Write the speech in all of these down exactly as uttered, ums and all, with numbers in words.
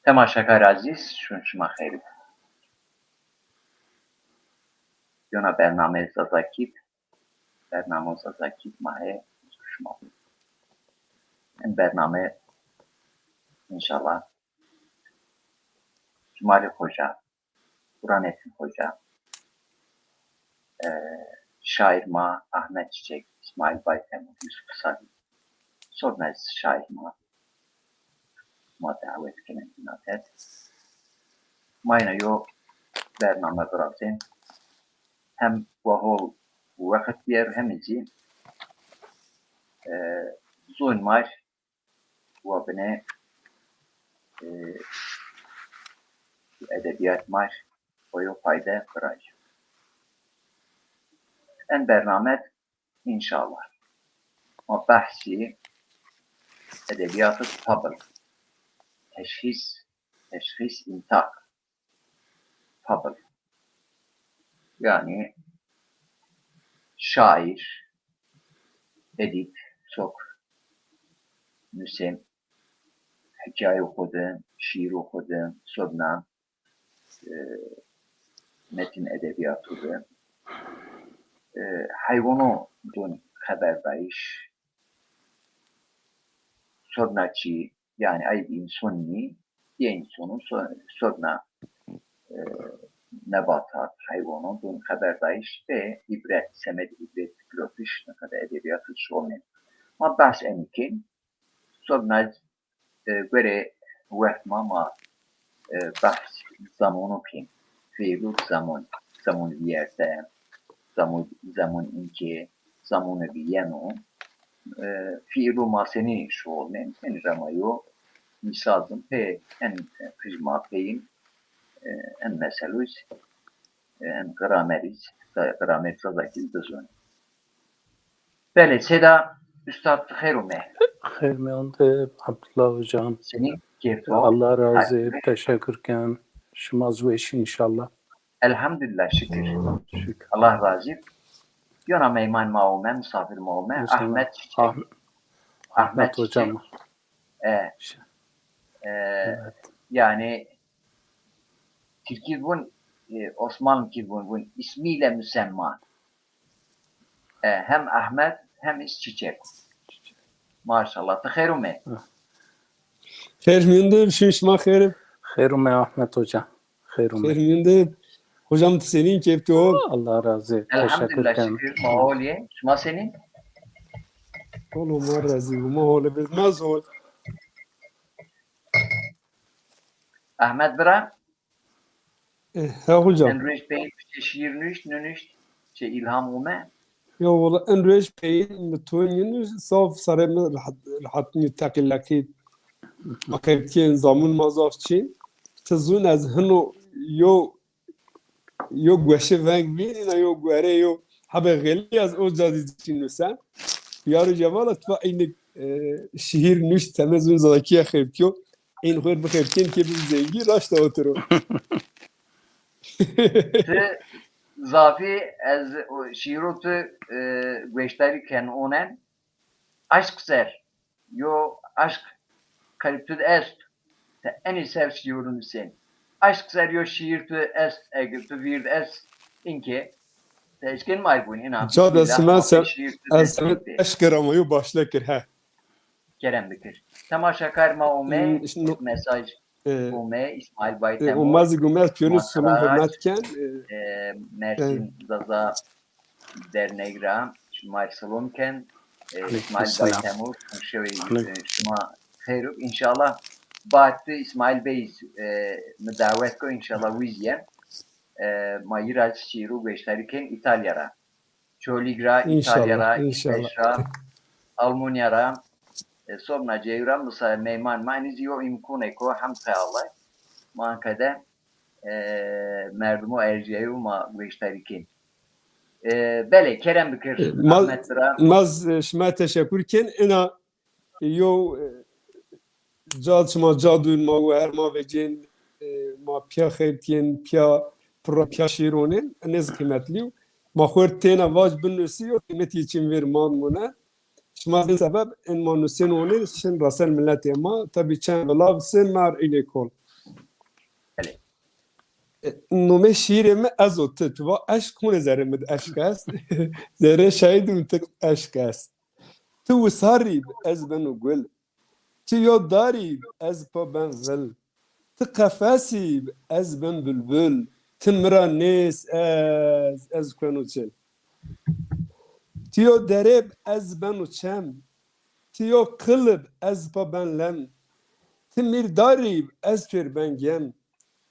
Temaşekarê ezîz, şûn şima xeyr. Yona bernameyê Zazakî, bernamo Zazakî ma hê şima. En bername înşallah Cemalî Xoca, Burhanettin Xoca, e, şair ma Ahmet Çiçek, İsmail Baytemur, Yusuf Salih, sonra şair ma, ma dawet kenen înadet. Ma ina yo bername virazên. Hem wa hol wext bîyer hem zî, e, zon mar wa binê, e, edebîyat mar wa yo fayde birayî. En bername de înşallah ma behsî edebîyatê tabl, teşhîs, teşhîs, întak, tabl. Yanî şair, edîb, sok nusên hîkayo xo de, şîîro xo de, sobna, e, metin edebîyato de, e, heywono dûn xeberdayîş, sobna çî, yanî ay înson nî, yê însono so-, sobna, e, nebatat, heywono dûn xeberdayîş ve îbret, semed îbret girotiş, nika de edebîyato şonê. Ma behs enî kên, sobna, e, gore wext ma, ma, e, behs zamonu kên. Fîîlo zamon, zamon vîyerte, zamon, zamon înke, zamonu vîyeno. E, fîîlo ma senî şuxulnên, senî ra ma yo mîsal zî pê en qij ma peyîn, e, en meselû zî, e, en gramerî zî, gramer Zazakî zî bizonî. Belê, seyda ustad, xeyr ome. Xeyr mîyan de, Abdullah hocam. Senî keyf o? Allah razı, teşekkür ken. Şima zî weş înşallah. Elhamdulillah, şikir. Şikir. Allah razı. Yona meyman ma ome, misafir ma ome. Ahmet Çiçek. Ahmet, Ahmet Çiçek hocam. E, e, yanî Tirkî vûn, e, Osmanlıkî vûn, vûn ismiyle müsemma. E, hem Ahmet hem is Çiçek. Maşallah. Ti xeyr ome. Xeyr mîyan de, şima xeyr. Xeyr ome Ahmet Hoca. Xeyr ome. Xeyr mîyan de. Hocam, ti senîn, keyf tu hol? Allah razı. Teşekkür ederim. Elhamdülillah, şikir. Ma hol yê. Şima senîn? Hol, ma razı. Ma hol, ma zî hol. Ahmet bira. E, he hocam. En roj peyîn çi şîîr nuşt, nunuşt, çi îlham ome? Ya wala en roj peyîn mi to nunuşt, saf sarê mi rehet, rehet nî teqî leqî. Ma qeybtîyên zamûn ma zaf çin. Ti zûn ez hino yo, yo gueşi veng vînîna, yo guerê, yo hebê xelî ez o ca zî çin nusen. Yaro Cemal, ti va eynî, e, şîîr nuşt, teme zûn Zazakîye qeybtîyo. Ên xo rê bixebitîyen ke bibî zengîn, raşta otir o. Ti zafî ez o şîîro tu, e, gueştarî ken onen. Aşk ser, yo aşk qelb tu de est, ti enî ser şîîro nusên. Aşk ser yo şîîr tu est, eger tu vîr de est, înke ti eşkên ma rê bûn, înan. Ca de sima ser, ez eşkera ma yo başle kir, he. Kerem bikir. Temaşakar ma ome, mesaj ome, İsmail Baytemur. Ome zî gume, piyonî sulum hürmet ken. E, Mersin Zaza Dernek ra şima rê silom ken. E, İsmail Baytemur, şewê, e, şima xeyr û înşallah. Bahatî İsmail Bey, e, mi dawet ko, înşallah wî zî yen. E, ma yi ra şîîro gueştarî ken İtalya ra. Çolîg ra, İtalya ra, İsveç ra, Almanya ra, e, sobna cêwî ra misa-, meyman ma, enî zî yo îmkûnek o, hemd pê Allah. Ma anka de, e, merdimo erjîyayo ma gueştarî kên. E, belê, kerem bikir, Ahmet bira. Ma z-, e, şima teşekur kên. Ina yo, e, ca, şima ca dûn, ma û her ma vecên, e, ma pîya xebitîyên, pîya pirra, pîya şîîr onên, enê zî qîmetlî yo. Ma xo rê têna vac binusî, yo qîmetî çin vêr man mûne. Şima zî sebeb en ma nusên onên şin resên miletê ma. Tabî çend vila bisên ma rê eynê kol. nomê şîîrê mi Ez û Ti. Tu va eşq, hûnê zerrê mi de eşq est. Zerrê şahîdê mi ti eşq est. Ti wisarî bi, ez beno gul. Ti yo darî bi, ez pa ben vil. Ti qefesî bi, ez ben bilbil. Ti mi ra nês ez, ez kueno çil. Ti yo derê bi, ez beno çem. Ti yo qil bi, ez pa ben lem. Ti mîr darî bi, ez pêr ben gem.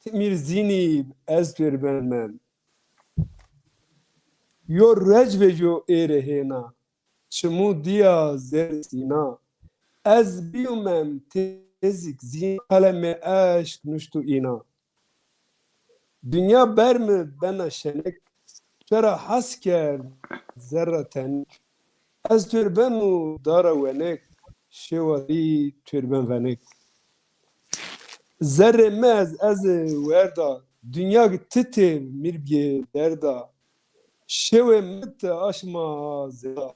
Ti mîr zînî bi, ez pêr ben mem. Yo ruec vejîyo êrê hêna. Çimû dîya zêr sîna. Ez bîyûmem têzîk zîn, qelemê eşq nuştû îna. Dinya ber mi bena şenik, to ra has kerd zerra tenik. Ez têr beno dara wenik, şêwa dî têr ben venik. Zerrê mi ez, ez ê werda, dinya gi ti tê mîr biyê derda. Şewê mi ti aşma zêda.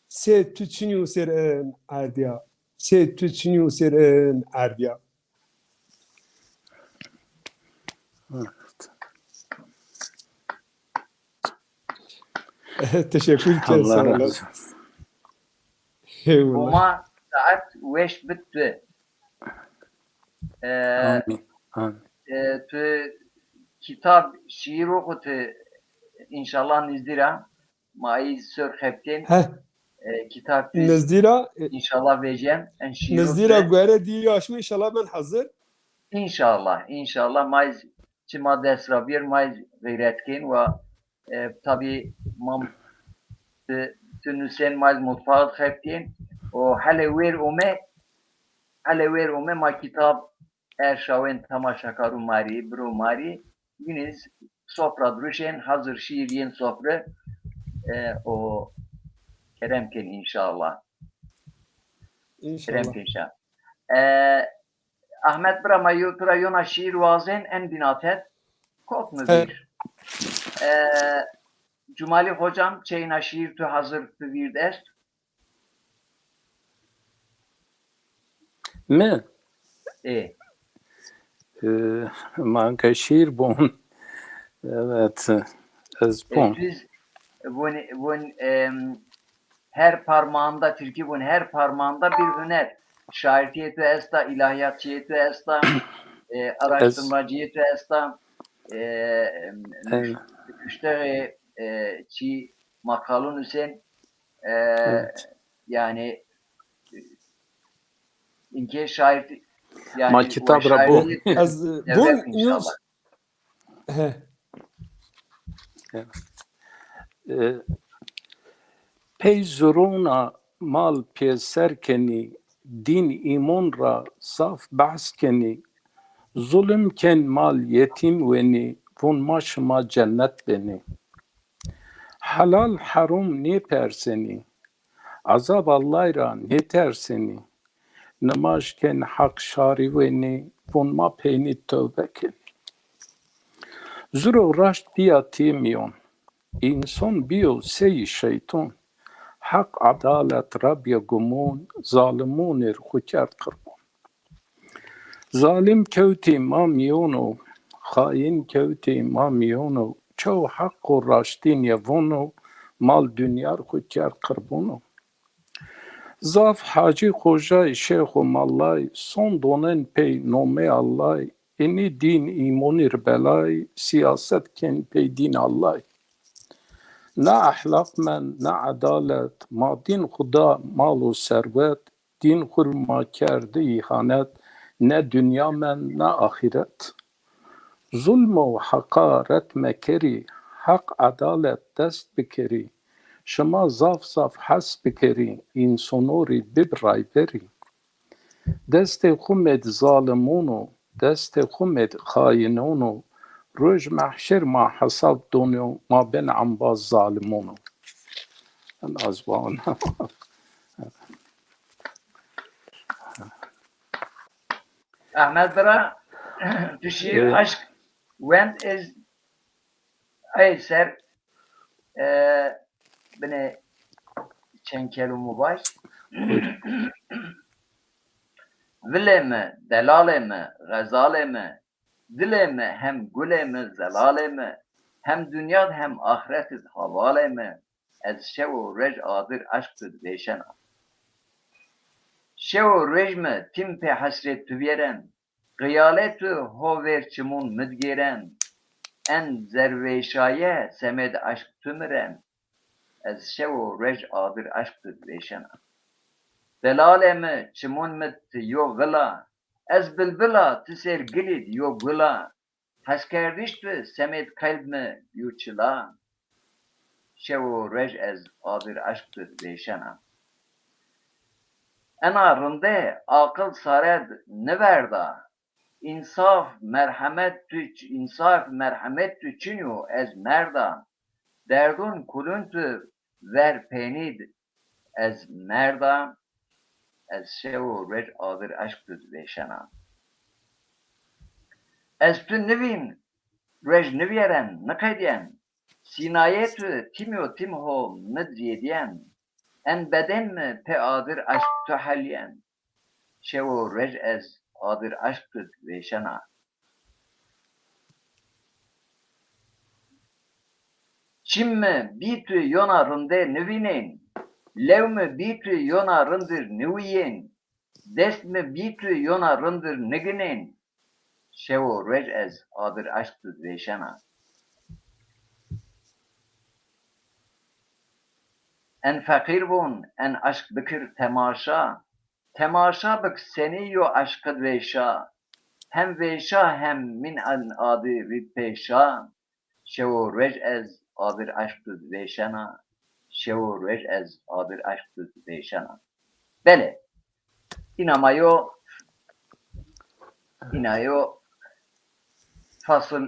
Sê tu çinî û sêr in erdîya. Sê tu çinî û sêr in erdîya. Evet. Teşekkür ederim. Allah razı olsun. Eyvallah. Homa saet weş bit tu. Ee, Amin. Amin. E, tu kitab, şiir oxuti, inşallah nizdî ra. Ma ey ser xebitên. He. E, kitab tu nizdî ra, e, inşallah vecen. En şiir nizdî ra oxuti. Guere dî aşmî, inşallah ben hazir. İnşallah, inşallah. Ma ey çi ma dest ra bîyer, ma ey xeyret kên wa, e, tabî ma tu, tu nusên, ma ey mutfax xebitên. O hele wêr ome, hele wêr ome ma kitab erşawên temaşakarû ma rî, biro ma rî, yînî sofra diruşên, hazir şîîr yên sofre, e, o kerem kên inşallah. İnşallah. Kerem kên şa. E, Ahmet bira, ma yo, tu ra yona şîîr wazên, en bînatet kot mi vîr. E, Cumali hocam, çeyna şîîr tu hazir tu vîr de est? Mi? E. E, ma ke şîîr bon. Evet, ez bon. E, biz vun, vun, em, her parmağında, Tirkî vun, her parmağında bir hüner. Şairtîyê tu esta, ilahiyatçîyê tu esta, e, araştırmacîyê tu esta, e, em, nuştexê, e, çî maqalûn Hüseyin, e, evet, yani, e, inkê şair, yani, ma kitab ra bo. Ez, e, bon, inşallah. He. E, pey zurûna mal pêser kenî, dîn îmon ra zaf behs kenî, zulim ken mal yetîm wenî, vûn ma şima cennet benî. Helal herom nêpersenî, ezab Allay ra nêtersenî. Nimaj ken Heq şarî wenî, vûn ma peynî tewbe kenî. Zuro raşt bîya tî mîyon, înson bîyo sey şeyton. Heq edalet ra bîya gumon, zalimûnêr xwu kerd qirbon. Zalim kewtî ma mîyono, xayin kewtî ma mîyono, çew heq û raştî nêvono, mal dinyar xwu kerd qirbono. Zaf hacî xojay, şêx û mallay, son donen pey nomê Allay, inî dîn îmonîr belay, sîyaset kên pey dîn Allay. Ne ehlaq mend, ne edalet, ma dîn xwu da mal û serwet, dîn xwu rê ma kerdi îhanet, ne dinya mend ne axîret. Zulm û heqaret mekerî, heq edalet dest bikerî. Şima zaf zaf hes bikerî, însono rê bib rayberî. Destê xwu mêd zalimûn o, destê xwu mêd xayinûn o. Roj mehşer ma hesab donyo, ma ben embaz zalimûn o. En az vana. Ahmet bira, tu şîîr, e, aşk wend, ez ey ser, e, binê çend kelûmû vaj. Buyur. Vilê mi, delalê mi, xezalê mi, Dilê mi hem gulê mi, zelalê mi, hem dinya d hem axret id havalê mi, ez şew û ruej adir eşq tu d vêşena. Şew û ruej mi tim pê hesrêt tu vêren, qiyalê tu ho vêr çimûn mi d gêren, en zervêşaye semêd eşq tu mi ren, ez şew û ruej adir eşq tu d vêşena. Delalê mi, çimûn mi d ti yo vila, ez bilbila, ti sêr gilî d yo gula, heskerdiş tu semêd qelb mi yo çila, şew û ruej ez adir eşq tu d vêşena. Ena rinde aqil sare d niverda, însaf, merhemet tu ç-, însaf, merhemet tu çin yo, ez merda. Derdûn kulûn tu ver pênî d, ez merda, ez şew û ruej adir eşq tu d vêşena. Ez tu nivîn, ruej nivêren, niqedîyen. Sînayê tu tim yo tim ho mi d zêdîyen. En bedên mi pê adir eşq tu helîyen. Şew û ruej ez adir eşq tu d vêşena. Çim mi bî tu yona rindê nivînên, lew mi bî tu yona rindir niwîyên, dest mi bî tu yona rindir niginên, şew û ruej ez adir eşq tu d vêşena. En feqîr vûn, en eşq bikir temaşa, temaşa bik senî yo eşq id vêşa, hem vêşa hem mîn en adir rî pêşa, şew û ruej ez adir eşq tu d vêşena, şew û ruej ez adir eşq tu d vêşena. Belê. Îna ma yo, îna yo fasıl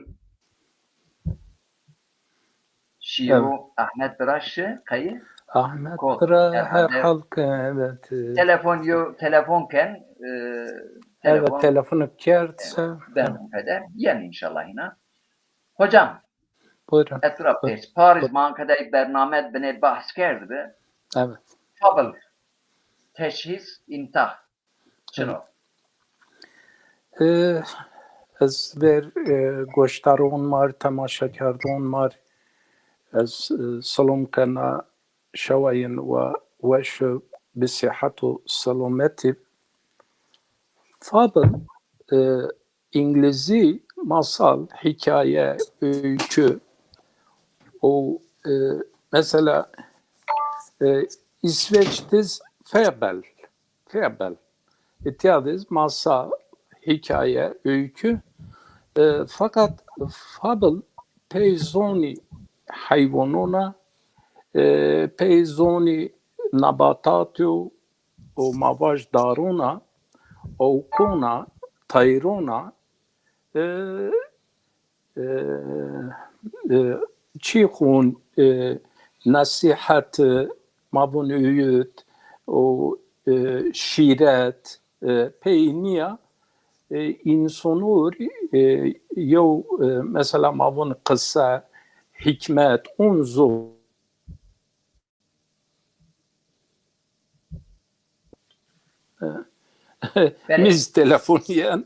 şîîro. Evet. Ahmet Bira şi, qeyî? Ahmet Bira herhal ke, evet. Telefon yo, telefon ken, e, evet, telefon kerd se. Ben o kadar. Yen inşallah îna. Hocam, buyurun. Etraf pers. Paris mankadayı bername binê bahs kerdi bi. Evet. Fabl, teşhis, intah. Çino? E, ez ver, e, goşdaron mar, temaşakerdon mar, ez, e, silom kena şewa yin wa weş bi sihet û selametî. Fabl, e, Îngilîzî masal, hîkaye, öykü. O, e, mesela, e, Îsveç diz fabel, fabel. Îtya diz masal, hîkaye, öykü. E, fakat fabl pey zonî heywanona, e, pey zonî nabatatî û ma vaj darona, ewkona, teyrona, e, e, e, çî xûn, e, nesîhet, e, ma vûn öğüt û, e, şîret, e, peynîya, e, însonor, e, yew, e, mesela ma vûn qise, hîkmet, on zor. Belê. Miz telefonîyen,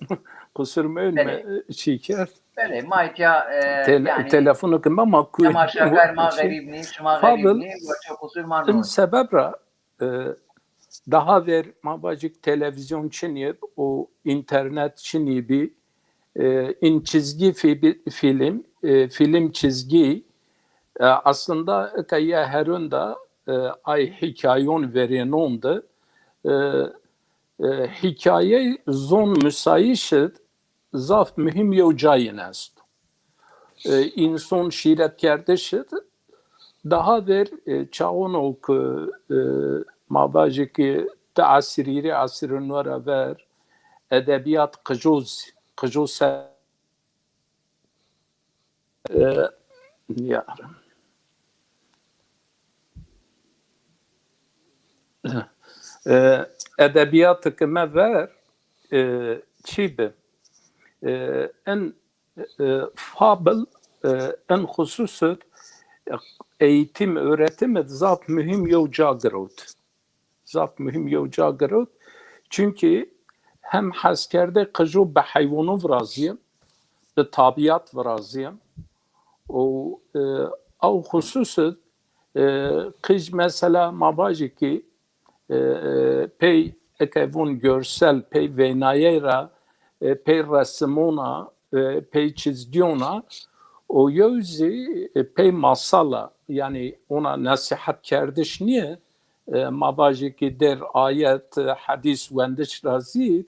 qusur mewnme, belê, çî kerd. Belê, ma îtya, e, tele-, yanî telefonê ke ma, ma ku-, temaşakar ma xerîb nî, şima xerîb nî, wa ço qusur ma nîyo. Sebeb ra, e, daha ver ma vajik televîzyon çinî û înternet çinî bî. E, in çizgi fi-, film, e, film çizgi, e, aslında ika ya herûn da, e, ay hîkayon verênon de, e, e, hîkaye zon musayîş id zaf muhîm yew cayên esto. E, înson şîretkerdiş id daha ver, e, çaxono ke, e, ma vajê ke di esrî rê, esrî no ra ver edebîyat qijo z-, qijo se-, e, ya. E, edebîyatê ke me ver, e, çî bi? E, en e, fabl, e, en xusus id, e, eğitim, öğretim id zaf muhîm yew ca girewt. Zaf muhîm yew ca girewt. Çunkî hem heskerdê qijo bi heywono virazîye, bi tabiat virazîyen. Û, e, ew xusus id, e, qij mesela ma vajî ki, e, e, pey eke vûn görsel, pey vênayey ra, e, pey resimûn a, e, pey çizgîyûn a, û yew zî, e, pey masal a, yanî ona nesîhetkerdiş nîye, e, ma vajî ki dêr ayet, e, hedîs wendiş ra zîd,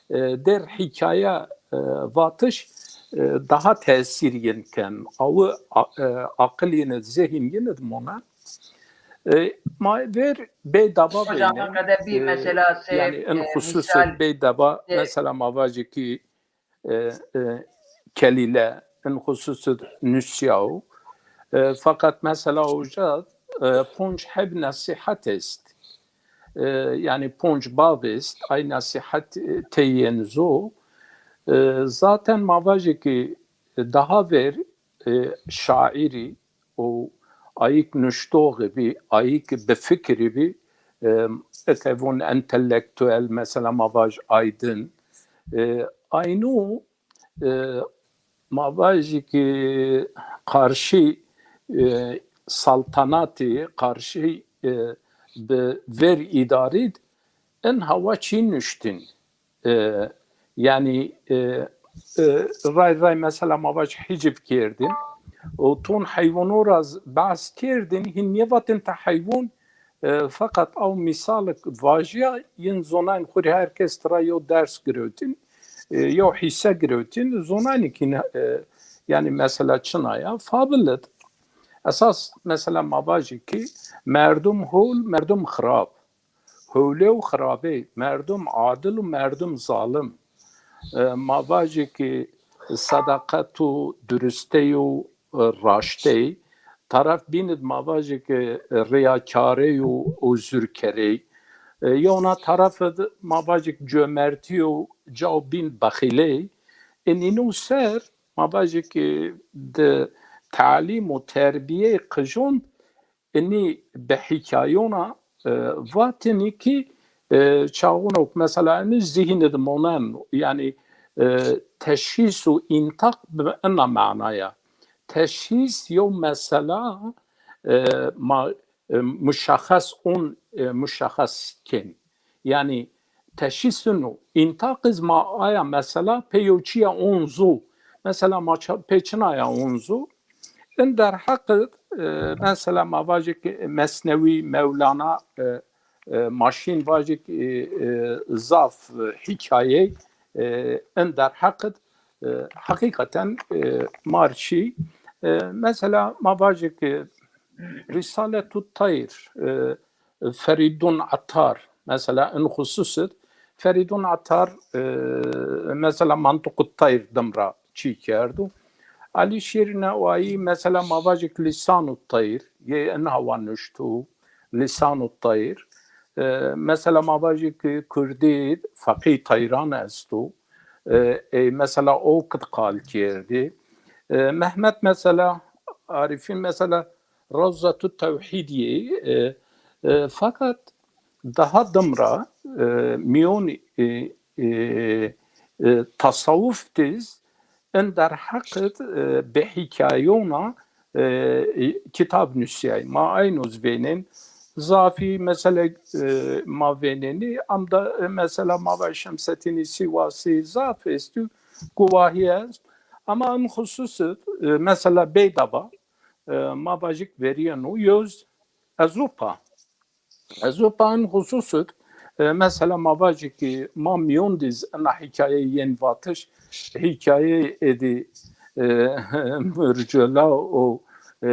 e, dêr hîkaye, e, vatiş, e, daha tesîr yin ken. Awi a-, e, aqil yin id, zehîn yin id monen. E, ma ver bey daba veynen. Hocam, hakikaten bir, e, mesela şey, yanî in, e, xusus misal, bey daba, e, mesela ma vajî ki, e, e, kelîle, in xusus id nusîyaw. E, feqet mesela oca, e, ponc heb nesîhet est. E, yanî ponc bab est, ay nesîhet, e, tey yen zo. E, zaten ma vajê ki daha ver, e, şaîrî û ayîk nuştoxî bî, ayîk bifikirî bî, e, eke vûn entelektuel, mesela ma vaj aydin, e, aynû, e, ma vajî ki qarşî, e, saltanatî, qarşî, e, bi ver îdarî d in hawa çî nuştîn. E, yanî, e, e, ray ray mesela ma vaj hiciv kerdin. Û ton heywanû ra z-, behs kerdin, hîn nêvatin ti heywan, e, feqet ew mîsalik vajîya, yin zonayn xwu rê her kes tira yew ders girewtin, e, yew hîse girewtin, zonaynî ki ne, e, yanî mesela çina ya, fabl id. Esas mesela ma vajî ki merdum hol, merdum xirab. Hewlê û xirabê, merdum adil û merdum zalim. E, ma vajî ki sedaqet û durustey û, e, raştey. Taraf bîn id ma vajî ki riyakarey û, û zurkerey. E, yewna taraf id ma vajî ki comertî û caw bîn bexîley. Inînû ser ma vajî ki di talîm û terbîyey qijon inî bi hîkayona, e, vatinî ki, e, çaxûn ok mesela inî zihîn id monen, yanî, e, teşhîs û întaq bi ina manaya. Teşhîs yew mesela, e, ma, e, muşexes on, e, muşexes kin. Yanî teşhîs ino. Întaq iz ma aya mesela pê yew çîya on zu. Mesela ma ça-, pê çinaya on zu? In derheq id, e, mesela ma vajik Mesnewî, Mewlana, e, e, ma şîn vajik, e, e, zaf, e, hîkayey, e, in derheq id, e, heqîqeten, e, mar çî. E, mesela ma vajik, e, Risaletu Tayr, e, Ferîdun Etar, mesela in xusus id. Ferîdun Etar, e, mesela Mantiqu Tayr dim ra çî kerdo. Elî Şêrî Newayî, mesela ma vajik Lîsanu Tayr, yê in hawa nuşto, Lîsanu Tayr. E, mesela ma vajik Kurdî Feqî Tayran esto. E, ey mesela o kit qal kerdî. E, Mehmet mesela, Arîfîn mesela Rawzatu Tewhîdî, e, e, feqet daha dim ra, e, mîyon, e, e, e, tasawuf diz in derheq id, e, bi hîkayona, e, kitab nusîyay. Ma eyno zi vênên. Zafî mesela, e, ma vênenî, am da, e, mesela ma va Şemsetînî Sîwasî zaf estî, guwahî est. Ama in xusus id, e, mesela Beydaba, e, ma vajik verîyeno yoz Ezopa. Ezopa in xusus id, e, mesela ma vajî ki ma mîyon diz ina hîkayeyê yên vatiş, hîkayeyê êdî, e, Murcola û, e,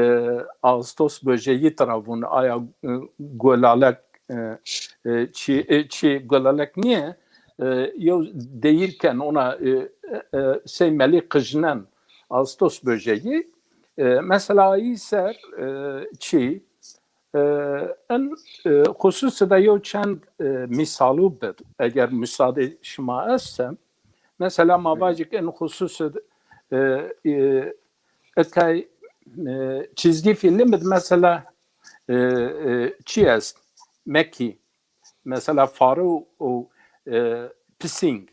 Ağustos böceği tira vûn, aya, e, golalek, e, e, çi, e, çi golalek nîye, e, yew deyîr ken ona, e, e, e, sey melî qijnen, Ağustos böceği. E, mesela ayî ser, e, çi, e, in, e, xusus de yew çend, e, mîsalu bid, eger musaade şima esse. Mesela ma vajik in xusus de, e, e, etay, e, çizgi film id mesela, e, e, çi est? Mekî. Mesela fare û, û, e, pisîng.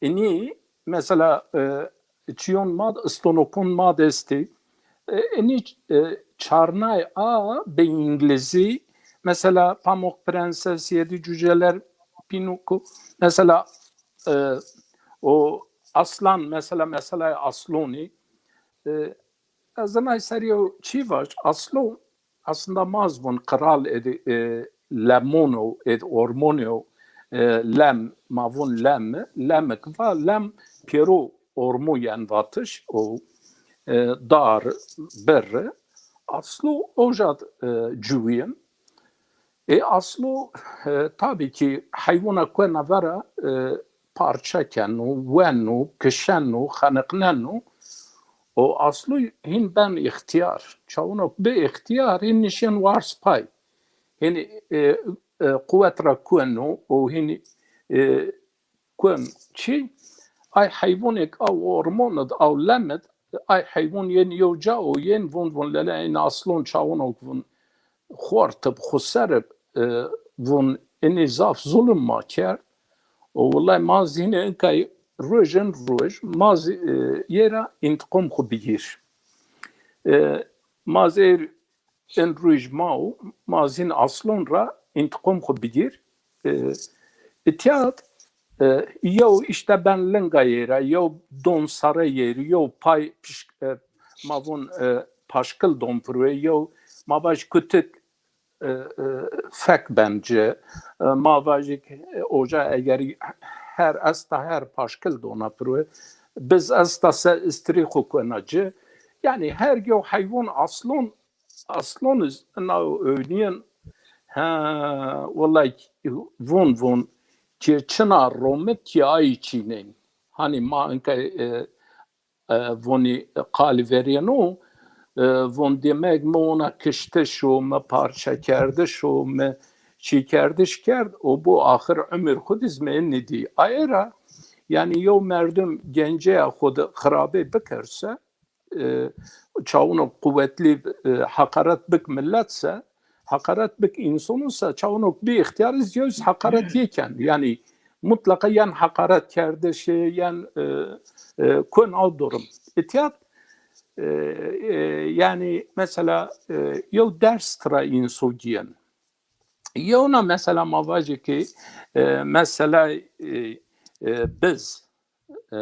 Inî mesela, e, çîyon ma de, istonokon ma de estê. E, enî, e, çarnay a bi îngilîzî, mesela Pamuk Prenses, Yedi Cüceler, Pinokyo, mesela, e, o aslan, mesela, meselay aslonî. E, ez inay ser yew çî vaj, aslon, aslında ma zî vûn qral êdî, e, lemon o, êdî ormon o, e, lem, ma vûn lem, lemik va, lem pêro ormo yen vatiş, o, e, dar, birr. Aslo oja, e, ciwîn. E, aslo, e, tabî ki heywona kuena vera, e, parça keno, weno, kişeno, xeniqneno. O aslo hîn ben îxtîyar. Çawino bi îxtîyar hîn nişên wars pay. Hîn, e, e, quwet ra kueno, o hîn, e, kuen çi? Ay heywanêk aw ormon id, aw lem id, ay heywan yên yew ca o, yên vûn, vûn lele, ên aslon çawinok vûn xort ib, xuser ib, e, vûn inî zaf zulm ma kerd. O wellay ma zî hînê inkay rojin roj, ma zî, e, yê ra întiqom xwu bigîr. E, ma zî êr in roj ma û ma zîn aslon ra întiqom xwu bigîr. E, îtya d, e, yew îşte ben linga yê ra, yew don sare yê rî, yew pay piş-, e, ma vûn, e, paşkil don pirwe, yew ma vaj kutik, e, e, fek ben ci. E, ma vajik, e, oca egerî her esta her paşkil dona pirwe. Biz esta se istirî xwu kuena ci. Yanî her yew heywan aslon Aslon iz ina ewnîyen, ha, wellay vûn vûn ki çina romik ki ayî çînên. Hanî ma inka, e, e, vonî qalî verîyeno, e, von demek mi ona kiştiş o, mi parçakerdiş o, mi çîkerdiş kerd, o bo axir umir xwu diz mi inî dî. Aye ra, yanî yew merdim genceya xwu di xirabê bikerse, e, çawino quwetlî, e, heqaret bik millet se, heqaret bik însono se, çawino bi îxtîyar iz yew haqaret yê ken. Yanî mutlaqa yen heqaret kerdişê, yen, e, e, kun aw durum. Îtya d, e, e, yanî mesela, e, yew ders tira înso gîyen. Yewna mesela ma vajê ki, e, mesela, e, e, biz, e,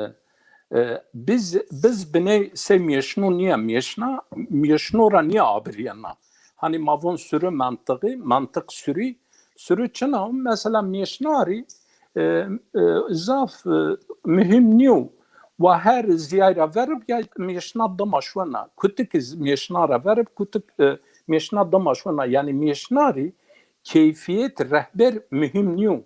e, biz, biz biney se mêşno nîya, mêşna, mêşno ra nîya abirîyena. Hanî ma von sürü mantığı, mantık sürü, sürü çina, mesela mêşna rî, e, e, zaf, e, muhîm nîyo. Wa her zîyay ra verib ya mêşna dima şwena. Kutik iz mêşna ra verib, kutik, e, mêşna dima şwena. Yanî mêşna rî keyfiyet rehber muhîm nîyo.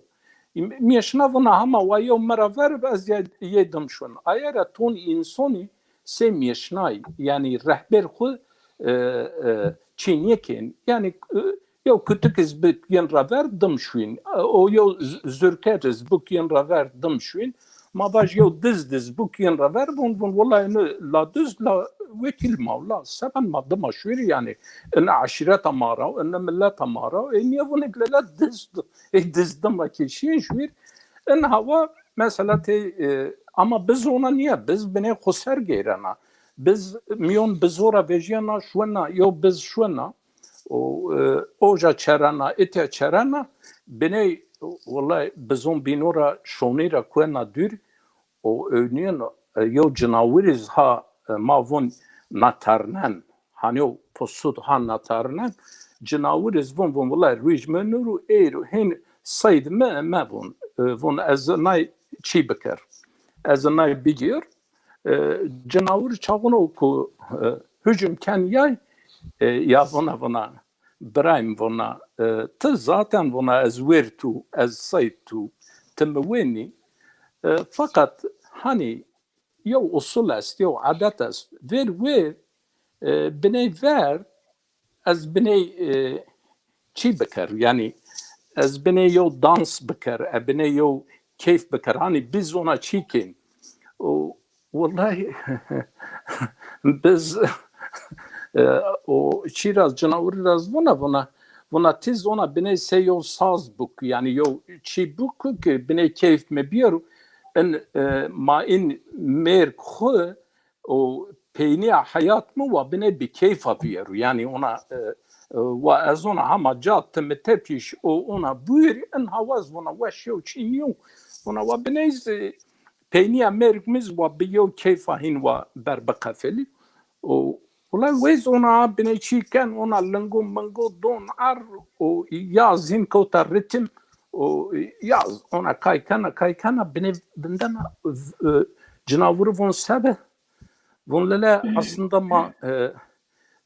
Mêşna vina hema wa yew mi ra verib ez yê, yê dim şwin. Aye ra ton însonî sey mêşnayî. Yanî rehber xwu, e, e, çînîyekên. Yanî, e, yew kutik iz bik yin ra ver dim şwîn. O yew z-, zurker iz bik yin ra ver dim şwîn. Ma vaj yew diz diz bik yin ra ver vûn, vûn wellay ini la diz la wekîl ma la seben ma dima şwîrî yanî. Ini eşîreta ma ra, ini milleta ma ra. E nîye vûn ek lela diz, e diz dima kê şîn şwîr. In hawa mesela tey, e, ama biz ona nîye, biz binê xwu ser geyrena. Biz mîyon bizo ra vejîyena şwena, yew biz şwena. O, e, oca çerena, itya çerena, biney, wellay bizon bîno ra, şonî ra kuena dûr, o ewnîyen, e, yew cinawirî zî ha, e, ma vûn natarnen, hanî o posud ha natarnen, cinawirî zî vûn, vûn, wellay rûj mi nûr û êr û hên seyd mi, me vûn, e, vûn ez nay çî biker. Ez nay bigîr, e, cinawir çaxuno ku, e, hucum ken yay, e, ya vona vona, birayim vona, e, ti zaten vona ez wêr tu, ez seyd tu, ti mi wênî. E, feqet hanî yew usul est, yew adet est. Vêr wêr, e, biney ver, ez biney, e, çî biker, yanî ez biney yew dans biker, e, biney yew keyf biker. Hanî biz ona çî kên? O, wellay biz, e, o çî ra, cinawirî ra vona, vona, vona tiz ona biney sey yew saz bik, yanî yew çî bik ki biney keyf mi bîyer. In, e, ma in mêrg xwu O peynîya heyat mi wa binê bi keyfa vîyero. Yanî ona, e, e, wa ez ona hema ca ti mi tepîş o ona buyurî, in hawa ez vona weş yew çî nîyo. Ona wa binê zî peynîya merg mi zî wa bi yew keyfa hîn wa ber biqefelî. O, wulay wê zî ona binê çî ken, ona lingo mingo don ar, o yaz hîn kewta ritim, o yaz ona kay kena, kay kena, binê vindena, e, cinawir von sebe, von lele aslında ma, e,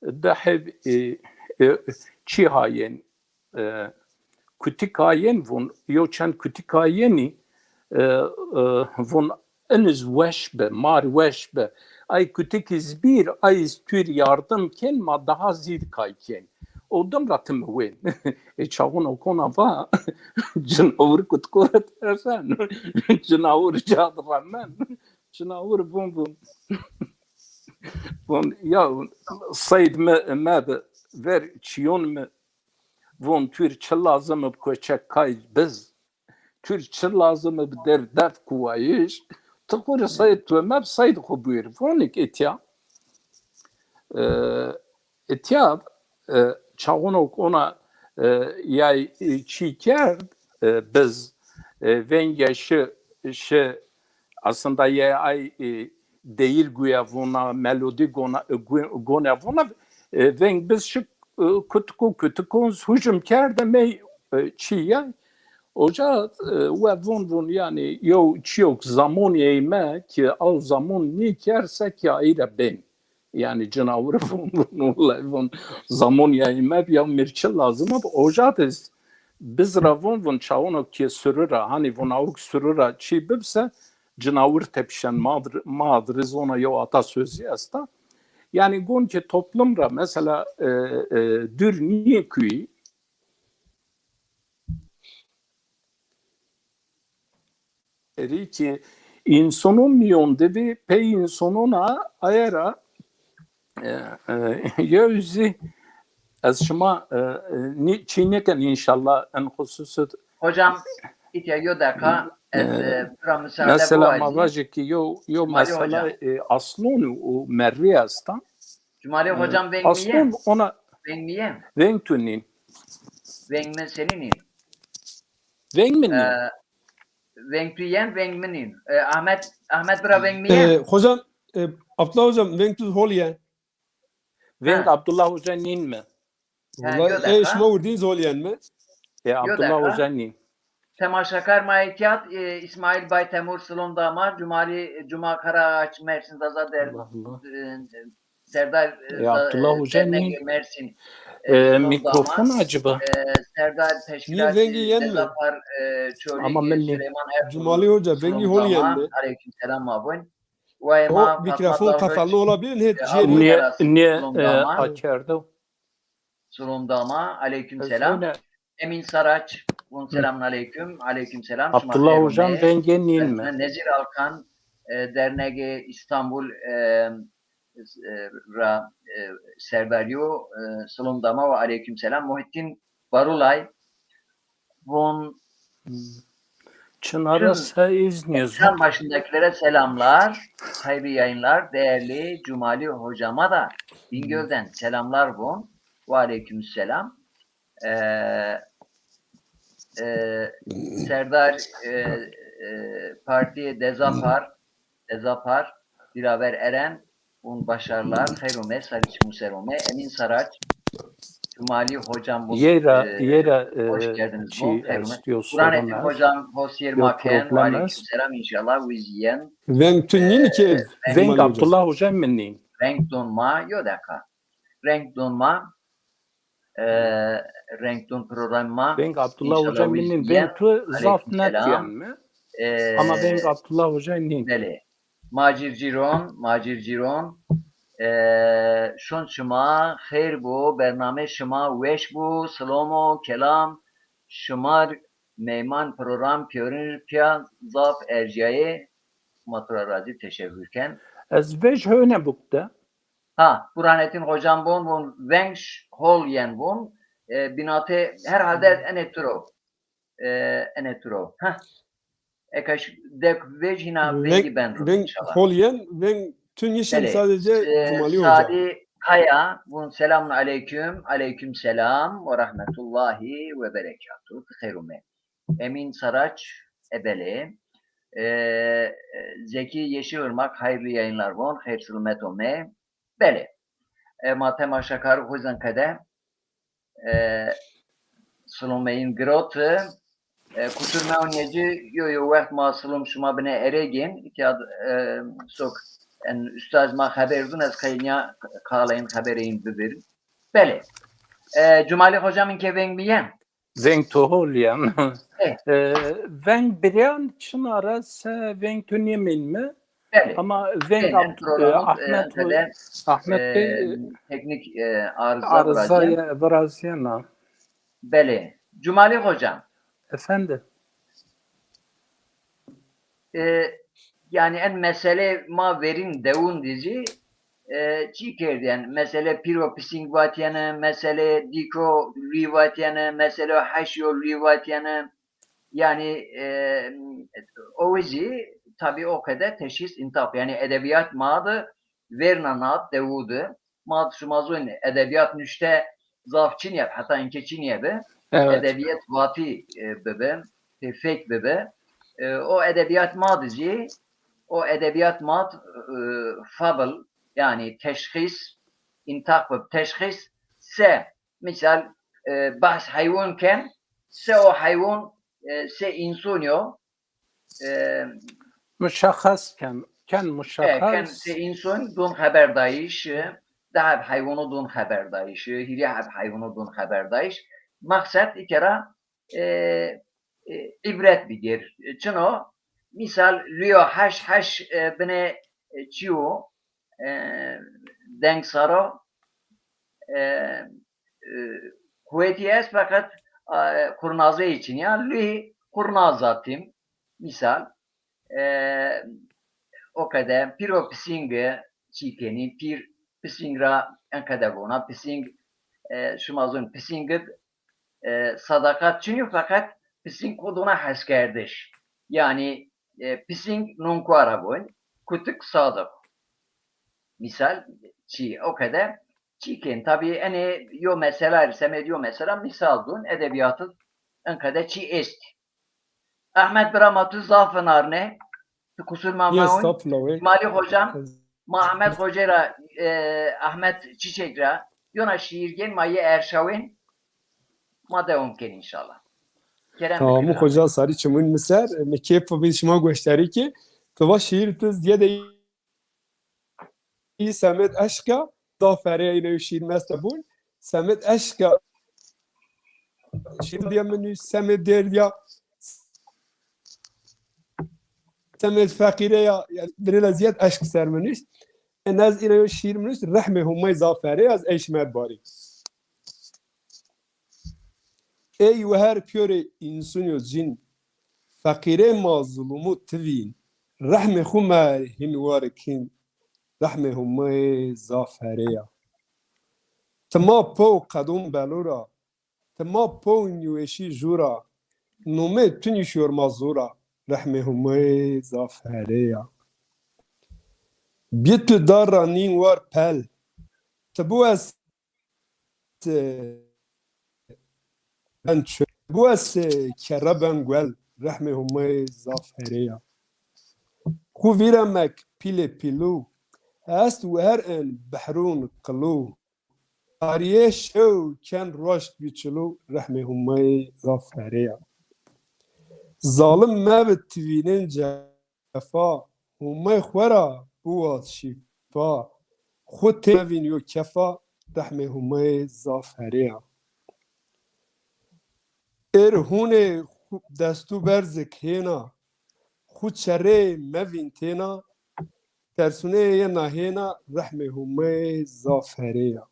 de heb, e, e, çî hayên, e, kutik hayên von, yo çend kutik hayênî, e, e, von iniz weş bi, mar weş bi. Ay kutik iz bir, ay iz tür yardım ken, ma daha zîd kay ken. O dim ra tim wên. E, çaxun o kona va, cinawir kutiko ra tersen. Cinawir cad remen. Cinawir vun vun. Vun, ya, seyd mi, me bi ver çiyon mi, vun tür çi lazım bi koçek kay biz. Tür çi lazım bi der def kuwayış. Ti xo rê seyd tu me bi seyd xo buyur. Vonik etya. E, etya, e, çaxunok ona, e, yay, e, çî kerd, e, biz, e, vengê şi, şi aslında yay ay, e, deyir guya vona, melodi gona, e, gu-, gona vona, e, veng biz şi, e, kutiko kutiko hucum kerde mey, e, çî yay. Oca, e, we von von yanî yew çîyok zamon yeyme ki aw zamon nîkerse ki ayî ra bên. Yanî cinawir von von wulay von zamon yeyme ya mirçi lazim ab. Oca de biz ra von von çawonok ki sürü ra, hani von awk sürü ra çî bibse cinawir tepişen madır, madır zona yew atasözü esta. Yanî gon ki toplum ra mesela, e, e, dür nîyê kuy, erî ki însonon mîyon de bî, pey însonon a, aye ra, e, e, yew zî ez şima, e, e, nî-, çî nêken înşallah en xusus id. Hocam, îtya yo deqa ez, e, e, bira müsaade mesela ma vajî ki yo, yo mesela, e, aslon û merrî esta. Cumali hocam veng mi yê? Aslon ona veng mi yê? Veng tu nîn. Veng mi senî nîn? Veng mi nîn? E, veng tu yen, veng mi nîn. E, Ahmet, Ahmet bira veng mi yen? E, hocam, e, Abdullah hocam, veng tu hol yen. Veng Abdullah Hoca nîn mi? Wulay ey şima wirdîn zolîyen mi? E, Abdullah Hoca nîn. Temaşakar ma îtya d, e, Îsmaîl Baytemur, Silon Dama, Cumali, Cuma Karaağaç, Mersin Zaza der, e, Serdar, e, Abdullah Hoca nîn. Mersin, e, mikrofon acaba? E, Serdar Teşkilatı Dezapar, e, Çolî, Süleyman Ertuğrul, Cumali Hoca, vengî hol yen mi? Aleyküm selam abon. O mikrofon qefalne olabilir, hê cê. Niye, niye, e, akerdo? Silon Dama, aleyküm selam. Emîn Saraç, vun selamun aleyküm. Aleyküm selam. Abdullah Hocam, vengê nîn mi? Nezîr Alkan, e, Dernegê Îstanbul, e, e, ra, e, serdarî yo, e, Silon Dama ve aleyküm selam. Muhittin Barulay, vun Çınar'a se izniyorsun. Ekran başındakilere selamlar, hayırlı yayınlar, değerli Cumali hocama da Bingöl'den selamlar vun. Ve aleyküm selam. E, e, Serdar, e, e, Partî Dezapar, Dezapar, Dilaver Eren, un başarılar, xeyr ome, sarî çimû ser ome, Emîn Saraç, Cumali hocam, bu, yera, e, yera, e, hoş geldiniz, çi, bu, xeyr ome. Burhanettin hocam, hosyer maken, ve aleyküm selam, inşallah, wiziyen. Veng tu nîn ki, e, veng Abdullah hocam mi nîn? Veng don ma, yo deka. Veng don ma, e, rengdon programî ma. Veng Abdullah Hoca mi nîn, veng tu zaf netîyen mi? E, ama veng Abdullah Hoca nîn. Belê. Macir Cîron, Macir Cîron. E, şon şima xeyr bo, bername şima weş bo, silomo, kelam, şima r meyman program pêrin pîya zaf erjîyayê, ma tu ra razî, teşekkür ken. Ez vej hewne buk de. Ha, Burhanettin hocam von, von veng ş-, hol yen von, e, binate herhalde enê tiro. E, enê tiro. Ha. Eka ş-, dek vej hina vengî ben ro, veng inşallah. Hol yen, veng Tün yeşim sadece Cumali Hoca. Sadi Kaya, bun selamun aleyküm, aleyküm selam ve rahmetullahi ve berekatuhu. Xeyr ume. Emin Saraç, ebele. E, Zeki Yeşilırmak, hayırlı yayınlar von, xeyr sılmet ome. Belê. E, ma temaşekarî xo zî qede, e, silomeyîn girot. E, kusur mewnîye ci, yo yo wext ma silom şima bine erê gên, îtya, e, sok en ustaz ma xeber dun, ez qey nîya qaleyîn xebereyîn bibir. Belê. E, Cumalî Xoca, min ke veng mi yen? Veng to hol yen. E, veng biryan çina ra se veng to nêmên mi? Belê. Ama veng Ahmet, e, Ahmet Bey, e, teknik, e, arıza virazîyena. Belê. Cumalî Hocam. Efendim. E, yanî en mesele ma verîn dewûn dî zî, e, çî kerdîyen? Mesele pîro pisîng vatîyene, mesele dîko lûyî vatîyene, mesele heşîyo lûyî vatîyene. Yanî, e, o zî tabî o qede teşhîs întaq. Yanî edebîyat ma de verna na dewû de. Ma şima zûn edebîyat nuşte zaf çinîye bi, heta înke çinîye bi. Evet. Edebîyat vatî, e, bibi, e, fek bibi. E, o edebîyat ma de zî, o edebîyat ma de, e, fabl, yanî teşxîs, întaq bib, teşxîs se, misal, e, behs heywan ken, se o heywan, e, se însan yo, e, muşexxes ken, ken muşexxes. E, ken se însan dun xeberdayîş, e, di heb heywanû dun xeberdayîş, e, hîrê heb heywanû dun xeberdayîş. Maqsed îkera, e, e, îbret bigêr. Çino? Misal, lûyo heş, heş, e, bine, e, çîyo, e, dengsaro, e, e, quwetî est, feqet, e, qurnazeyî çinî ya. Lûyî qurnaza tîm, misal. E, o qede pîro pisîngi çî kenî, pîr pisîng ra en qede vona, pisîng, e, şima zûn, pisîng id, e, sadaqat çinî yo, feqet pisîng xo dona heskerdiş. Yanî, e, pisîng nonkuara voyn, kutik sadiq. Misal, çî, o qede çî ken. Tabî enê yo mesela, semed yo mesela misal dun, edebîyat id en qede çî est. Ahmet bira, ma tu zaf vinarnê. Tu kusur ma mewn. Estağfurullah. Cumali Hocam, ma Ahmet Hoca ra, e, Ahmet Çiçek ra yona şiir gên, ma yê erşawên, ma dewam kên înşallah. Kerem. Tamam, Hoca, sarî çimûn mi ser, mi keyf bi şima goştarî ki, tu va şiir tu ziyade Î semed eşq a, da ferê yine şîr meste bûn. Semed eşq a, şîr diye min nus, semed derdiya, semed feqîre ya, yani birêla ziyad eşq ser min nus. En ez îne yo şîr min nus, rehmê Homay zaf ferê, ez ey şima barî. Ey weher pîyorê însunî yo cin, feqîrê ma zulumû ti vîn, rehmê xu mer hîn war kin, rehmê Homê zaf herê ya. Ti ma po qedûn belû ra, ti ma po nîweşî jû ra, nomê tu nîşor ma zû ra, rehmê Homê zaf herê ya. Bî tu dar ra nîn war pel, ti biwes ben çö-, biwes kerre ben guel, rehmê Homê zaf herê ya. Xu vîremek pîlê pîlû, est weher en behrûn qilû. Tarîyê şew ken roşt bî çilû, rehmê Homê zaf herê ya. Zalim mebi ti vînên ce- cefa, Homay xwu ra biwaz şîfa, xwu tê mevîn yo kefa, rehmê Homay zaf herê ya. Êr hûnê xwu destû berzik hêna, xwu çerê mevîn têna, tersûnê yê nahêna, rehmê Homay zaf herê ya.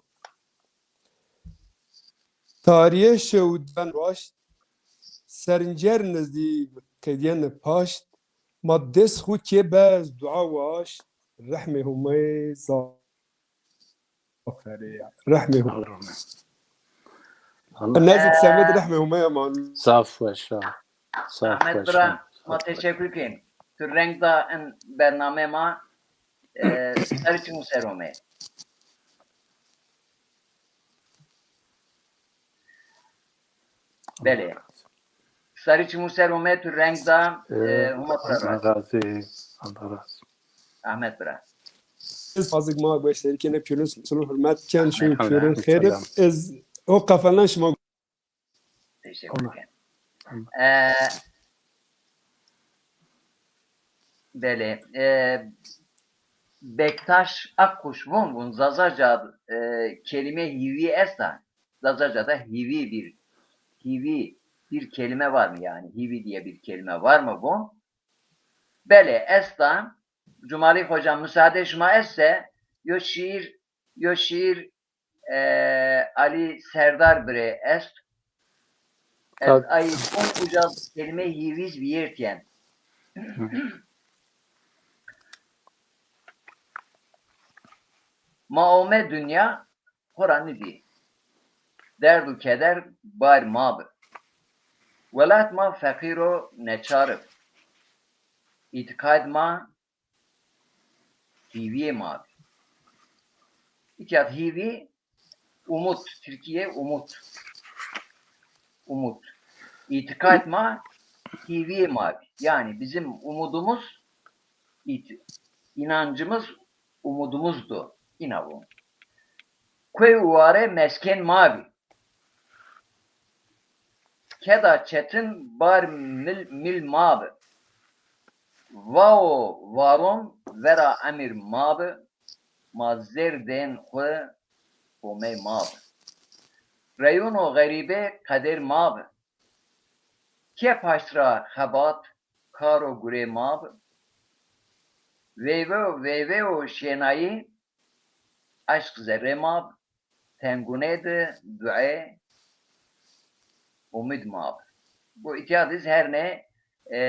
Tarîyê şew ben raşt, serincer nizdî qedîyene paşt, ma dest xwu kê berz dua waşt, rehmê Homay zaf herê ya. Rehmê Homay. Nezik semed rehmê Homay aman. Zaf weş a. Zaf weş a. Ahmet bira, ma teşekkür ken. Tu reng da in bername ma. E, Sarı Çimu ser ome. Belê. Sarı Çimu ser ome, tu reng da, e, huma tu ra razî. Allah razî. Ahmet bira. Ez fazla ma beşlerî kene pîyorun sulu hurmet ken şu pîyorun xêr. Ez o kafelan şima. Teşekkür ederim. E, belê. E, Bektaş Akkuş vun, vun Zazaca, e, kelime hîvî esta. Zazaca da hîvî bir, hîvî bir kelime var mı yani? Hîvî diye bir kelime var mı vun? Belê, esta. Cumalî Hocam, müsaade şima esse, yo şiir, yo şiir, e, Ali Serdar bire est. Ez ay on uca kelime hîvîz viyertyen. Ma ome dinya, xora nidî. Derd û keder bar ma bi. Welat ma feqîr o neçar bi. Îtîqad ma hîvîyê ma bi. Îtîyat hîvî, umut, Tirkîye umut. Umut. İtikat ma hîvîyê ma bi. Yani bizim umudumuz, it-, inancımız umudumuzdu. Îna vûn. Kuey û ware mesken ma bi. Keda çetin bar mil, mil ma bi. Vao varon vera emir ma bi. Ma zêr dên xwu pomey ma bi. Reyûno xerîbê qeder ma bi. Kê paşt ra xebat, karo gurê ma bi. Veyve û veyve û şênayî eşq zerrê ma bi. Tengune de due, umid ma bi. Bu îtîya diz her ne, e,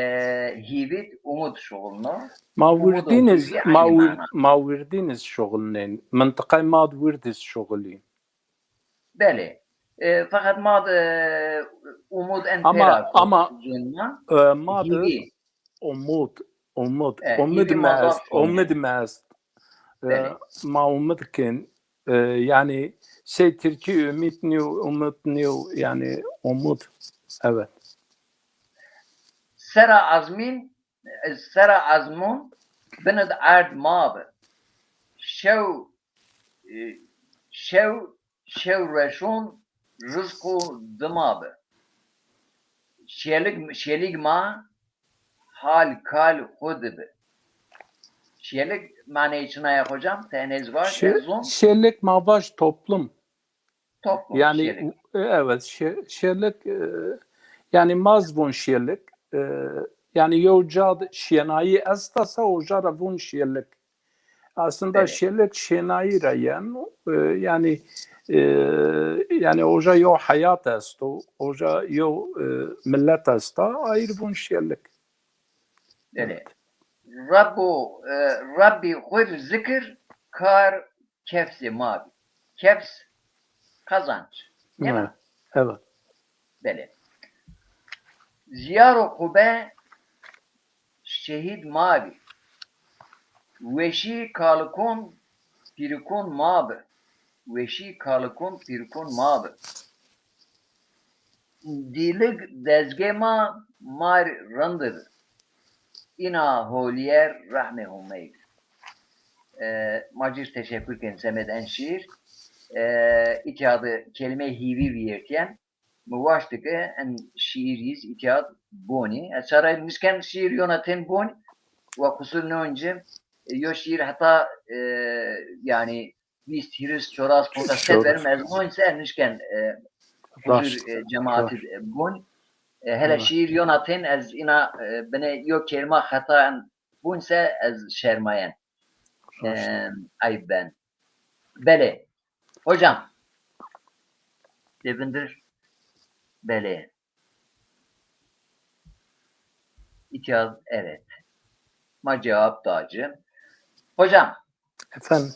hîvît umud şuxulno. Ma Umud û wirdîniz, hîvî ma aynî wir-, mana. Ma wirdîniz şuxulnên. Mintiqay ma di wirdiz şuxulî. Belê. E, feqet ma di, e, umud en Ama, pêra ama, zûnna. E, ma di Hîvî. Umud, umud, E, umid hîvî ma ma zaf est, şuxulnên. Umid ma est. E, Belê. Ma umid kin. E, yani şey Tirkî ümit niyo, umut niyo, yani umut. Evet. Sera azmîn, e, sera azmûn binid erd ma bi. Şew, e, şew, şew reşûn rizq û di ma bi. Şêlig, şêlig ma hal kal xwu di bi. Şêlig maneyê çina ya hocam? Te enê ez vaj, Şê-, ez zon. Şêlig ma vaj toplum. Toplum, Yani, şêlig. E, evet, şê-, şêlig, e, yani ma zî vûn şêlig, e, yani yew ca de şênayî esta se oca ra vûn şêlig. Aslında Evet. Şêlig şênayî ra yeno, e, yani, e, yani oca yew heyat esto, oca yew, e, millet esta, ayîr vûn şêlig. Belê. Rabbo, e, Rabbî xwu zikir kar kefsê ma bî. Kefs, kazanç. Değil mi? Evet, evet. Belê. Ziyaro Qube şehîd ma bî. Weşî kalikon pîrikon ma bi. Weşî kalikon pîrikon ma bi. Dîlig dezgê ma mar rind bi. Îna holîyer rehmê Homey bi. E, ma ci r teşekkür ken semed en şîîr. E, îtya di kelîmeyê hîvî vîyertîyen. Mi waşti ke en şîîr yîz îtya bonî. Ez çara nişken şîîr yona tên bonî. Wa qusur nêon ci. E, yo şîîr heta, e, yani vîst, hîris, çoras, pontas, sed verîm ez nîyon se ez nişken, e, huzur, e, cemaatî, e, bûn. E, hele şîîr yona tên ez îna, e, binê yo kelîma xeta en bûn se ez şermayen. E, eyb ben. Belê. Hocam. Devindir. Belê. İtiraz, evet. Ma cevap da ci. Hocam. Efendim?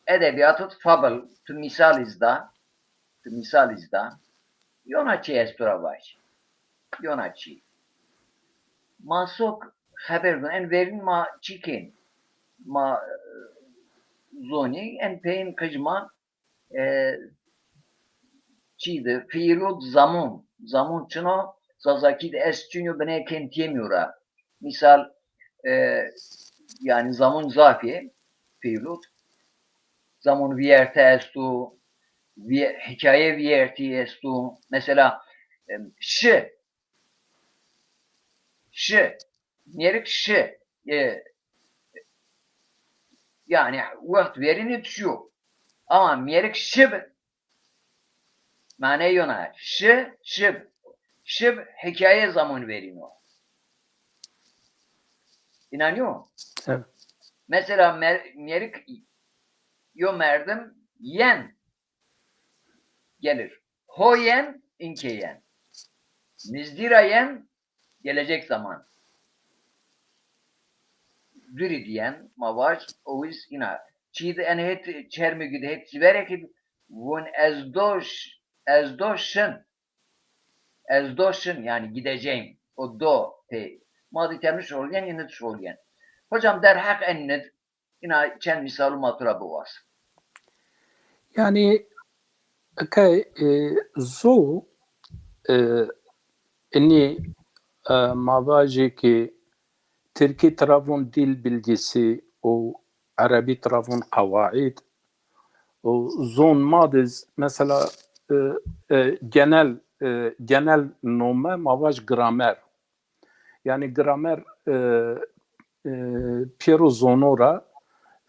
Edebiyatı fabl, tu misal izda, tu misal izda. Yona çi ez tu ra vaj. Yona çi. Ma sok xeber dun, en verin ma çi kên. ma, e, zonî, en peyin qij ma, e, çî de, fiîlût zamon. Zamon çin o, Zazakî de est çin yo, binê kên tîyemîyo ra. Misal, e, yanî zamon zafî, fiîlût. Zamon vîyerte esto, vîye-, hîkaye vîyertî esto. Mesela, e, şi, şi, mêrik şi. E, yanî wext verînî şiyo. Ama mêrik şi bi, maneyê yona şi, şi bi. Şi bi hîkaye zamon verîno. Înanîyo? Evet. Mesela mer-, mêrik yo merdim yen gelir. Ho yen, inkê yen. Nizdî ra yen, gelecek zaman. Durî diyen, ma vaj, o iz îna. Çî de en het Çermûgî de het zîverekî vun ez do ş-, ez do şin. Ez do şin, yani gideceğim. O do pê. Ma di temli şolyen, yine şolyen. Hocam, derheq en nid, ina çend misalu ma tu ra biwas. Yani eke, e, zo, e, ini, e, ma vajê ki Tirkî tira vûn dil bilgisi û Erebî tira vûn qawaid û zon ma de z-, mesela, e, e, genel, e, genel nome ma vaj gramer. Yani gramer, e, e, pêro zono ra,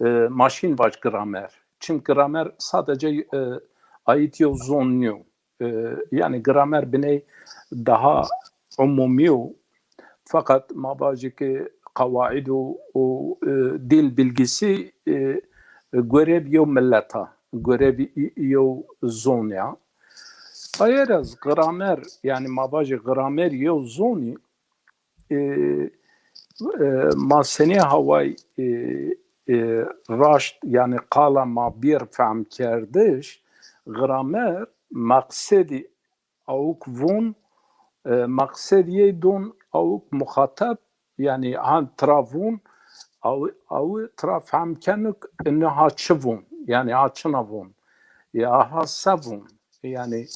e, ma şîn vaj gramer. Çim gramer sadece, e, ait yo zon niyo. E, yani gramer biney daha umumî yo. Fakat ma vajî ki qawaid û, û, e, dil bilgisi, e, e, görev yo milleta, görev yo zon ya. Ayer ez gramer, yani ma vajî gramer yo zonî, e, e, ma senî haway, e, e, raşt, yani qala ma bir fehm kerdiş, gramer maqsedî awk vûn, e, maqsed yê dûn awk muxatab, yani han tira vûn, aw, aw tira fehm kenuk, ini ha çi vûn, yani ha çina vûn, ya ha se vûn. Yani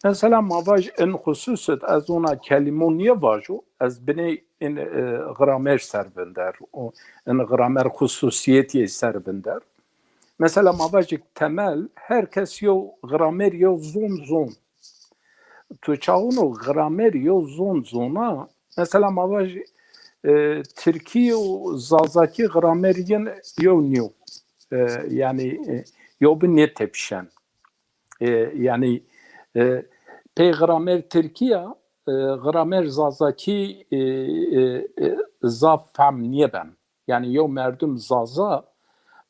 mesela ma vaj in xusus id, ez ona kelîmo nîye vajo, ez biney in, e, gramer ser vinder, o, in gramer xususiyetî ser vinder. Mesela ma vajik temel, her kes yo gramer yo zon zon. Tu çawuno gramer yo zon zona, mesela ma vaj, e, Tirkî û Zazakî gramer yin yo niyo. E, yani, e, yo bi nêtepişen. E, yani, e, pey gramer Tirkî ya, e, gramer Zazakî, e, e, e, zaf fehm nêben. Yani yo merdum Zaza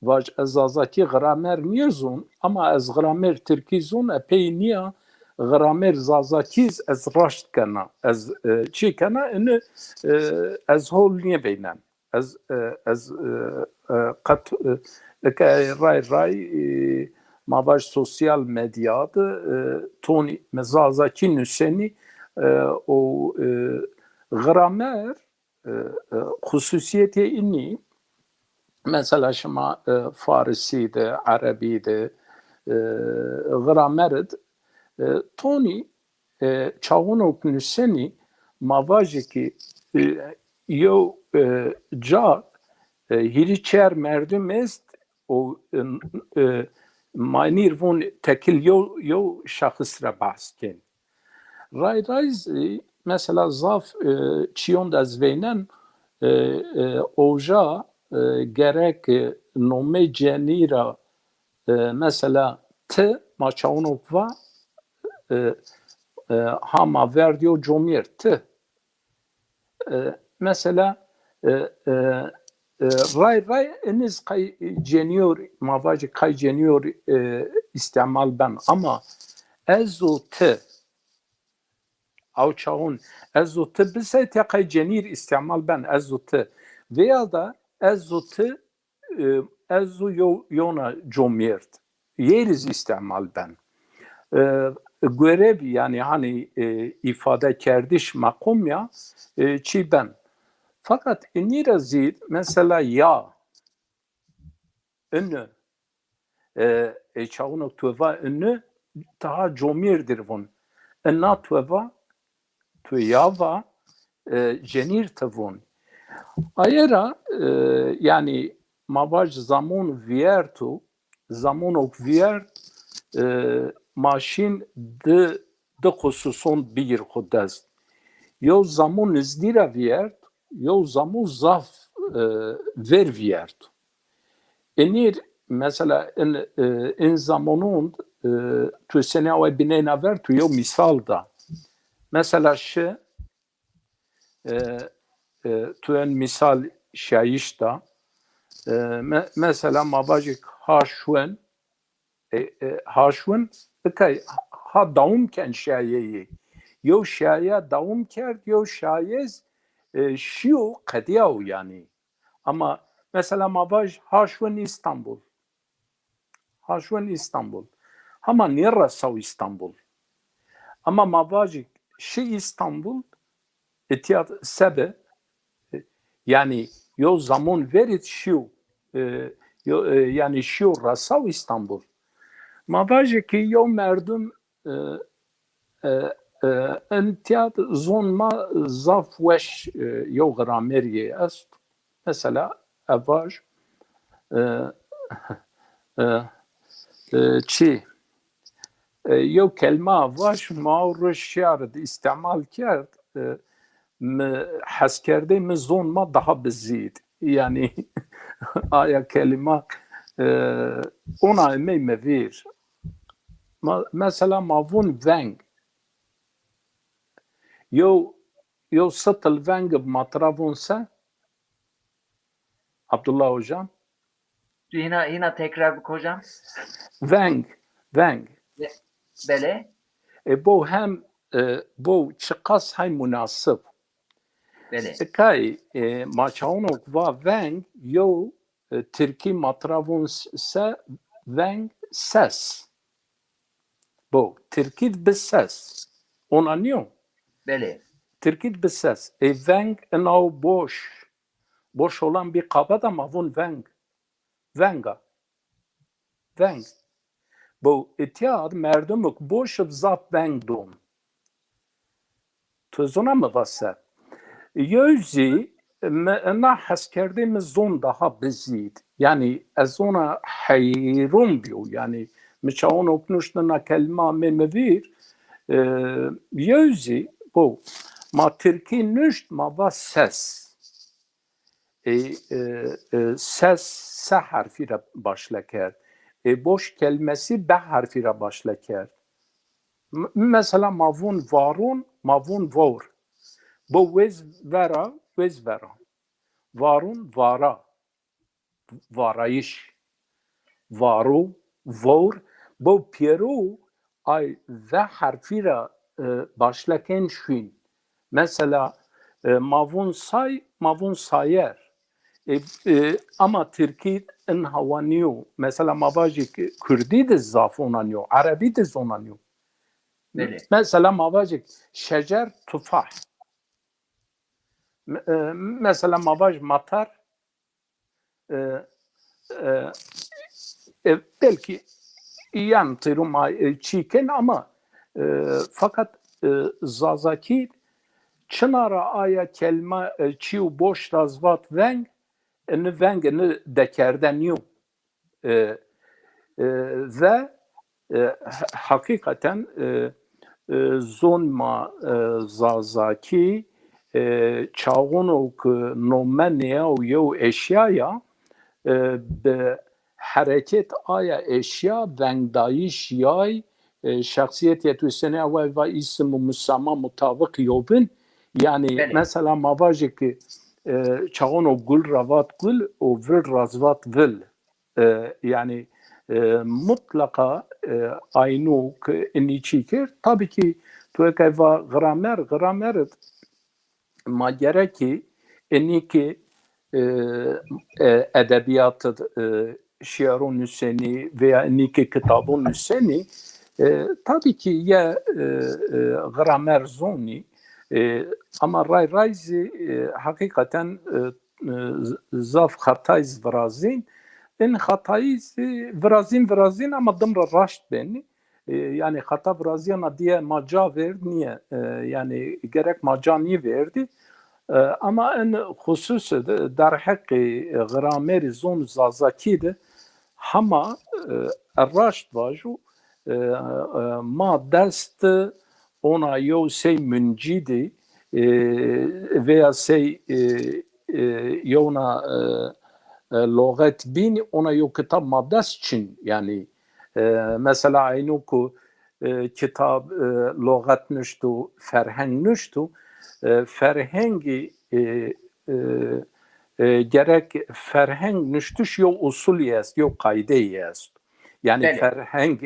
vaj ez Zazakî gramer nêzon ama ez gramer Tirkî zon, e, pey nîya gramer Zazakî z-, ez raşt kena. Ez, e, çi kena? Ini, e, ez hol nêveynen. Ez, e, ez, e, e, qet, e, eke ray ray, e, ma vaj sosyal medya de, e, tonî mi Zazakî nusenî, e, o, e, gramer, e, e, xususiyetê inî, mesela şima, e, Farisî de, Erebî de, e, gramer id, e, tonî, e, çawunok nusenî, ma vajî ki, e, yew, e, ca, e, hîrî çer merdum est û, e, e, ma nîr vûn tekil yew, yew şexis ra behs kên. Ray ray zî, mesela zaf, e, çîyon de ez veynen, e, e, oja, e, gerek, e, nomê cenî ra, e, mesela ti, ma çawunok va, e, e, ha ma verdîyo comîr ti. E, mesela, e, e, e, ray ray iniz qay cenîyor, ma vajî qay cenîyor, e, îstîmal ben. Ama ez û ti, aw çawun, ez û ti bisey tê qay cenîr îstîmal ben, ez û ti. Veya da ez û ti, e, ez û yo-, yona comêrd. Yê rî zî îstîmal ben. E, görev, yani hani, e, îfade kerdiş meqom ya, e, çî ben. Fakat inî ra zî mesela ya, ünü. E, e, çağuno tueva ünü, taha comîr dir vun. Ina tueva, tueva, e, cenîr ti vun. Aye ra, e, yanî ma vaj zamon vîyertu, zamonok vîyert, e, ma şîn di, di xususon bigîr xwu dest. Yew zamon nizdî ra vîyert, yew zamon zaf, e, ver vîyert. Enîr, mesela, in, e, in zamonûn, e, tu senî away bineyna ver, tu yew mîsal da. Mesela, şi, e, e, tu en mîsal şayiş da. E, me-, mesela, ma vajik ha şuwen, e, e, ha şuwen, ikay ha dawam ken şayeyî. Yew şaya dawam kerd, yew şayez, e, şiyo, qedîyaw yanî. Ama mesela ma vaj ha şuwen Îstanbul. Ha şuwen Îstanbul. Hama nêresaw Îstanbul. Ama ma vajî şi Îstanbul, itya sebe, e, yanî yew zamon verîd şiyo, e, yew, e, yanî şiyo resaw Îstanbul. Ma vajî ki yew merdum, e, e, e, intiyat zon ma zaf weş, e, yew gramerî est. Mesela, ev vaj, e, e, e, çi? E, yew kelma vaj, ma o roj şiar di îstîmal kerd. E, mi heskerdê mi zon ma daha bizîd. Yanî, aya kelîma, e, ona emey mi vîr. Ma, mesela ma vûn veng. Yew, yew sitil veng bi ma tira vûn se? Abdullah hocam. Tu hîna, hîna tekrar bik hocam. Veng, veng. Be-, belê. E, bo hem, e, bo çiqas hay munasib. Belê. E, kay, e, ma çawnok va veng, yew, e, tirkî ma tira vûn s-, se, veng, ses. Bo, tirkî di bi ses. Ona nîyo? Belê. Tirkî di bi ses. E, veng, inaw boş. Boş olan bir kaba da ma vûn veng. Venga. Veng. Bo, itya merdimik boş bi zaf veng don. Tu zona mi va se? Yew zî mi ina heskerdê mi zon daha bizîd. Yanî ez zona heyron bîyo. Yanî mi çawnok nuşt ina kelîma amê mi vîr. E, yew zî bo, ma tirkî nuşt, ma va ses. E, e, e, ses se harfî ra başle kerd. E, boş kelmesi be harfî ra başle kerd. M-, mesela ma vûn varûn, ma vûn vawr. Bo wêz vera, wêz vera. Varûn, vara. Varayış. Varû, vawr. Bo pêro ay ve harfî ra, e, başle ken şuyn. Mesela, e, ma vûn say, ma vûn sayer. E, e, ama tirkî in hawa nîyo. Mesela ma vajî ki kurdî de zaf ona nîyo, erebî de zona nîyo. Belê. Mesela ma vajî şecer tufah. Me-, e, mesela ma vaj matar, e, e, e, belkî yan tîrû ma, e, çî ken ama, e, fakat, e, Zazakî çina ra aya kelîma, e, çî û boş ra zvat veng, ini veng ini dekerde nîyo. E, e, ve, e, he-, heqîqeten, e, e, zon ma, e, Zazakî, e, çaxono ki nome nêyaw yew eşya ya, e, bi hereket aya eşya vengdayîş yay, e, şexsîyet ya tu senî away va îsim û musama mutabiq yobin. Yanî, belê, mesela ma vajê ki, e, çaxono gul ra vat gul û vil ra zvat vil. E, yanî, e, mutlaqa, e, aynû ki inî çî kir. Tabî ki tu eke va gramer, gramer ma gerekî inî ki, e, e, edebîyat, e, şîero nusenî veya inî ki kitabon nusenî, e, tabî ki ye, e, e, gramer zonî, e, ama ray ray zî, e, heqîqeten, e, e, z-, zaf xetay zî virazîn. in xetayî zî virazîn virazîn ama dim ra raşt benî. E, yanî xeta virazîyena dîye ma ca vêrd nîye. E, yanî gerek ma ca nîvêrdî. E, ama in xususî de derheqê gramerî zon Zazakî de hema, e, raşt vajo, e, e, ma dest ona yew sey muncîdî, e, veya sey, e, e, yewna, e, e, loxet bînî, ona yew kitab ma dest çin. Yanî, e, mesela eyno ku, e, kitab, e, loxet nuşto, ferheng nuşto, e, ferhengî, e, e, e, gerek ferheng nuştiş yew usulî est, yew qaydeyî est. Yanî Belê. Ferheng,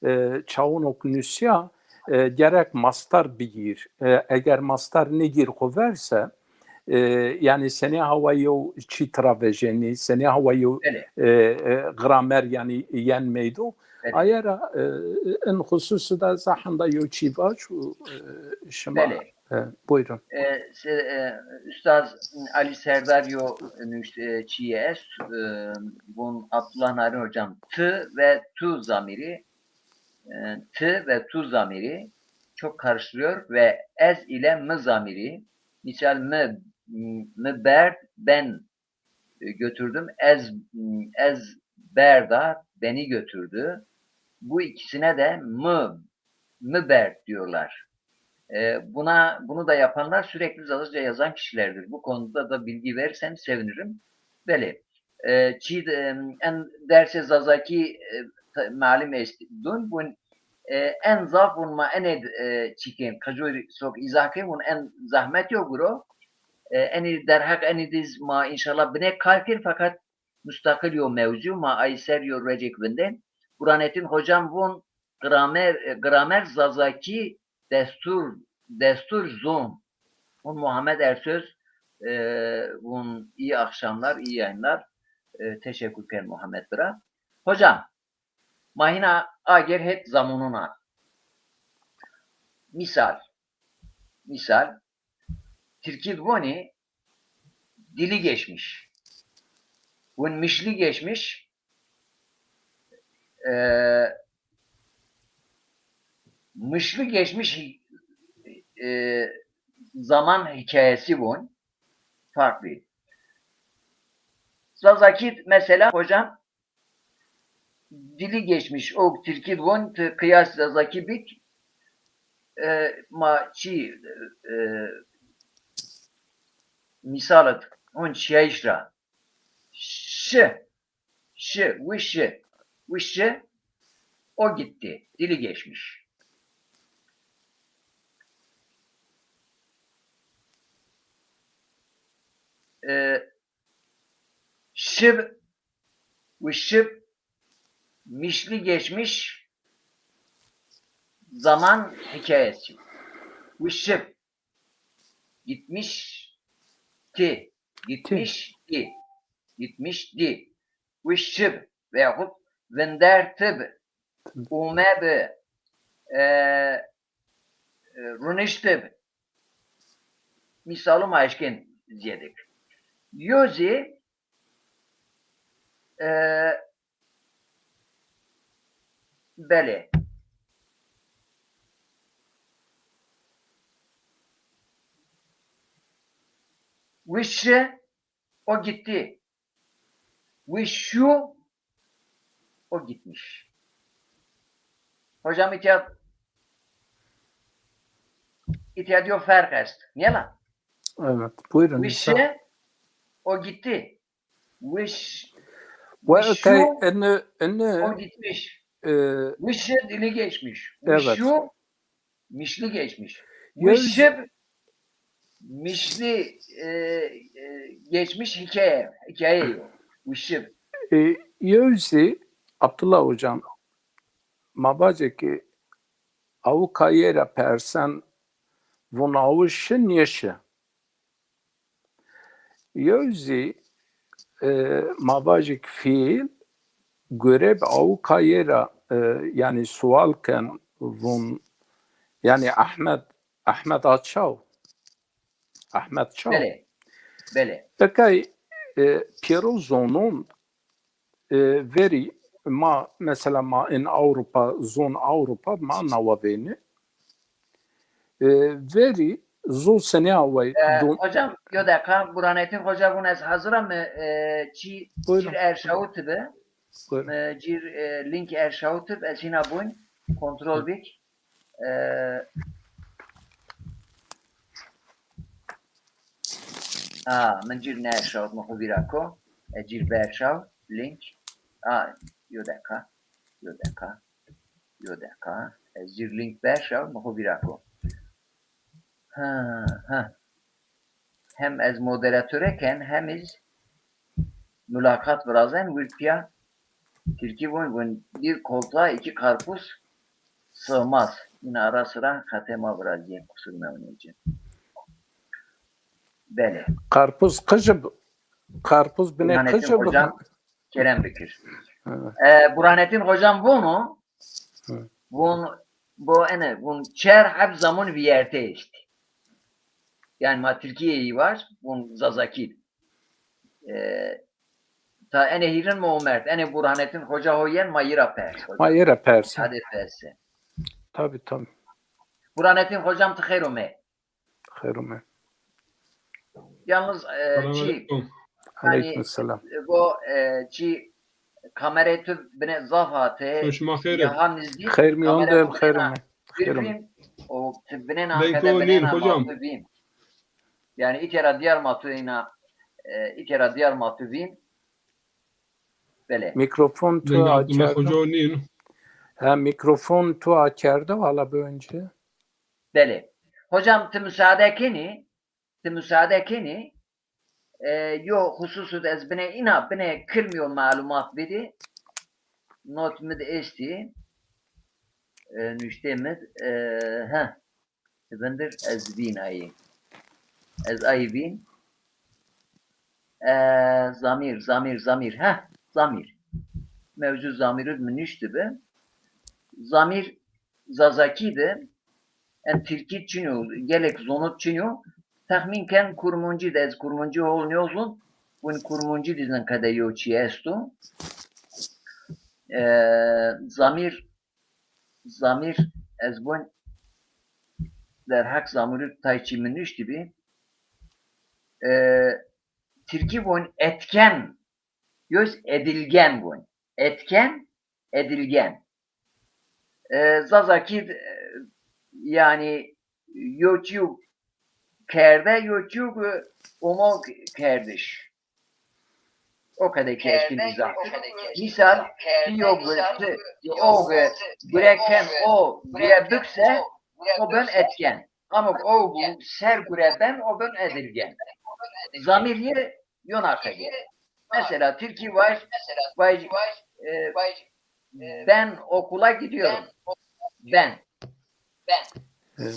e, çawonok nusîya, e, gerek mastar bigîr. E, eger mastar nêgîr xo ver se, e, yanî senî hawa yew çî tira vejenî, senî hawa yew, Belê. e, e, gramer yanî yen meydo. Belê. Aye ra, e, in xususî de ez henda yew çî vaj û, e, şima Belê. E, buyurun. E, se- e, Üstad Ali Serdar yo nüş- e, çiye est, e, vun Abdullah Narin hocam, tı ve tu zamiri, e, tı ve tu zamiri çok karıştırıyor ve ez ile mı zamiri, misal mı, mı berd, ben e, götürdüm. Ez, ez berda, beni götürdü. Bu ikisine de mı, mı berd diyorlar. E, buna, bunu da yapanlar sürekli Zazaca yazan kişilerdir. Bu konuda da bilgi verirseniz sevinirim. Belê. E, çî, e, en dersê Zazakî, e, ta- malim est dun, bun, e, en zaf bun ma enê, e, çîkên, qecûr sok îzah kên, bun en zahmet yo guro. E, enî derheq enî diz ma înşallah binê kar kên, feqet mustaqil yo mewzu, ma ay ser yo ruecêk vindên. Burhanettin hocam vun gramer, e, gramer Zazakî destur, destur zon. Vun Muhammed Ersöz, e, vun iyi akşamlar, iyi yayınlar. E, teşekkür ken Muhammed bira. Hocam, ma hîna agêr het zamonuna. Misal, misal, Tirkî di vonî dili geçmiş. Vun mişli geçmiş, e, mişli geçmiş hi- e, zaman hikayesi vun farklı. Zazakî mesela hocam, dili geçmiş, o Tirkî di von, ti qiyas Zazakî bik, e, ma çi, e, misal et, on çiyayış ra. Şi, şi, wi şi, wi şi, o gitti, dili geçmiş. E, şib, wi şib, mişli geçmiş, zaman hikayesi. Wi şib, gitmiş ti, gitmiş ti, gitmiş ti. Wi şib veyahut vinder tib, ume bi, e, e, runiştib. Mîsalo ma eşkên zîyedêk. Yo zî, e, belê. Wi şi, o gitti. Wi şu, o gitmiş. Hocam, îtya, îtya diyor ferq est. Niye lan? Evet, buyurun. Wi şi, o gitti. Wi ş-, wi şu, enü, enü, o gitmiş. E, wi şi dili geçmiş. Wi evet. Şu, mişli geçmiş. Wi şib, mişli, e, e, geçmiş hikaye, hikaye yo. Wi şib. E, yew zî, Abdullah hocam, ma vacê ki awu kayê ra persen, vun awu şi nêşi. Yew zî, e, ma vajik fiil, gore bi awu kayê ra, e, yanî sual ken vun, yanî Ahmet, Ahmet a çaw? Ahmet çaw? Belê, belê. Ekay, e, pêro zonon, e, verî ma, mesela ma in Ewropa, zon Ewropa ma nawa vênî. E, verî zon senî away E, hocam, yo deqa, Burhanettin Hoca vun ez hazir a, mi, e, çî, cîr erşawit bi. Buyurun. E, cîr, e, link erşawit bi, ez hîna bûn, kontrol bik. E, a, min cîr nêerşawit, mi xo vîra ko. E, cîr berşaw, link. A, yo deqa, yo deqa, yo deqa. Ez cîr link berşaw, mi xo vîra ko. Ha, ha. Hem ez moderatore ken, hem iz mulakat virazen, wir pîya Tirkî vun, vun bir koltuğa iki karpuz sığmaz. Yine ara sıra xetê ma virazîyê, qusur mewnêcî. Belê. Karpuz qij bi, karpuz binê qij bi. Hocam, kerem bikir. E, Burhanettin Hocam vûno, vûn, bo ene, vûn çer heb zamon vîyerte est. Yani ma Tirkîyeyî var, vûn Zazakî. E, ta ene hîrin mi omert, ene Burhanettin Hoca ho yen ma yi ra pers. Ma yi ra pers. Hadi perse. Tabii, tabii. Burhanettin Hocam, ti xeyr ome. Xeyr ome. Yalnız e, çi, Aleyküm selam. Bu e, çi, kamerayê tu bine zaf hate. Şima xeyr. Yaha nizdî. Xeyr mi onde, xeyr mi. Xeyr mi. O tu bine na kede bine na hocam. Yani îtera diyar ma tu ina, e, îtera diyar ma tu vîn. Belê. Mikrofon tu akerde. Ha, mikrofon tu akerde, vala bi önce. Belê. Hocam, ti musaade kenî, ti musaade kenî, e, yo xususû de ez bine îna, bine kilmî yo malumat bidî. Not mi de estî. E, nuştê mi de, e, he. Ti vindir ez vîn ayî. Ez ayî vîn. E, zamîr, zamîr, zamîr. Heh, zamîr. Mewzu zamîrû de mi nuştibi. Zamîr Zazakî de, en Tirkî çin o, gelek zonut çin o. Texmîn ken Kurmuncî de, ez Kurmuncî hol nîyozun. Win Kurmuncî de zin qede yo çî esto. E, zamîr, zamîr, ez bon derheq zamîrû tay çî mi nuştibi. E, Tirkî bon etken, yoz edilgen bon. Etken, edilgen. E, Zazakî, e, yani yo çîyo kerde, yo çîyo, e, omo kerdiş. O kadar ki eşkin izah. Misal, ti yo gure, ti, o gure, gure ken, o gure bükse, o ben etken. Ama o ser gure ben, o ben edilgen. Zamîr ye, yona qede. Mesela Tirkî vaj, vaj, e, ben okula gidiyorum. Ben. Evet.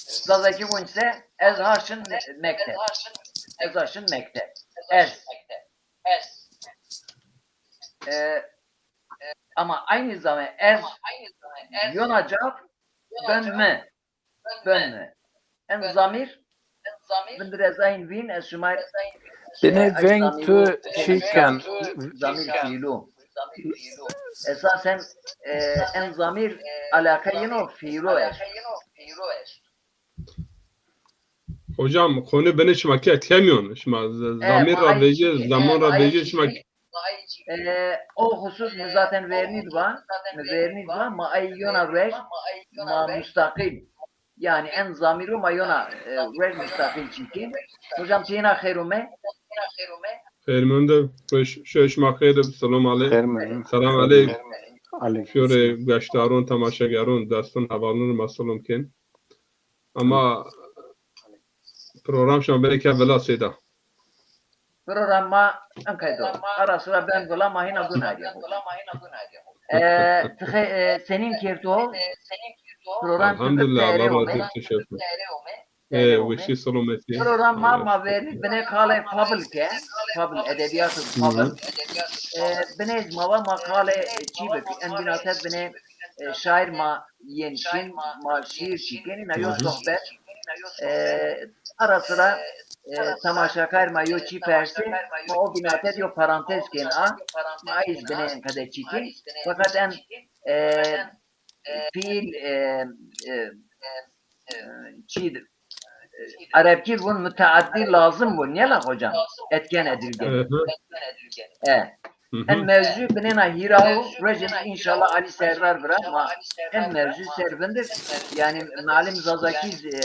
Zazakî vun se ez ha şin me-, mekteb. Ez ha şin mekteb. Ez. E, ama aynı zaman ez yona cevap ben mi? Ben mi? En zamîr, vindir ez ayn vîn, ez şima Binê veng tu çî ken. Zamîr fiîlû. Esasen, e, en zamîr alaka yino fiîlû est. Hocam, konu beni şima ke kemiyon. Şima z-, zamîr ra vejî, zaman ra vejî şima. E, o husus mi zaten vernî di va, mi vernî di va, ma ay yona ruej, ma mustaqil. Yani en zamîrû ma yona, e, ruej mustaqil çîkin. Hocam, tîna xeyr ome. Xeyr mende, şo şima xeyr, selam aleyk. Xeyr mende. Selam aleyk. Aleyk. Şore geştarun, temaşegerun, destun, hevalun ma selam ken. Ama program şima belki vila seyda. Program ma enqedo. Ara sıra ben vila ma hina gunaydi. E, tixê, e, senin kerto. Program Elhamdülillah, Allah razı olsun. Teşekkür. E, weşî selametî. Program ma, ma verî binê qalê fabl ke. Fabl, edebiyat fabl. E, binê ma va ma qalê çî bik. En binatet binê, e, şair ma yên şin, ma şiir çî kenî, na yo sohbet. E, ara sıra e, temaşakar ma yo çî persê, ma o bînate de yo parantez kên a, ma ay zî binê enqede çî kên. Feqet en, e, fiil, e, e, e, çî, e, Erebkî vun müteaddi lazım vun, nîya la hocam? Etken edilgen. Hı hı. E. Hı hı. En mewzu binêna hîra û rojê înşallah Alî Serdar vira ma en mewzu ser vindir. Yanî malim Zazakî, e,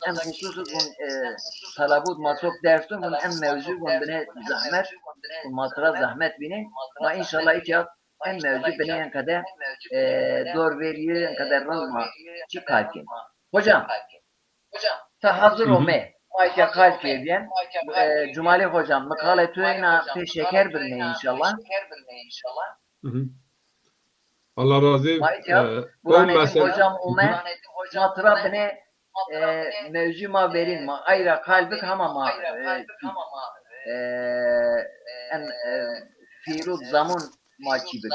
en husus vun, e, talabût ma çok ders dun vun en mewzu vun binê zahmet, vun ma tira zahmet bînê. Ma înşallah îtya en mewzu binê enqede, e, dor verî, enqede rind ma çî kar kên. Hocam, ti hazir ome. Ma îtya qal kerdîyen. E, Cumalî hocam, mi qalê tu êna pê şeker birnê înşallah. Hı hı. Allah razî. Ma îtya, e, Burhanettin hocam ome, ma tira binê, e, mewzu ma verîn, ma ay ra qal bik hama ma, e, e, en, e, fiîl û zamon ma çî bik.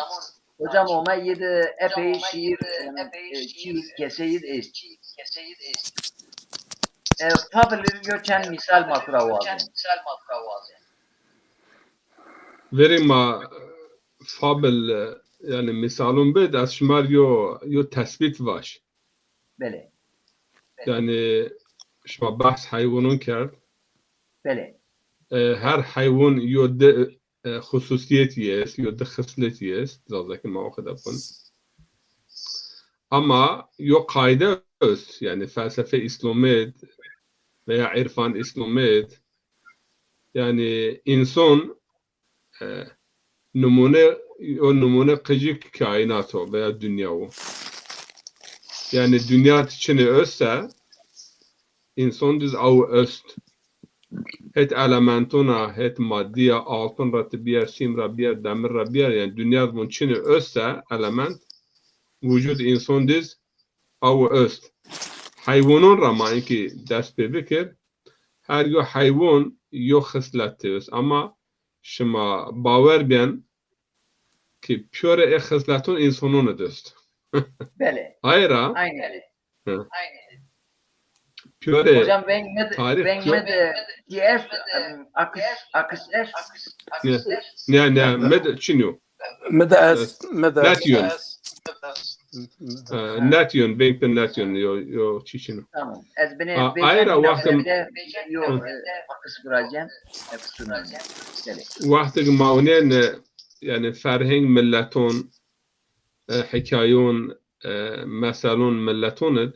Hocam ome yê de epey şîîr, e, e, çî keseyî de est. E, Fabl yo çend mîsal ma tu ra wazên. Verê ma Fabl, e, yanî mîsalon bid, ez şima rê yo, yo tesbît vaj. Belê. Yanî şima behs heywanon kerd. Belê. E, her heywan yo di, e, xususîyetî est, yo di xisletî est, Zazakî ma o qede vun. Ama yo qayde est, yanî felsefe Îslamî d veya îrfan Îslamî d, yanî însan, e, nimûne, o nimûne qicik kaînat o veya dinya o. Yanî dinya çinê est se, însan diz aw est. Het elementona, het madîya, altun ra ti bîyer, sîm ra bîyer, demir ra bîyer, yanî dinya vun çinê est se, element, wucud însan diz aw est. Heywanon ra ma inkî dest pê bikir. Her yo heywan yo xislet est. Ama şima bawer bîyen ki pîyorê ê xisleton însanon id est. Belê. Ayra. Aynen. Hı. Pîyorê hocam, veng mi d-, tarîx veng pîyo- mi d-, ki est, em, akis, akis est. Ne, ne, ne, mi d çin yo. Mi d est, mi d est. Nation. E, nation, veng de nation, yo, yo çî çin o. Tamam. Ez binê, a, binê ayra wextê, yo, e, akis viracen, e, kusurun. Belê. Wextê ki ma onên, e, yanî ferheng milleton, e, hikayon, e, meselon milleton id,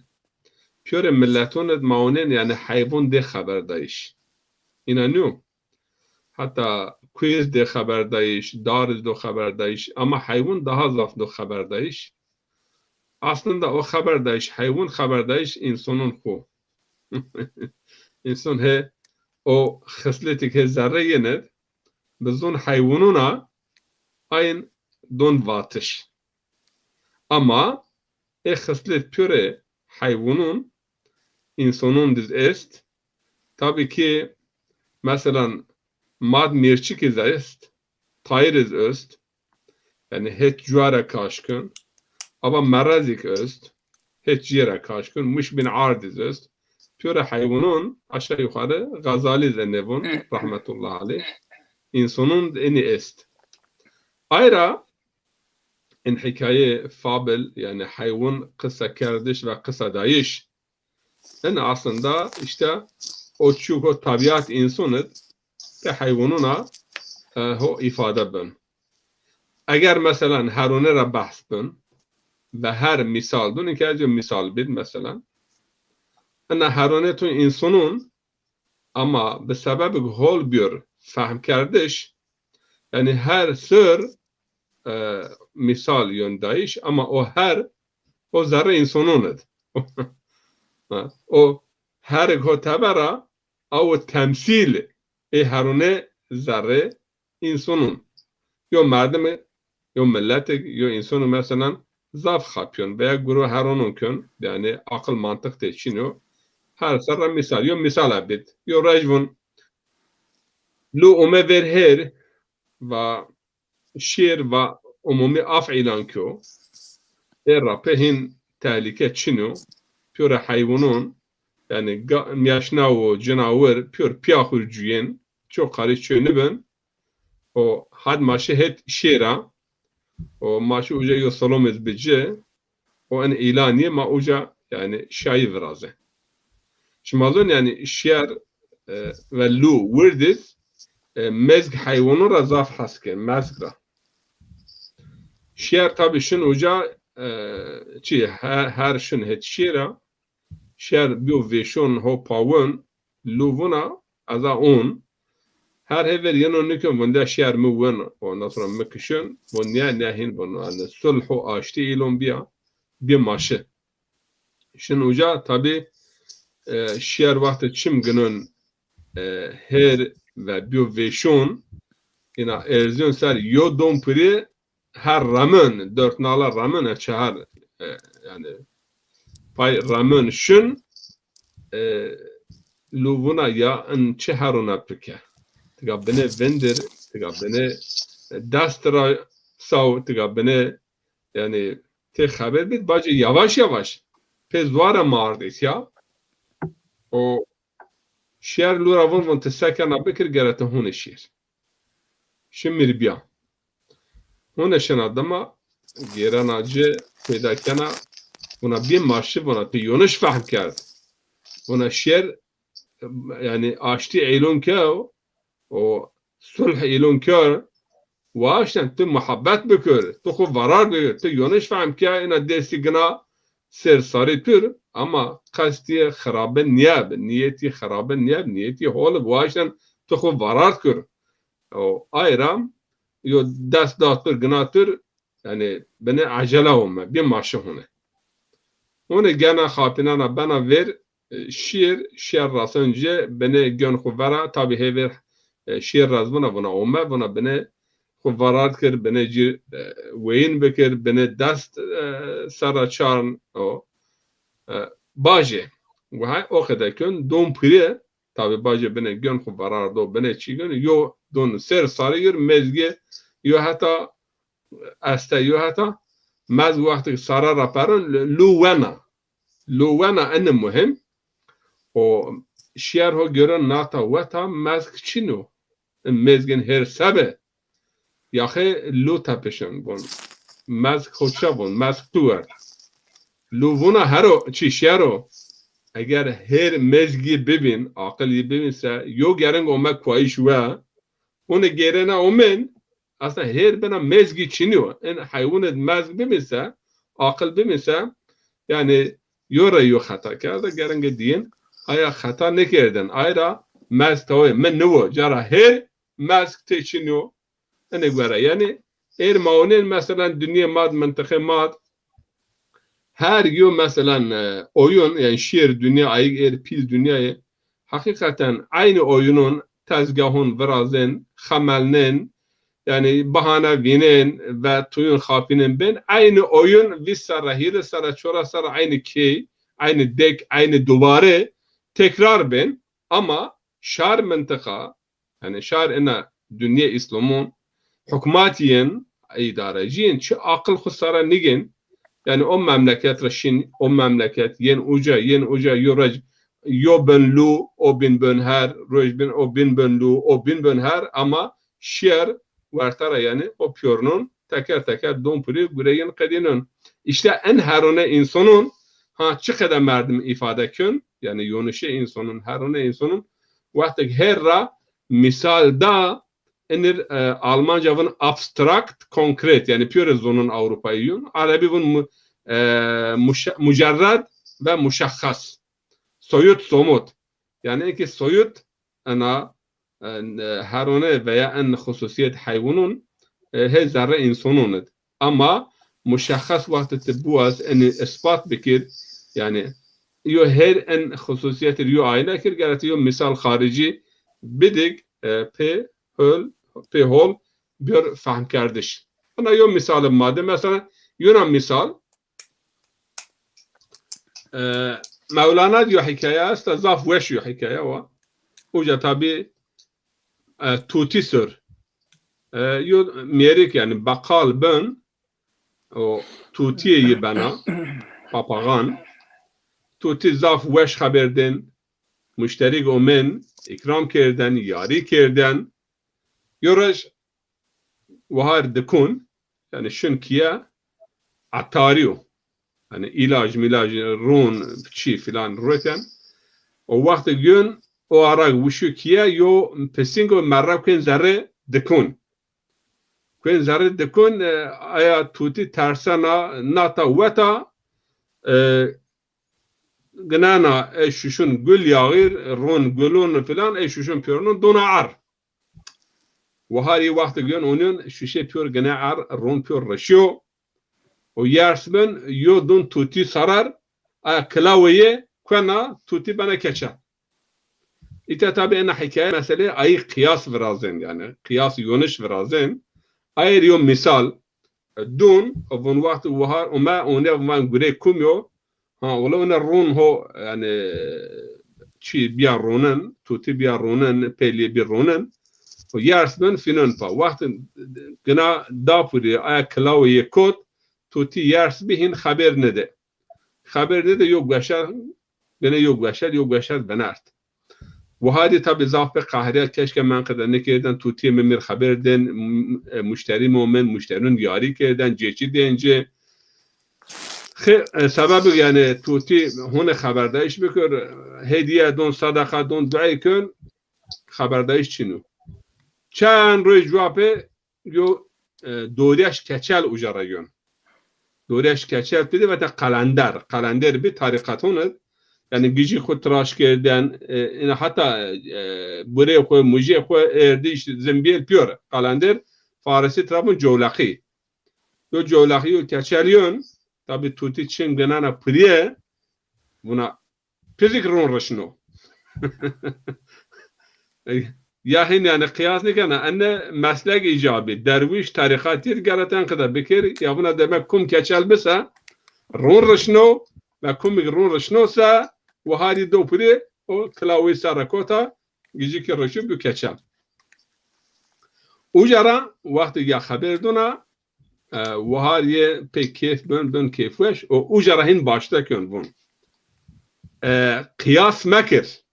pîyorê milleton id ma onên, yanî heywan dê xeberdayîş. Îna nîyo? Heta kuêz dê xeberdayîş, dar iz do xeberdayîş, ama heywan daha zaf do xeberdayîş. Aslında o xeberdayîş, heywan xeberdayîş însanon xo. Însan hê o xisletêk hê zerrê yin id, bi zon heywanon a, ayin don vatiş. Ama ê xislet pîyorê heywanon, însanon diz est. Tabî ki, meselan, mad mîrçik iz est, tayir iz est. Yanî het cuwa ra kaş kin. Ama merezîk est, het cîyê ra kaş kin. Muş bin ard iz est. Pîyorê heywanon aşağı yukarı Gazalî iz enê vun, rahmetullah aleyh. Însanon inî est. Ayra in hikaye fabl, yanî heywan qise kerdiş ve qise dayîş. In aslında işte o çîyo ko tabiat însan id, pê heywanon a, e, ho îfade bin. Eger meselan herone ra behs bin ve her mîsal dun, inke ez yo mîsal bid meselan. Ina herone tun însanon, ama bi sebebik hol bîyor fehmkerdiş, yanî her sir, e, mîsal yon dayîş, ama o her, o zerrê însanon id. Ha, o herik ho teber a, aw temsîl ê herone zerrê însanon. Yo merdimî, yo miletik, yo însanû meselan zaf xapîyon veya guru heronon kon, yanî aqil mantiq tê çin o. Her serre mîsal, yo mîsal a bid. Yo rej vun, lu ome ver hêr va şêr va umumî af îlan kyo. Ê ra pê hîn tehlîke çin o. Pîyorê heywanon Yanî ga-, mîyaşna û cinawir pîyor pîya xwu rê cuyên, ço qarî çê nibin. O had ma şi het şêra. O ma şi uca yo solomê zî bi ci. O en îlanîye ma uca yanî şayî virazê. Şima zon yanî şîyer, e, ve lû wirdîz, e, mezg heywanon ra zaf hes ke, mezg ra. Şîyer tabî şin uca, e, çi, he-, her şin het şêra. Şer bîyo vêşon ho pawon, lû vûna, ez a on. Her hêver yeno nikon, vûn de şer mi win, ondan sonra mi kişin, vûn nîya, nîya hîn vûn. Yanî sulh û aştî îlon bîya, bî ma şi. Şin uca tabî, e, şer wextê çim ginon, e, hêr ve bîyo vêşon, îna erzîyon ser yo don pirî, her remon, dört nala remon, e, çehar, e, yanî pay remon şin, e, lû vûna ya in çi herona pike. Tika binê vindir, tika binê dest ra saw, tika binê, yanî tê xeber bid, bacê yavaş yavaş. Pê zuare ma ard îtya. O şer lû ra vûn, vûn ti se kena bikir, gere ti hûnê şer. Şi mîr bîya. Hûne şina dima, gêrena ci, peyda kena, vûna bî ma şi, vûna ti yoniş fehm kerd. Vûna şer, yanî aştî îlon kew, o sulh îlon kerd, waşten ti muhabbet bikir, ti xwu varar bikir, ti yoniş fehm ke, îna destî gina ser sarî tur, ama qestî xirabe nîyeb, nîyetî xirabe nîyeb, nîyetî hol ib, waşten ti xwu varar kir. O ay ra yo dest da tur, gina tur, yanî binê ecele ome, bî ma şi hûne. Hûne gena xapînena bena vêr, e, şîr, şîr rasen ci, binê gön xwu vera, tabî hêvêr, e, şîr ra zî vûna, vûna ome, vûna binê xwu varard kir, binê ci, e, weyin bikir, binê dest, e, ser ra çarn, o, e, bajê. Wihay o qede kön, don pirî, tabî bacê binê gön xwu varardo, binê çî gön, yo don ser sarî gir, mezgê yo heta este, yo heta mezg wextê sare ra peron, lû wena. Lû wena ene muhîm. O şîyer ho gero nata weta mezg çin o. Mezgên her sebe. Yaxê lû tepişin vûn. Mezg xo ça vûn, mezg tu werd. Lû vûna hero, çi şero. Eger her mezgî bibîn, aqil yî bibîn se, yo gering ome kuayîş we, hûne gêrena omen, aslında her bina mezgî çinî yo. En heywûnê mezg bibîn se, aqil bibîn se, yanî yo re yo xeta kerde, gerenge dîyin, aya xeta nêkerdin. Ay ra mezg tawê mi niwo, cara her mezg tê çinî yo. Ene gore. Yanî êr ma onên, mesela, dinyê ma d, mintiqê ma d, her yo, mesela, e, oyun, yanî şêr dinya, ayik êr pîl dinyayê, heqîqeten eynî oyunon, tezgahon virazên, xemelnên, yanî bahane vînên ve tuyun xapînên bên, eynî oyun vîst serre, hîris serre, çoras serre eynî key, eynî dek, eynî dubare tekrar bên. Ama şar mintiqa, yanî şar ina dinyê Îslamon, hukmatîyên, îdarecîyên çi aqil xwu sare nigên. Yanî o memleket ra şin, o memleket, yên uca, yên uca, yo roj, yo bin lû, o bin bin her, roj bin, o bin bin lû, o bin bin her, ama şer werte ra, yanî o pîyornon teker teker don pirî gureyên qedînon. Îşte en herone însonon, ha, çi qede merdim îfade kön, yanî yonişê însonon, herone însonon, wextek her ra mîsal da, inir, e, Almanca vûn abstract, konkret, yanî pîyore zonun Ewropayî yûn, Erebî vûn mu-, e, muşe-, mucerred ve muşexxes. Soyut, somut. Yanî ki soyut ena, e, herone veya en xususîyet heywûnûn, e, hê zerre însonûn id. Ama muşexxes wextê ti biwaz enî ispat bikir, yanî yo her en xususîyetî yo ayna kir, gere ti yo mîsal xaricî bidik, e, pê hol, pê hol bir fehmkerdiş. Ena yo mîsal ma de, mesela, yona mîsal, e, Mewlana yo hîkaye esta, zaf weş yo hîkaye wa. Uca tabî, e, tutî sor. E, yo mêrik, yanî beqal bin, o tutîyê yi bena, papaxan. Tutî zaf weş xeber dên, muşterîk omên, îkram kerdên, yarî kerdên. Yo roj Wahar dikun, yanî şin kîye, etarî yo. Yanî îlaj mîlaj, rûn, çî filan rûtên. O wextê gön o ara wişu kîye, yo pisîngo merre kuen zerrê dikun. Kuen zerrê dikun, e, aya tutî tersena, nata weta, e, ginena e şuşun gul yağîr, rûn gulun filan, e şuşun pîyorun dona er. Waharî wextê gön onîyon şuşê pîyor gine er, rûn pîyor reşîyo. O yers bin, yo dun tutî sarar, aya kilawê yê kuena, tutî bena keçe. Îta tabî ena hîkaye meselê ayî qiyas virazên, yanî qiyas yoniş virazên. Ayîr yo mîsal, e, dun, e, vun wextê wahar ome, onîya van gurê kum yo. Ha, wele one rûn ho, yanî, çî bîya rûnin, tutî bîya rûnin, pêlî bî rûnin. O yers bin fînin pa. Wextê gina dapurî, aya kilawê yê kot, tutî yers bî, hîn xeber nêdê. Xeber nêdê, yo gueşer, gine yo gueşer, yo gueşer vinert. Waharî tabî zaf pê qehriya, keşke men qede nêkerdên, tutîyê mi mir xeber dên, m-, e, muşterî mi omên, muşterîn yarî kerdên, cêçî dên ci. Xê, e, sebebik, yanî, tutî hone xeberdayîş bikir, hedîye don, sedeqa don, duayî kön, xeberdayîş çin o. Çend roj cuwa pê yo, e, dorîyaş keçel uca ra yon. Dorîyaş keçel pî de vete qelender. Qelender bî tarîqaton id. Yanî gijî xwu tiraş kerdên, e, ina heta, e, burê xwu, mujê xwu, erdîş, zimbîl pîyor. Qelender farisî tira vun cewleqî. Yo cewleqî yo keçel yon, tabî tutî çim ginena pirîye, vuna pizik rûn rişno. Ya hîn, yanî, qiyas nêkena, ene meslek îcabî, derwîş, tarîqatî di gere tenqide bikir, ya vuna demek kum keçel bise, rûn rişno, ve kumik rûn rişno se, waharî do pirî, o kilawî ser ra kota, gijî kî rişî bî keçel. Uca ra wextê ya xeber dona, e, waharî pê kêf bin, bin kêfweş, o uca ra hîn başte kön vun. E, qiyas mekir.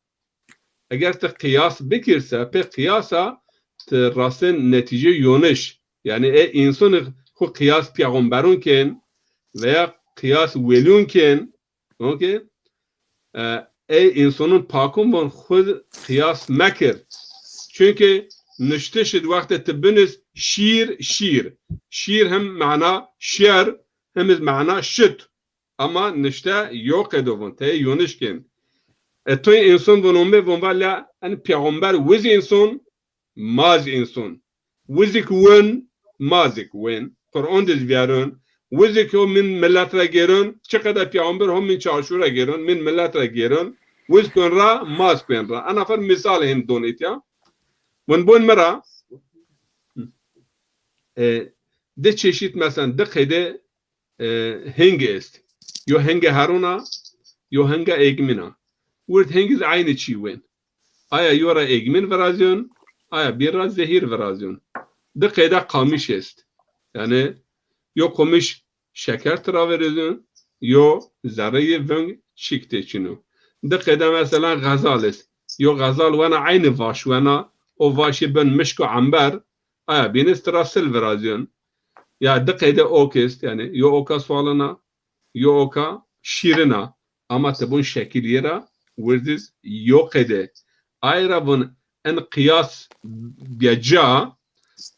Eger ti qiyas bikir se, pê qiyasa ti rasên netîcê yoniş. Yanî e însonî xwu qiyas peyxamberon kên veya qiyas welîyon kên, Okey? E, ey însonun pakun von xwu qiyas mekir. Çunkî nuştiş id wextê ti biniz şîr, şîr. Şîr hem mana şer, hem iz mana şit. Ama nuşte yo qedo von, teye yoniş kên. E, toy înson von ome von va la en peyxamber wiz înson, ma zi înson. Wizik win, ma zik win. Quran diz vîyarun. Wizik ho min milet ra gêrun, çiqede peyxamber ho min çarşu ra gêrun, min milet ra gêrun. Wiz kuen ra, ma zi kuen ra. Ena fer mîsal hin don îtya. Win bon mi ra, e, di çeşit, mesela, di qeyde e, hingî est. Yo hingê herûn a, yo hinga êgmîn a. Wird hingî zi eynî çî wên. Aya yo ra êgmîn virazîyon, aya bîr ra zehîr virazîyon. Di qeyda qamîş est. Yanî yo qomîş şeker tira virazîyon, yo zereyê veng çîk tê çin o. Di qeyda mesela xezal est. Yo xezal wena eynî vaş wena, o vaşê ben mişk û ember, aya bîn iz tira sil virazîyon. Ya di qeyde ok est, yanî yo oka swalin a, yo oka şîrin a. Ama ti bun şekil yê ra wirdiz yo qeyde. Ay ra vun en qiyas bîya ca,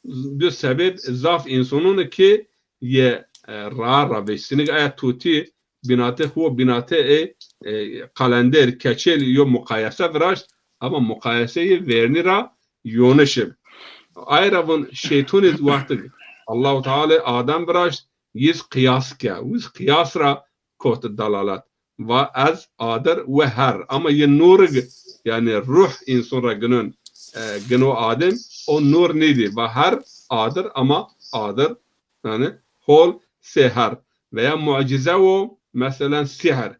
bi sebeb zaf însonun ki yê, e, ra ra vêsînik aya tutî bînate xwu, bînate ê, e, qalender, keçel yo muqayese viraşt, ama muqayeseyê vernî ra yoniş ib. Ay ra vun şeytun iz wextig Allahu Teala Adem viraşt, yiz qiyas ke, wiz qiyas ra kot dalalet. Va ez adir we her. Ama yi nurig, yanî ruh înson ra ginon, e, gino Adem, o nur nêdî. Va her adir ama adir, yanî hol sê her. Veya mucize wo, meselen, sîhr.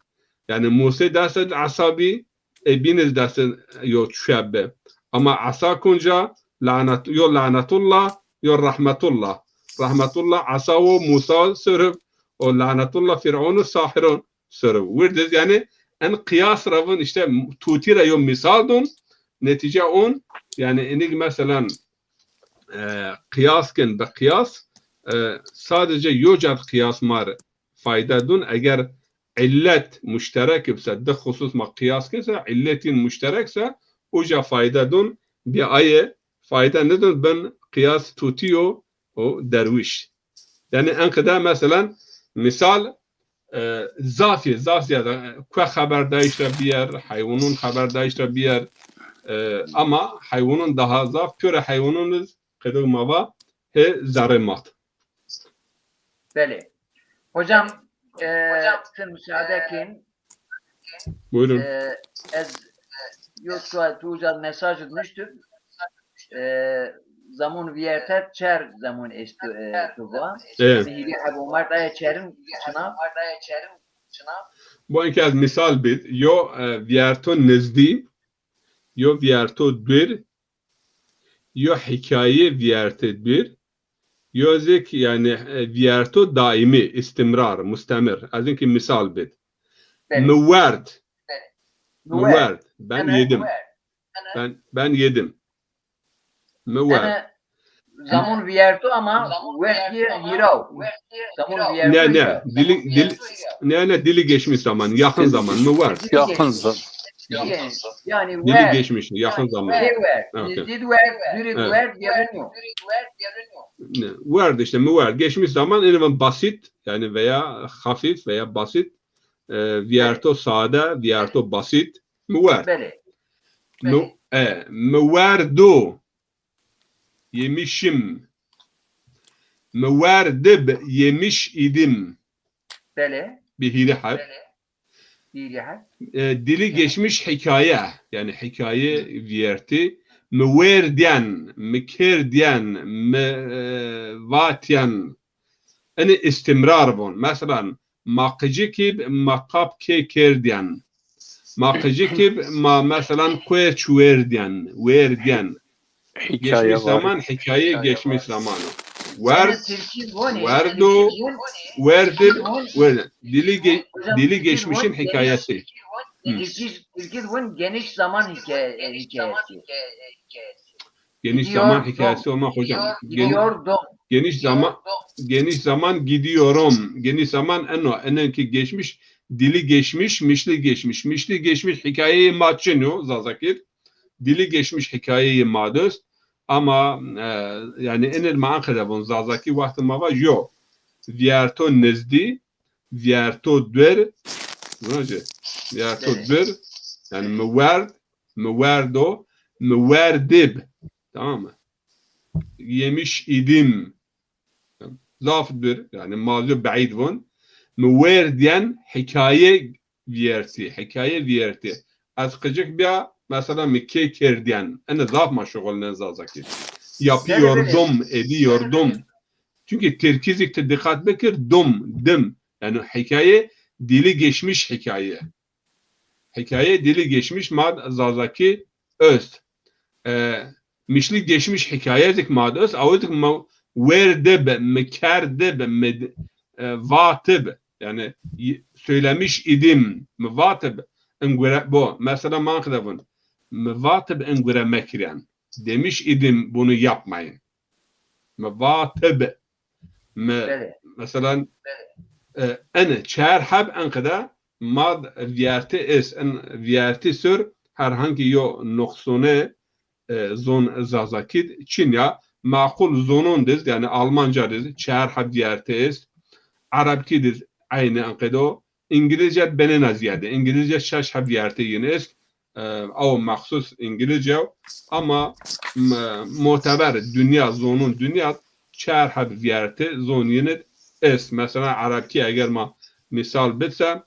Yanî Muse dest id esa bî, e, bîn iz dest id yo çuye bi. Ama esa kunca lanet, yo lanetullah, yo rahmetullah. Rahmetullah esa wo Musa sirib, o lanetullah Fîr'ûn û sahirûn sirib. Wirdiz, yanî En qiyas ra vun, işte, tutî ra yo misal dun, netîce on, yani, inik, meselan, e, qiyas kin bi qiyas, e, sadece yo cad qiyas mar fayda dun. Eger illet muşterek bise, di xusus ma qiyas kin se, illet yin muşterek se, uca fayda dun, bi aye fayda nidun, bin qiyas tutî yo û derwîş. Yani enqede, meselan, misal, e, zaf yê, zaf ziyade, e, kue xeberdayîş ra bîyer, heywanun xeberdayîş ra bîyer, e, ama heywanun daha zaf, pîyorê heywanun iz qedog ma va hê zerrê mat. Belê. Hocam, e, ti müsaade kin. Buyurun. E, ez yo sual, tu uca mesaj etmiştin. E, zamon viyertet çer zamon estu, e, tu va. Evet. Hîrê heb omar daya çerin çina. Bu enke ez misal bid, yo, e, viyerto nizdî, yo viyerto dûr, yo hikaye viyerte dûr, yo zik, yani, e, viyerto daimi, istimrar, mustemir. Ez inki misal bid. Belê. Mi werd. Belê. Mi werd. Ben Ene yedim. werd. Ben, ben yedim. Mi werd. Ene zamon viyerto ama werd yê hîraw. Zamon viyerto Ne, ne. hîraw. Dili, dil, ne, ne. Dili geçmiş zaman. Yakın zaman. Mi werd. Yakın zaman. Yani, yani Dili werd. geçmiş. Yakın zaman. Şey werd. Okey. Nizdî werd. Dûrî Evet. werd. Gerek yok. Ne, werd işte. Mi werd. Geçmiş zaman, yani basit, yani veya hafif veya basit. E, viyerto sade, viyerto basit. Mi werd. Belê. Mi, e, mi werdo. Yemişim. Mi werdib, yemiş idim. Belê. Bi hîrê heb. Hîrê heb. E, dili geçmiş hikaye. Yani hikaye viyerti. Mi werdyen, mi kerdyen, mi, e, vatyen. Ini istimrar vun. Meselan, ma qicikib, ma qap kê kerdyen. Ma qicikib, ma, meselan, kuerç werdyen, werdyen. Geçmiş zaman, hikaye geçmiş zaman. Werd, Tirkî vonê, werdo, Tirkî von, werdib, von, werdyen. Dili, ge- hocam, dili Tirkî geçmişin von, hikayesi. Tirkî, Tirkî von geniş zaman hikaye, hikayesi. Geniş Gidiyordum. Zaman hikayesi olmak hocam. Gen- Gidiyordum. Geniş zaman, geniş zaman gidiyorum. Geniş zaman eno, enenki geçmiş, dili geçmiş, mişli geçmiş. Mişli geçmiş hikayeyi ma çin yo, Zazakir. Dili geçmiş hikayeyi ma döz. Ama, e, yani enel ma anqede vun Zazaki wextê ma va yo. Viyerto nizdî, viyerto dwer, viyerto dwer, yani mi werd, mi werdo, mi werdib. Tamam mı? Yemiş idim. Zaf dûr, yani ma zî beîd vun. Mi werdyen hikaye viyertî, hikaye viyertî. Ez qicik biya, mesela mi kê kerdyen. Ene zaf ma şuxulnen Zazakî. Yapıyordum, ediyordum. Çünkü Tirkî zik ti dikkat bikir, dum, dim. Yani hikaye, dili geçmiş hikaye. Hikaye dili geçmiş mad Zazakî öst. E, mişli geçmiş hikaye zik mad öst. Aw zik ma werdib, mi kerdib, mi, e, vatib. Yani y- söylemiş idim, mi vatib. Ingure bo. Mesela man qide vun. Mi vatib ingure mekiryan. Demiş idim bunu yapmayın. Mi vatib. Mi, Belê. Mesela, e, ene çar heb enqede mad viyerti est, en viyerti sor herhangi yo noqsone, e, zon Zazakîd çin ya. Maqul zonon diz, yani Almanca diz, çar heb viyerti est. Arabkî diz aynı enqedo. İngilizce benena ziyade. İngilizce şeş heb viyerti yin est. E, aw mexsus İngilizce, ama m- muteber dünya, zonun dünya çar heb viyerti zon yinid est. Mesela Arabkî eger ma misal bitse,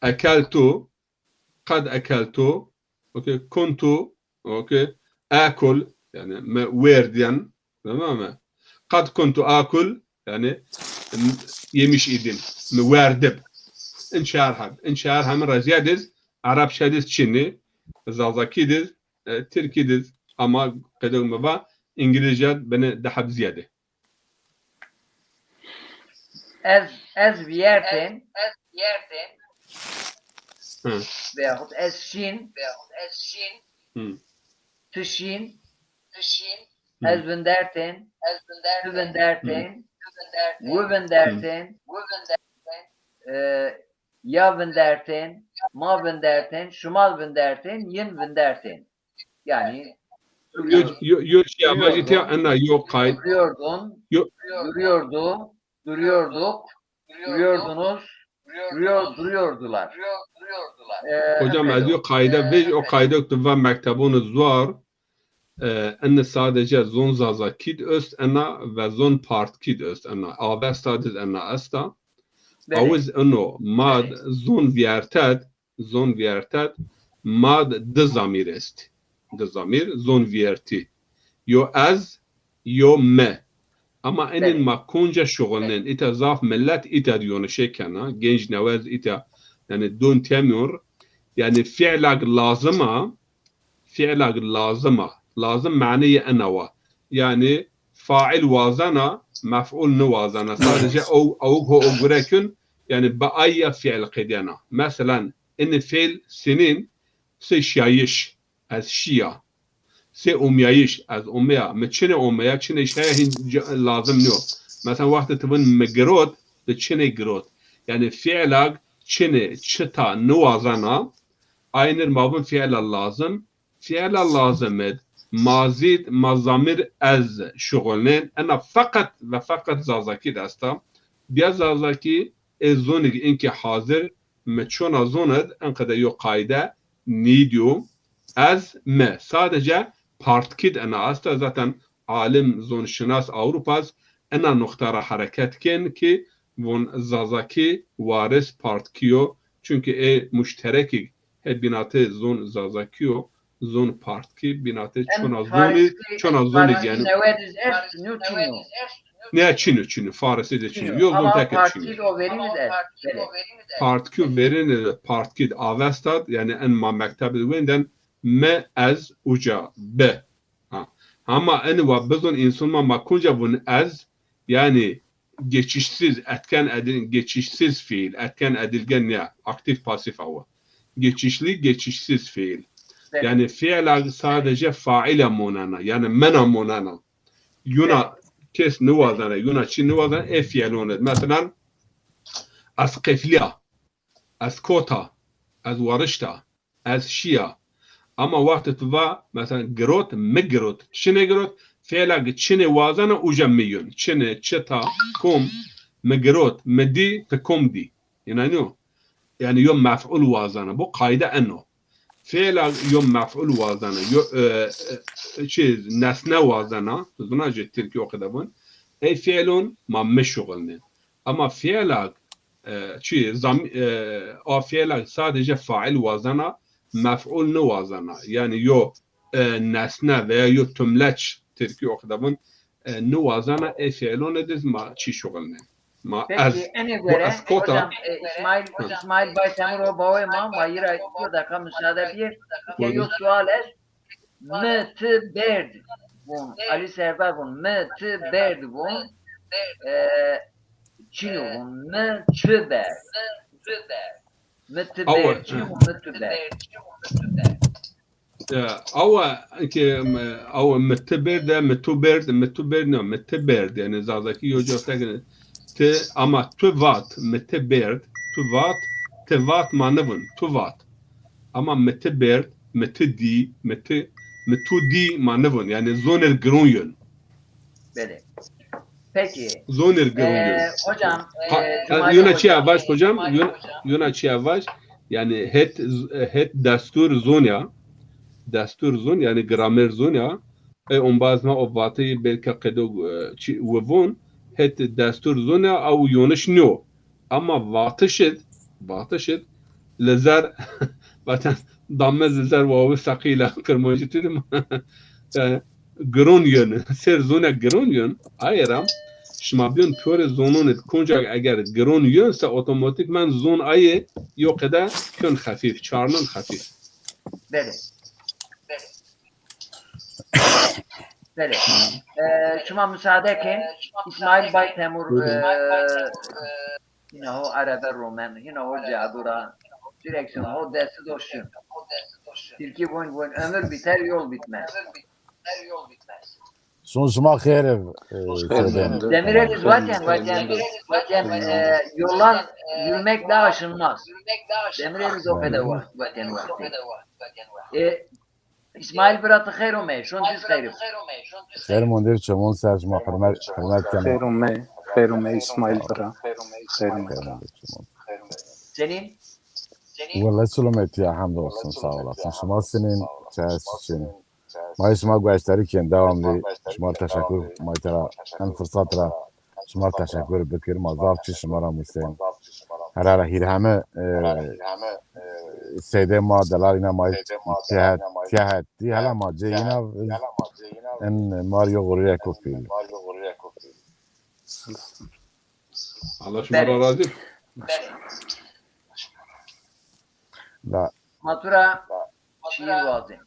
ekeltu, qed ekeltu, okey, kuntu, okey, akul, yani mi werdyen, tamam mı? Qed kuntu akul, yani m- yemiş idim, mi werdib. In çar heb, in çar hemin ra ziyad iz, Arabça diz çini, Zazakî diz, e, Tirkî diz, ama qedeg mi va, İngilizce beni di heb ziyade. Ez, ez viyertên. Hı. Veyahut ez şîn. Hı. Ti şîn. Hı. Ez vindertên. Ti vindertên. Wi vindertên. E, ya vindertên. Ma vindertên. Şima vindertên. Yin vindertên. Yani yo, yo, yo şey, ama işte ena yo kayıt. Duruyordun. Yo. Duruyordu. Duruyorduk. Duruyordunuz. Duruyor, duruyordular. E, hocam, ez yo qayde vej, o qayde ki va mektebon zuar, e, ene sadece zon Zazakî d öst ena ve zon Partkî d öst ena. Avesta d ena esta. Belê. Awiz eno mad zon viertet, zon viertet, mad di zamîr est. Di zamîr, zon viertî. Yo ez, yo mi. Ama enên ma konca şuxulnên. Îta zaf millet îta di yonişê kena. Genç newez îta, yani don temyor. Yani fiilag lazima, fiilag lazima. Lazim maneyê ena wa. Yani fail wazena, mef'ul niwazena. Sadece o, o ho o gure kün, yani bi ayya fiil qedena. Mesela, ini fiil sinin, se şiyayış. Ez şiya. Se omyayış, ez omeya. Mi çinê omeya, çinê şaya hîn lazim nîyo. Mesela wextê ti vin mi girot, ti çinê girot. Yani fiilag çinê, çita niwazena, aynir ma vin fiila lazim. Fiila lazim id, ma zîd, ma zamir ez şuxulnên. Ena feqet ve feqet Zazakî d esta. Diya Zazakî ê zonig inkî hazir, mi çona zon id, enqede yo qayde, nîdyo, ez, mi. Sadece Partkî d ena esta. Zaten alim, zonşinas Avrupas ena nuqta ra hereket kên ki von Zazakî waris Partkî yo. Çünkü ê muşterekî he bînatê zon Zazakî yo, zon Partkî, bînatê çona zonî, çona zonî yani. Newedîz est, nû çin o. Ne çin o, çin o. Farisî de çin o. Yo zon teke çin o. Ama Partkî o verîn de. Partkî o verîn de, Partkî d Avesta d, yani en ma mekteb de wenden mi, ez, uca, bi. Ha. Ama eni wa bizon însan ma, ma kunca vun ez, yani geçişsiz, etken edil-, geçişsiz fiil, etken edilgen ya, aktif pasif awa. Geçişli, geçişsiz fiil. Yani fiila sadece faila monana, yani mena monana. Yuna kes niwazana, yuna çi niwazana, e fiilon id. Mesela, ez qefliya, ez kota, ez warişta, ez şiya. Ama wextê tu va, mesela, girot, mi girot, çinê girot, fiila ki çinê wazana uca mi yun. Çinê, çita, kom, mi girot, mi dî, ti kom dî. Înanîyo? Yani yo mef'ul wazana. Bu qayde eno. Fiila yo mef'ul wazana. Yo, e, e, çi, nesne wazana. Tu zuna jî tirkî o qede bun. Ey fiilon ma mi şuxulnê. Ama fiila, e, çi, zam-, e, a fiila sadece fail wazana, mef'ul niwazana. Yani yo, e, nesne veya yo tümleç, tirkî o qede bun, e, niwazana, e fiilon id iz ma çi şuxulnê. Ma ez, peki, enê bu göre, ez kota. Hocam, e, İsmail, Hı. İsmail Baytemur o bawê ma, ma yira yo dakika müsaade bir. Buyurun. Yo sual est. Mi ti berd vun. Ali Serdar vun. Mi ti berd vun. E, çin o vun. Mi çi berd. Mi ti berd. Çin o, mi ti berd. E, awa ke, em, awa mi ti berd, mi tu berd, mi tu berd, no, mi ti berd. Yani Zazakî yo cor tek ti, ama tu vat, mi ti berd, tu vat, ti vat ma nivun, tu vat. Ama mi ti berd, mi ti dî, mi ti, mi tu dî ma nivun. Yani zonir giron yun. Belê. Peki. Zonir giron yun. E, hocam, ha, e, ha, Cumali yuna çi hocam, yavaş hocam, Cumali yun-, hocam. Yuna çi yavaş. Yani het, het destur zon ya. Destur zon, yani gramer zon ya. E, ombaz ma o vateyî belka qedo, e, çi, wivon, het destur zon ya, aw yoniş nîyo. Ama vatiş id, vatiş id, li zer, zaten damez li zer wawi seqîla Kirmancî tu dim. E, giron yön, ser zone giron yön, aye ra şima bîyon pîyorê zonon id konca eger giron yön se otomatikman zon aye yo qede kön xefîf, çarnon xefîf. Belê. Belê. E, şima müsaade kin, İsmail Baytemur, e, hina ho arada romen, hina ho cadura. Direksiyon, ho desti do şin. Tilki vun vun, ömür biter, yol bitmez. Son şima xêr ev. E, Xêr Seyda. mendî. Demireliz vaten, vaten, vaten, e, yollar yürümek daha aşınmaz. Demireliz o kadar var, vaten var. E, İsmail bira, ti xeyr omey, şon düz xeyr. Xêr mondê, çimon ser şima, hürmet, hürmet kena. Xêr omey, xêr omey İsmail bira. Xêr omey. Xêr mondê, çimon. Senin? Wele silometî ya, hemd olsun, sağ olasın. Şima sinin, çayesi çin. Ma şima gueştarî kên, devamlı. Şima teşekkür, ma tera en fırsat ra şima teşekkür bikir. Ma zaf çi şima ra musen. Herara hîrheme, e, Seyde ma, delalîna ma tehet, tehet. Di hala ma ceyina en mar yo gurureko pîl. Allah şima ra razî. La Ma tu ra şiir wazên.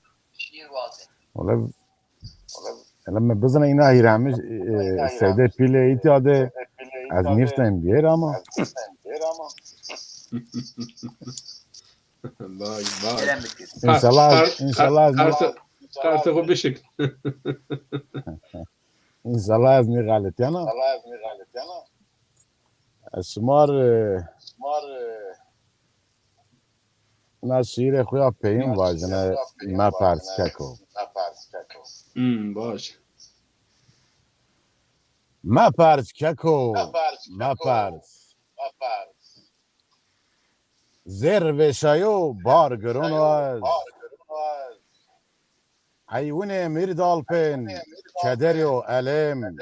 Wele, wele mi bizina îna hîrhemî, e, Seyde pîlê îtya de ez nîftem bîyer ama. Vay vay. Kerem bikir. İnşallah, Qar- inşallah ez qar- Qarsê xo bişik. İnşallah ez nî xeletîyana. Ez şima rê, e, na şiîrê xo ya peyîn vajine, mepers keko. Hmm, baş. Mepers keko, mepers. Zêr vêşayo bar giron o ez. Eywinê mîr dalpên, keder yo elêm.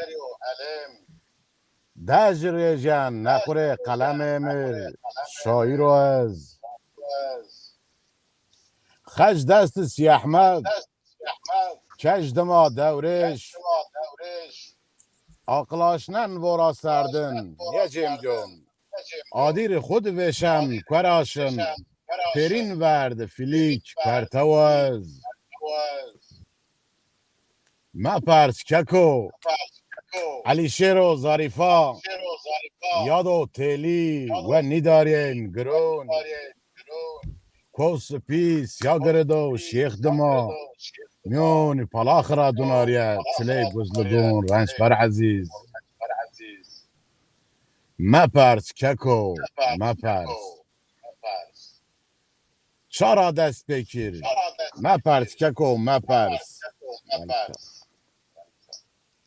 Dej rêjen nequrê qelemê mi, şaîr o ez. Xec dest Sîyehmed, kej dima dewrêş. Aqil aşnen vora serdin, nêcêm con. Adîr xud vêşen kuera şin, pêrîn verd filîk kuertew ez. Mepers keko, Elîşêro Zarîfa, yado têlî we nîdarên giron. Ko sipî sîya girdo şêx dima, mîyon palax ra dunarîye, çilê guzlidon rençber ezîz. Mepers keko, mepers. Ça ra dest pêkir? Mepers keko, mepers.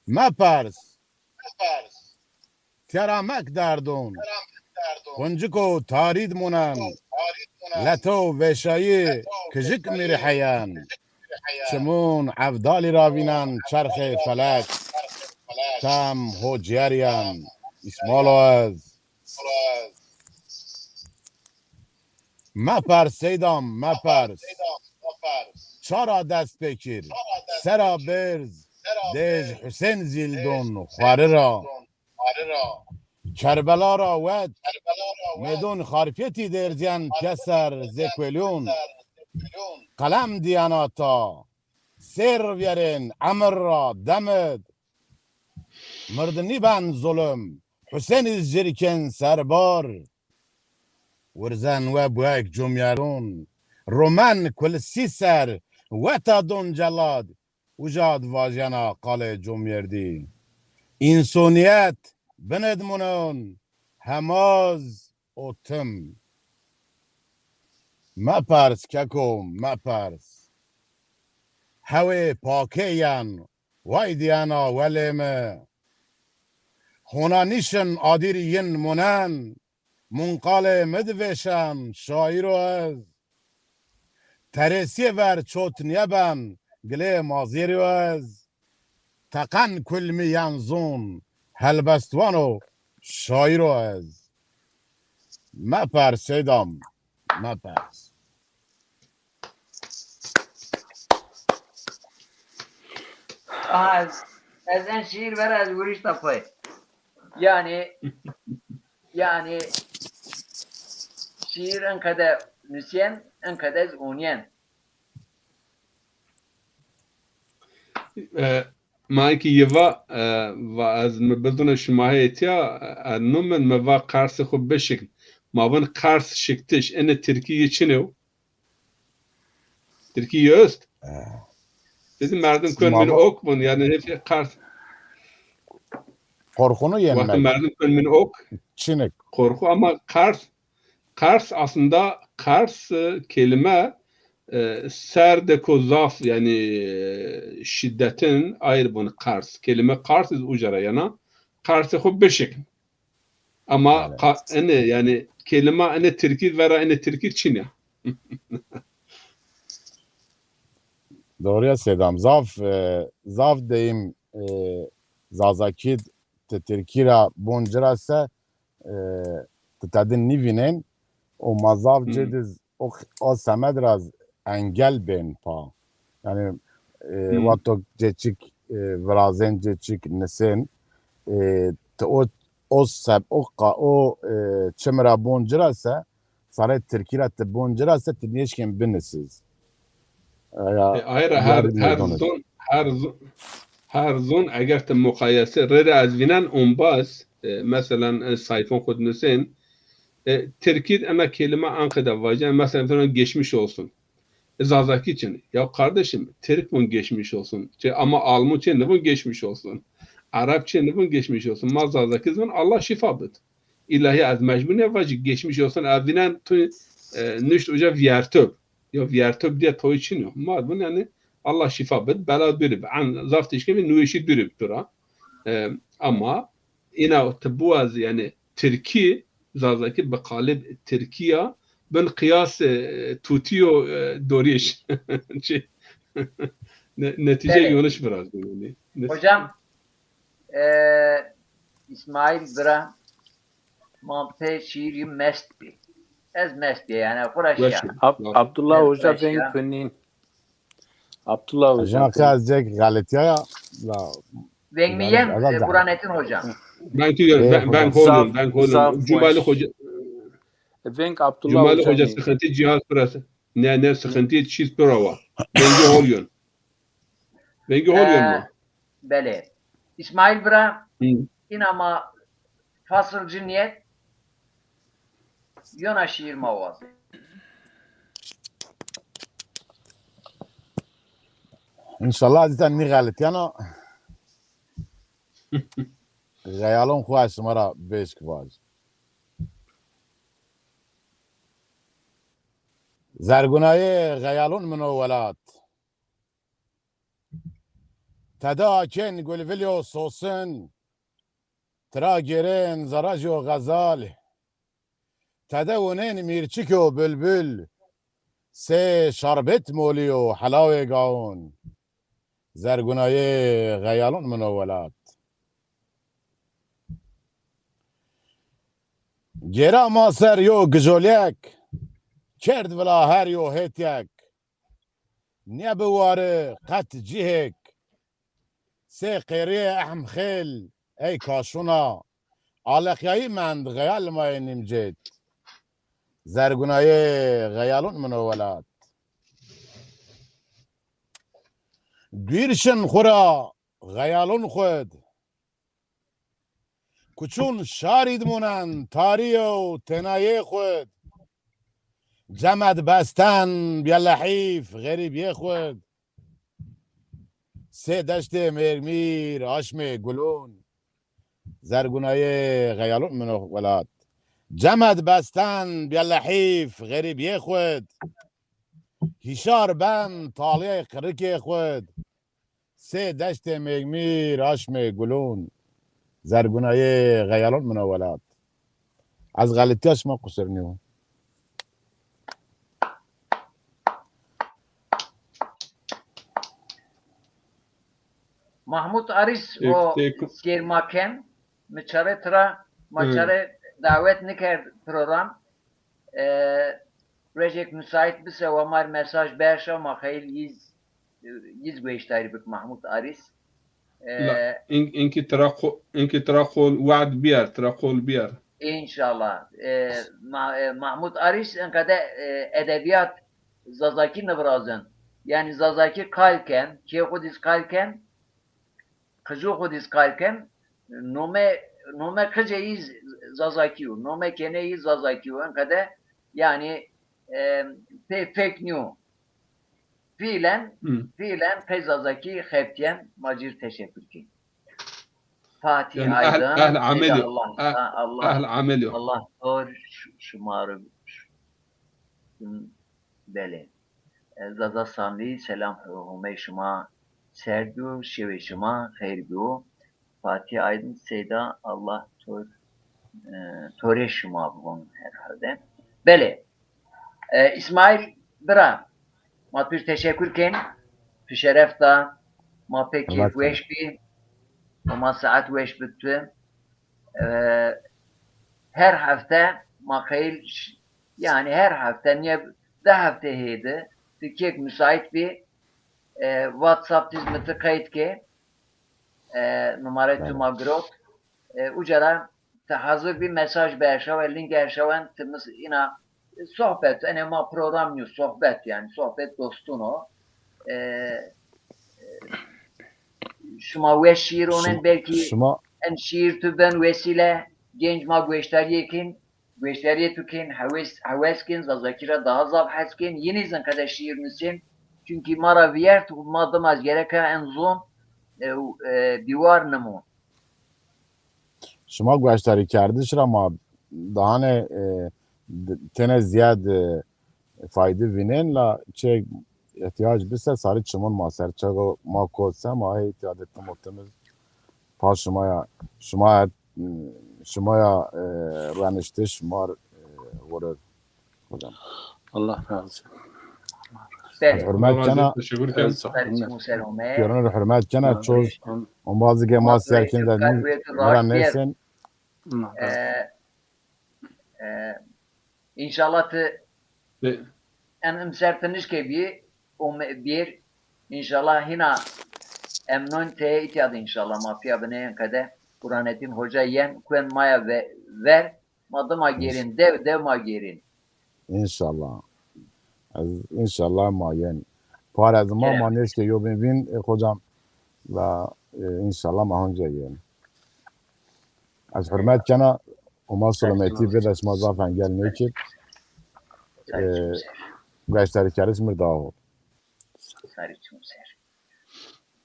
Mepers. Tera mek derdon. Qunciko tarîd munen. Leto vêşayî kijik mîrî heyen. Çimon evdalî ra vînen çerxê felek. Tam ho cîyerîyen. Îsmalo ez. Mepers Seydam, mepers. Ça ra dest pêkir? Sera bêrz, dêj Husên zîldon xwarî ra. Kerbela ra wet, mêdon Xarpêtî dêrzîyen pîyeser zê kuelîyon. Qelem dîyena ta. Sêr vîyerên emir ra demid. Mird nîben zulim, Husên îz cirkên serbar. Wirzen we buek comyerûn, romen kulsî ser, weta don celad, uca d vajyena qalê comyerdî. Însonîyet binid munon, hemaz û tim. Mepers keko, mepers. Hewê pakê yen, way dîyena welê mi. Hona nîşin adîr yin munen, munqalê mi di vêşen, şaîro ez. Terêsîyê ver çot nîyeben, gilê mazêrî yo ez. Teqen kul mi yen zon, helbestwano şaîro ez. Mepers Seydam, mepers. Aha, ez, ez en şiir vera ez wurişta pay. Yani, yani şiir en kede nusyen, en kede ez onyen. E, ma ki yi va, e, va ez mi bidune şima hê etiya, e, ez numin mi va qersê xo bişik. Ma vun qers şiktiş. Ene tirkî yi çin ew? Tirkî yi est? Eh. Dedi merdim kon min ok vun. Yani hep qers. Korkunu yenmek. Wextê merdim kon min ok. Çinik. Korku ama qers, qers aslında qers, e, kelime, e, serdeko zaf yani, e, şiddetin ayr vun qers. Kelime qers iz uca ra yena. Qersê xo bişik. Ama qa-, ene yani kelime ene tirkî vera ene tirkî çin ya. Doğru ya Sedam. Zaf, e, zaf deyim, e, Zazakî ti tirkî ra bon ci ra se, e, ti tedin nîvînên û ma zaf cêdiz o, o semed ra z-, engel bên pa. Yani, e, wexto cêçik, e, virazên, cêçik nisên, e, ti o, o seb-, o qa-, o, e, çim ra bon ci ra se, sarê tirkî ra ti bon ci ra se, ti nêşkên binisiz. E, ya, e, ayra her, her zon, her zon, her zon eger ti muqayese rê rê ez vînen ombaz, e, meselan, e, sayfon xud nisên, e, tirkî ena kelime anqede vacen, meselan, fena geçmiş olsun. E, Zazakî çin. Ya kardeşim, Tirk vun geçmiş olsun. Çi, ama Alman çi nivun geçmiş olsun. Arap çi nivun geçmiş olsun. Ma Zazakî zun Allah şifa bid. İlahi ez mecbur ne vacî geçmiş olsun. Evinen tu, e, nuşt uca viertöb. Ya viertöb diye toy çin yok. Ma vun yani Allah şifa bid. Bela duri bi. An zaf tişke bir nuişi duri bi tura. E, ama ina ti buaz yani Tirkî, Zazakî bi qalib Tirkî ya, bin qiyas, e, tutî yo, e, dorîş. Çi? Ne-, netîce yoniş virazî yanî. Net- Hocam, e, İsmail bira, ma pê şiirî mest bî. Ez mest bî yani, xura şiya. Ab-, Abdullah Hoca veng kunîn. Abdullah Hoca. Hocam, ez cek xeletîya ya. La, veng mi yen, e, Burhanettin Hocam. Ben ki ben, ben kolum, ben kolum. Cumali Hoca. Veng Abdullah Cumali Hoca sıkıntı cihaz pırası. Ne, ne sıkıntı çiz pırava. Vengi hol yön. Vengi hol yön mü? Belê. İsmail bira, inama fasıl ciniyet, yona şiir ma waz. İnşallah azîzan nîxelitîyano. Xeyalon xo ez şima ra bêşk vaj. Zergunayê xeyalon min o welat. Tede akên gulvilyo sosin, tira gêrên zerajyo xezal, tede wunên mîrçikyo bulbul, sê şarbet molîyo helawê gawon. Zergunayê xeyalon min o welat. Gêra ma ser yo gijolyek, kerd vila her yo hêtyek. Nêbi wari qet cihêk. Sê qêrîyê ehm xêl ey kaşûna, aleqyayî mend xeyal ma yê nîmcêt. Zergunayê xeyalon min o welat. Dûr şin xwu ra xeyalon xwu d. Kuçûn şarî di munen, tarî yew tênayê xwu d. Cemed besten bîye lehîf xerîbiyê xwu d. Sê deştê mêrmîr aşmê gulûn. Zergunayê xeyalûn min o welat. Cemed besten bîye lehîf xerîbiyê xwu d. Hîşar ben talîyê qirikê xwu d. Sê deştê mêrmîr aşmê gulûn. Zergunayê xeyalûn min o welat. Ez xelitîya şima qusir nîyo. Mahmut Arîs o sêr ma ken, mi çare tira, ma çare dawet nikerd program. E, rojêk musaît bise, wa ma rê mesaj berşa, ma xeyl yiz, yiz gueştarî bik Mahmut Arîs. E, la, in-, inkî tira qo-, inkî tira qol we'd bîyer, tira qol bîyer. Înşallah. E, Ma-, e, Mahmut Arîs inqede, e, edebîyat Zazakî nivirazin. Yanî Zazakî qal ken, kê xwu dîz qal ken, qijû xwu dîz qal ken, nomê Nome qicê yî Zazakî yo. Nome kênê yî Zazakî yo. Enqede, yanî, e, pê fake news. Fiilen, fiilen qey Zazakî xebitîyen, ma cir teşekur kên. Fatî Aydin, ehl amel yo. Allah, Allah, ehl amel yo. Allah tor şima ro, belê. E, Zaza Sanlî, selam, Homey şima ser biyo, şewê şima xeyr biyo. Fatî Aydin, Seyda, Allah tor, e, torê şima bivon herhalde. Belê. E, Îsmaîl bira, ma tu teşekur kên, tu şeref da, ma pê keyfweş bî, ma saet weş bi tu. E, her hefte ma qeyl ş-, yanî her hefte, nîye di hefte hêdi, ti kêk müsait bî, e, WhatsApp tiz mi ti qeyd ke, e, numare tu ma girot, e, uca ra ti hazir bî, mesaj bi erşawen, link erşawen, ti mis-, îna sohbet, enê ma program nîyo, sohbet yanî, sohbet dostun o. E, e, şima weş şiir onen, belkî şima en şiir tu ben wesîle, genc ma gueştarîye kên, gueştarîye tu kên, hewes, hewes kên, Zazakî ra daha zaf hes kên, yînî zî qede şiir nusên, çunkî ma ra vîyert û ma dima gereka en zon, e, e, bîwar nimon. Şima gueştarîkerdiş ra ma dahane, e, d-, têne zîyad, e, fayde vînên, la çi îhtîyac bise sarî çimon ma ser. Çaxo ma kot se ma hê îhtîyacê tim û tim iz pa şima ya, şima ya, şima ya, e, reniştiş ma r-, e, wurir. Hocam. Allah razı olsun. Belê. Hürmet kena. Teşekkür ederim. Pêrune de hürmet kena, çoz ombazî ke ma ser kên de mi ra nêsên. E, e, înşallah ti en imser ti nişkê bî, o me-, bir, înşallah hîna emnon teye îtya de înşallah ma pîya binê enqede Burhanettin Hoca yen kuen maya ve-, ver, ma dima gêrên, dew dew ma gêrên. Înşallah. Ez înşallah ma yen. Par ez ma, ma nêşkê yo bin vîn, e, hocam, la, e, înşallah ma honca yen. Ez hurmet kena û ma selametî bide, şima zaf engel nêkir. E, gueştarîkeriş mir daha hol.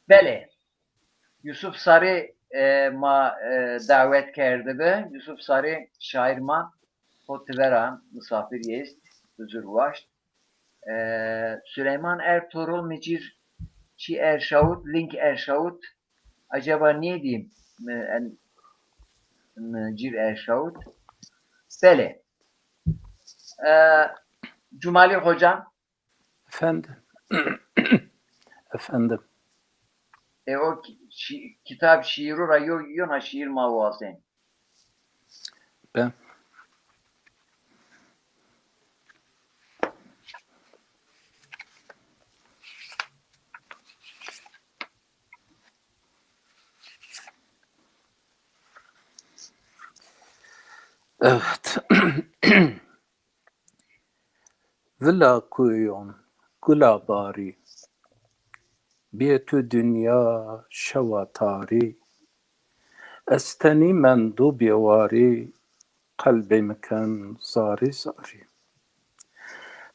Belê. Yusuf Sarî, e, ma, e, dawet kerdibi. Yusuf Sarî şaîr ma, ho ti vera misafirî est, huzur waşt. E, Süleyman Ertuğrul mi cir çi erşawit, link erşawit. Acaba nêdî mi, en, mi cir erşawit? Belê. E, Cumalî Hocam, Efendim. Efendim. E, o ki-, şi-, kitab şiîru ra yo-, yona şiîr ma wazên. Ben. Evet. Vila kuyon, gula barî, bê tu dinya şewa tarî. Ez tenî mendo bêwarî, qelbê mi ken zarî zarî.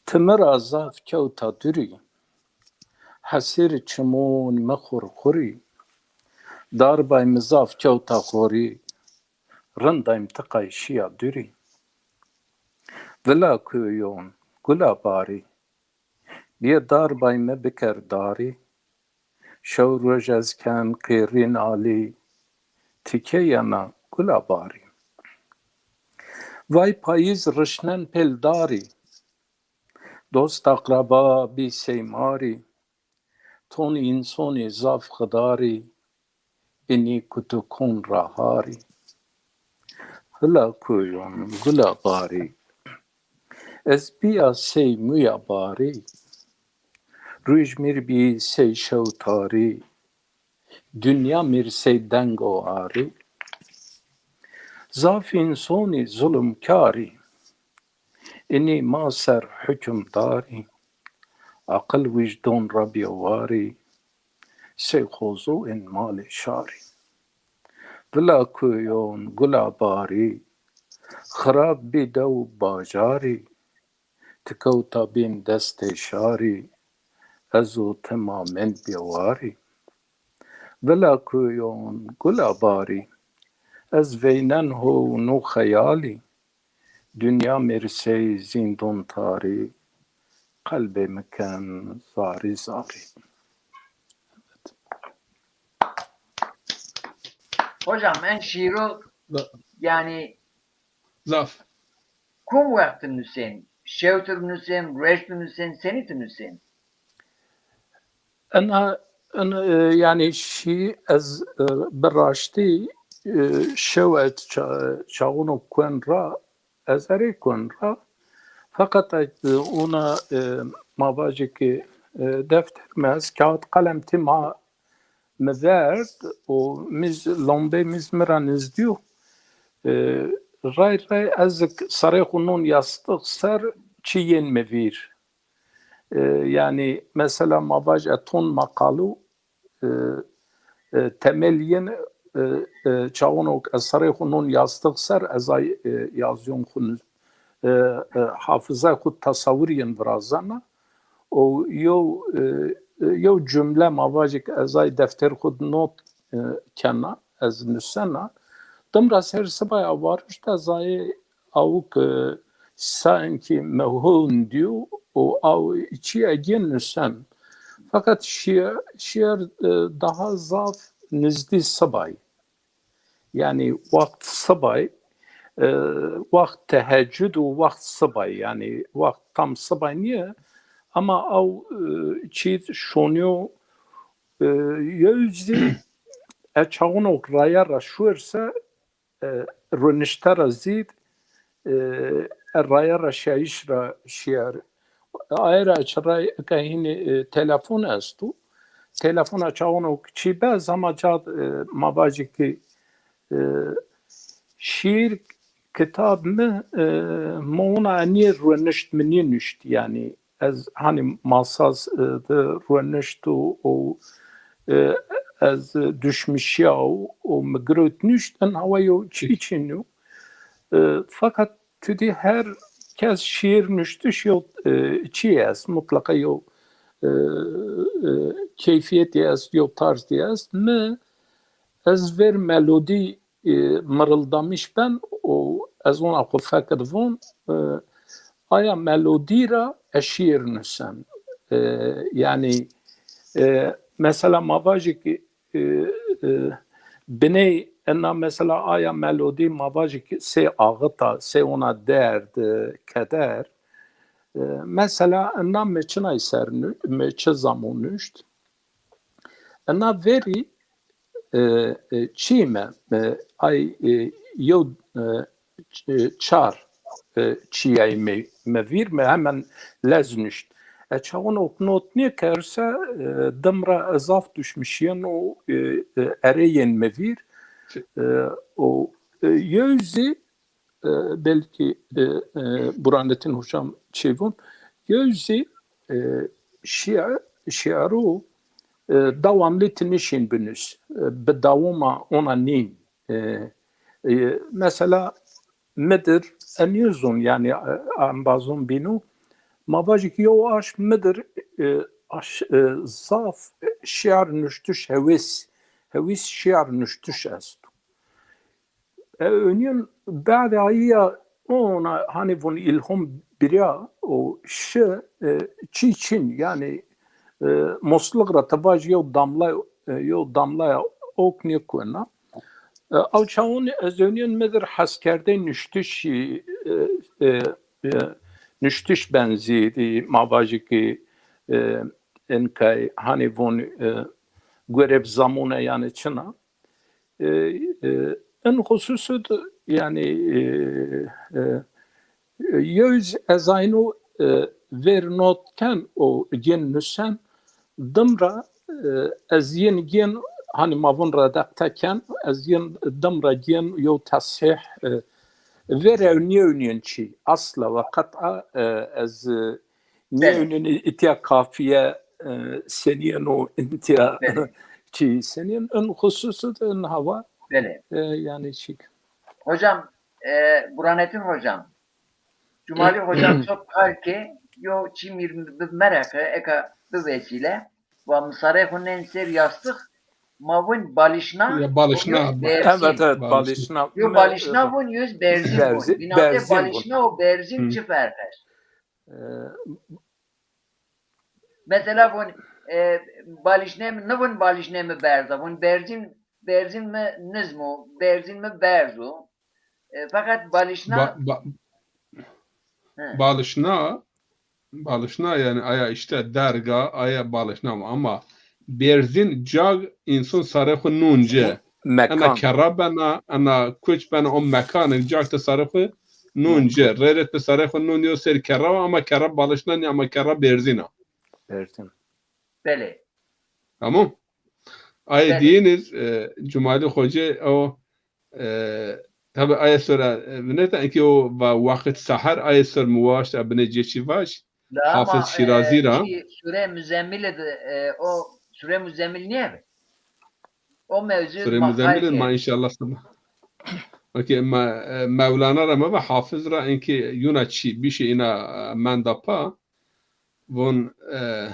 Ti mi ra zaf kewta durî, hesir çimon mi xurxurî. Darbay mi zaf kewta xorî, rindayim ti qay şîya durî. Vila kuyon, gula barî, bê darbay mi biker darî. Şew roj ez ken qêrîn alî, ti ke yena gula barî. Vay payîz rişnen pêl darî, dost aqraba bî sey marî. Ton însonî zaf xidarî, inî kutikon ra harî. Hila kuyon, gula barî, ez bîya sey muya barî. Ruj mir bî sey şew tarî, dinya mir sey deng û arî. Zaf însonî zulumkarî, inî ma ser hukimdarî. Aqil wijdon ra bêwarî, sey xozo in malê şarî. Vila kuyon gula barî, xirab bî dew bajarî, ti kewta bîn destê şarî, ez û ti ma mend bî warî. Vila kuyon gula barî, ez veynen ho nû xeyalî, dinya mêrsey zîndon tarî, qelbê mi ken zarî zarî. Hocam, en şiîro, yanî, zaf, kum wext nusên? Şew tu nusên, ruej tu nusên, senî tu nusên? Ena, en, e, yanî şî ez, e, bi raştî, e, şew ez ça-, çaxuno kuen ra, ez erê kuen ra. Feqet ez, e, ona, e, ma vajê ki, e, defter mi ez, kağıt qelem ti ma mi verd û mîz, lombê mîz mi ra nizdî yo. E, ray ray ez serê xwu non yastix ser çi yên mi vîr. E, yanî mesela ma vaj e ton maqalu, e, e, temel yên, e, e, çaxuno ez serê xwu non yastix ser ez ay, e, yazyon xwu niz-, e, e, hafizay xwu tesawir yên virazena. O yew, e, e, yew cumle ma vajik ez ay defter xwu not, e, kena, ez nusena. Dim ra ser sibay avarişt ez ay awik, e, sankî mi hon dîyo û aw çî egên nusen. Feqet şiir, şiir, e, daha zaf nizdî sibay. Yanî wext sibay, e, wext tehecud û wext sibay, yanî wext tam sibay nîye, ama aw, e, çî şonîyo, e, yew zî e çaxuno raya ra şuer se, e, runişte ra zî, e, e, raya ra şayîş ra şiyer. Aye ra çi ray eke hînî, e, telefon esto. Telefona çaxuno çî be, zama ca, e, ma vajî ki, e, şiir kitab mi, e, mi ona enîye runişt, mi nînuşt yanî. Ez hanî masaz, e, de ruenişt û, û, e, ez duşmişîya û, û mi girewt nuşt, en hawa yew çî çîn o. E, feqet tu dî her kes şiir nuştiş yew, e, çî est, mutlaqa yew, e, e, keyfiyetî est, yew tarzî est. Mi ez ver melodî e, mirildamîş ben û ez ona xwu fekir von, e, aya melodî ra ez şiir nusen. E, yanî, e, mesela ma vajî ki, e, e, biney ena mesela aya melodî ma vajî ki sey axita, sey ona derd, e, keder. E, mesela ena mi çinay ser nu-, mi çi zamo nuşt? Ena verî, e, e, çî me, e, ay, e, yew, e, ç-, e, çar, e, çîyay me, me vîr, mi hemen lez nuşt. E, çaxuno not nêkerse, e, dim ra zaf duşmişîyen û, e, e, ereyên mi vîr. E, û, e, yew zî e, belkî, e, e, Burhanettin Hocam çêvon, yew zî, e, şiir, şiiru, e, dewamlî ti nişên binus. E, bi dewama ona nîn. E, e, mesela midir, e, nêzon, yanî, e, embazon bîno, ma vajî ki yew aşm midir, e, aş-, e, zaf şiir nuştiş hewês, hewîs şiir nuştiş esto. E, önîyen badê ayî ya ona hanî vun îlhom birya û şi, e, çî çin, yanî, e, mosliq ra ti vaj yew damla, e, yew damlaya ok nêkuena. E, aw çaxun ez önîyen midir heskerdey nuştişî, e, e, e, nuştiş benzî, ma vajî ki, e, inkay hanî vun, e, guereb zamune yanî çina. E, e, in xususu de, yanî, e, e, e, yew zî ez ayno, e, ver not ken û gên nusen, dim ra, e, ez yên gên, hanî ma vun redakte ken, ez yên dim ra gên yew tesîh, e, ver ew nêewnîyen çî. Asla ve qet'a, e, ez, e, nêewnîyen îtya kafiye, e, senîyen û îtya çî senîyen. In xususu de in hawa, Belê. E, yani çik. Hocam, e, Burhanettin hocam. Cumali hocam çok kar ke yo çi mir bi merakı eka bi vesile. Va misare xo nen ser yastık ma vun balişna. Ya balişna. Yo berzin. Evet, evet, balişna. Yo balişna vun, yo berzin vun. Berzi- Binate berzin vun. Balişna o berzin Hı. Çi ferq est? E, Mesela vun e, balişne mi, ne vun balişne mi berza? Vun berzin, berzin mi nizmo, berzin mi berzo. E, fakat balişna Ba- ba- Hı. Balişna, balişna yani aya işte derga, aya balişna ama berzin cag insan sarê xo nunce. Ena Mekan. Kerra bena, ena kuç bena, o mekanik cag te sarê xo nunce. Rêret bi sarê xo nun yo ser kerra ama kerra balişna ni ama kerra berzina. Berzin. Belê. Tamam. Ay Belê. Diyeniz, e, Cumali Hoca o e, tabi aya sora e, vineta ki o va vakit sahar aya sor muvaşt abine ceçi vaş. La Hafız ama, Şirazi e, ra. Şey, Sure Müzzemmil de e, o Sure Müzzemmil niye? O mevzu Sure Müzzemmil ma inşallah sabah. Okey, ma e, Mevlana ra ma ve Hafız ra enki yuna çi bir şey ina e, menda pa. Von e,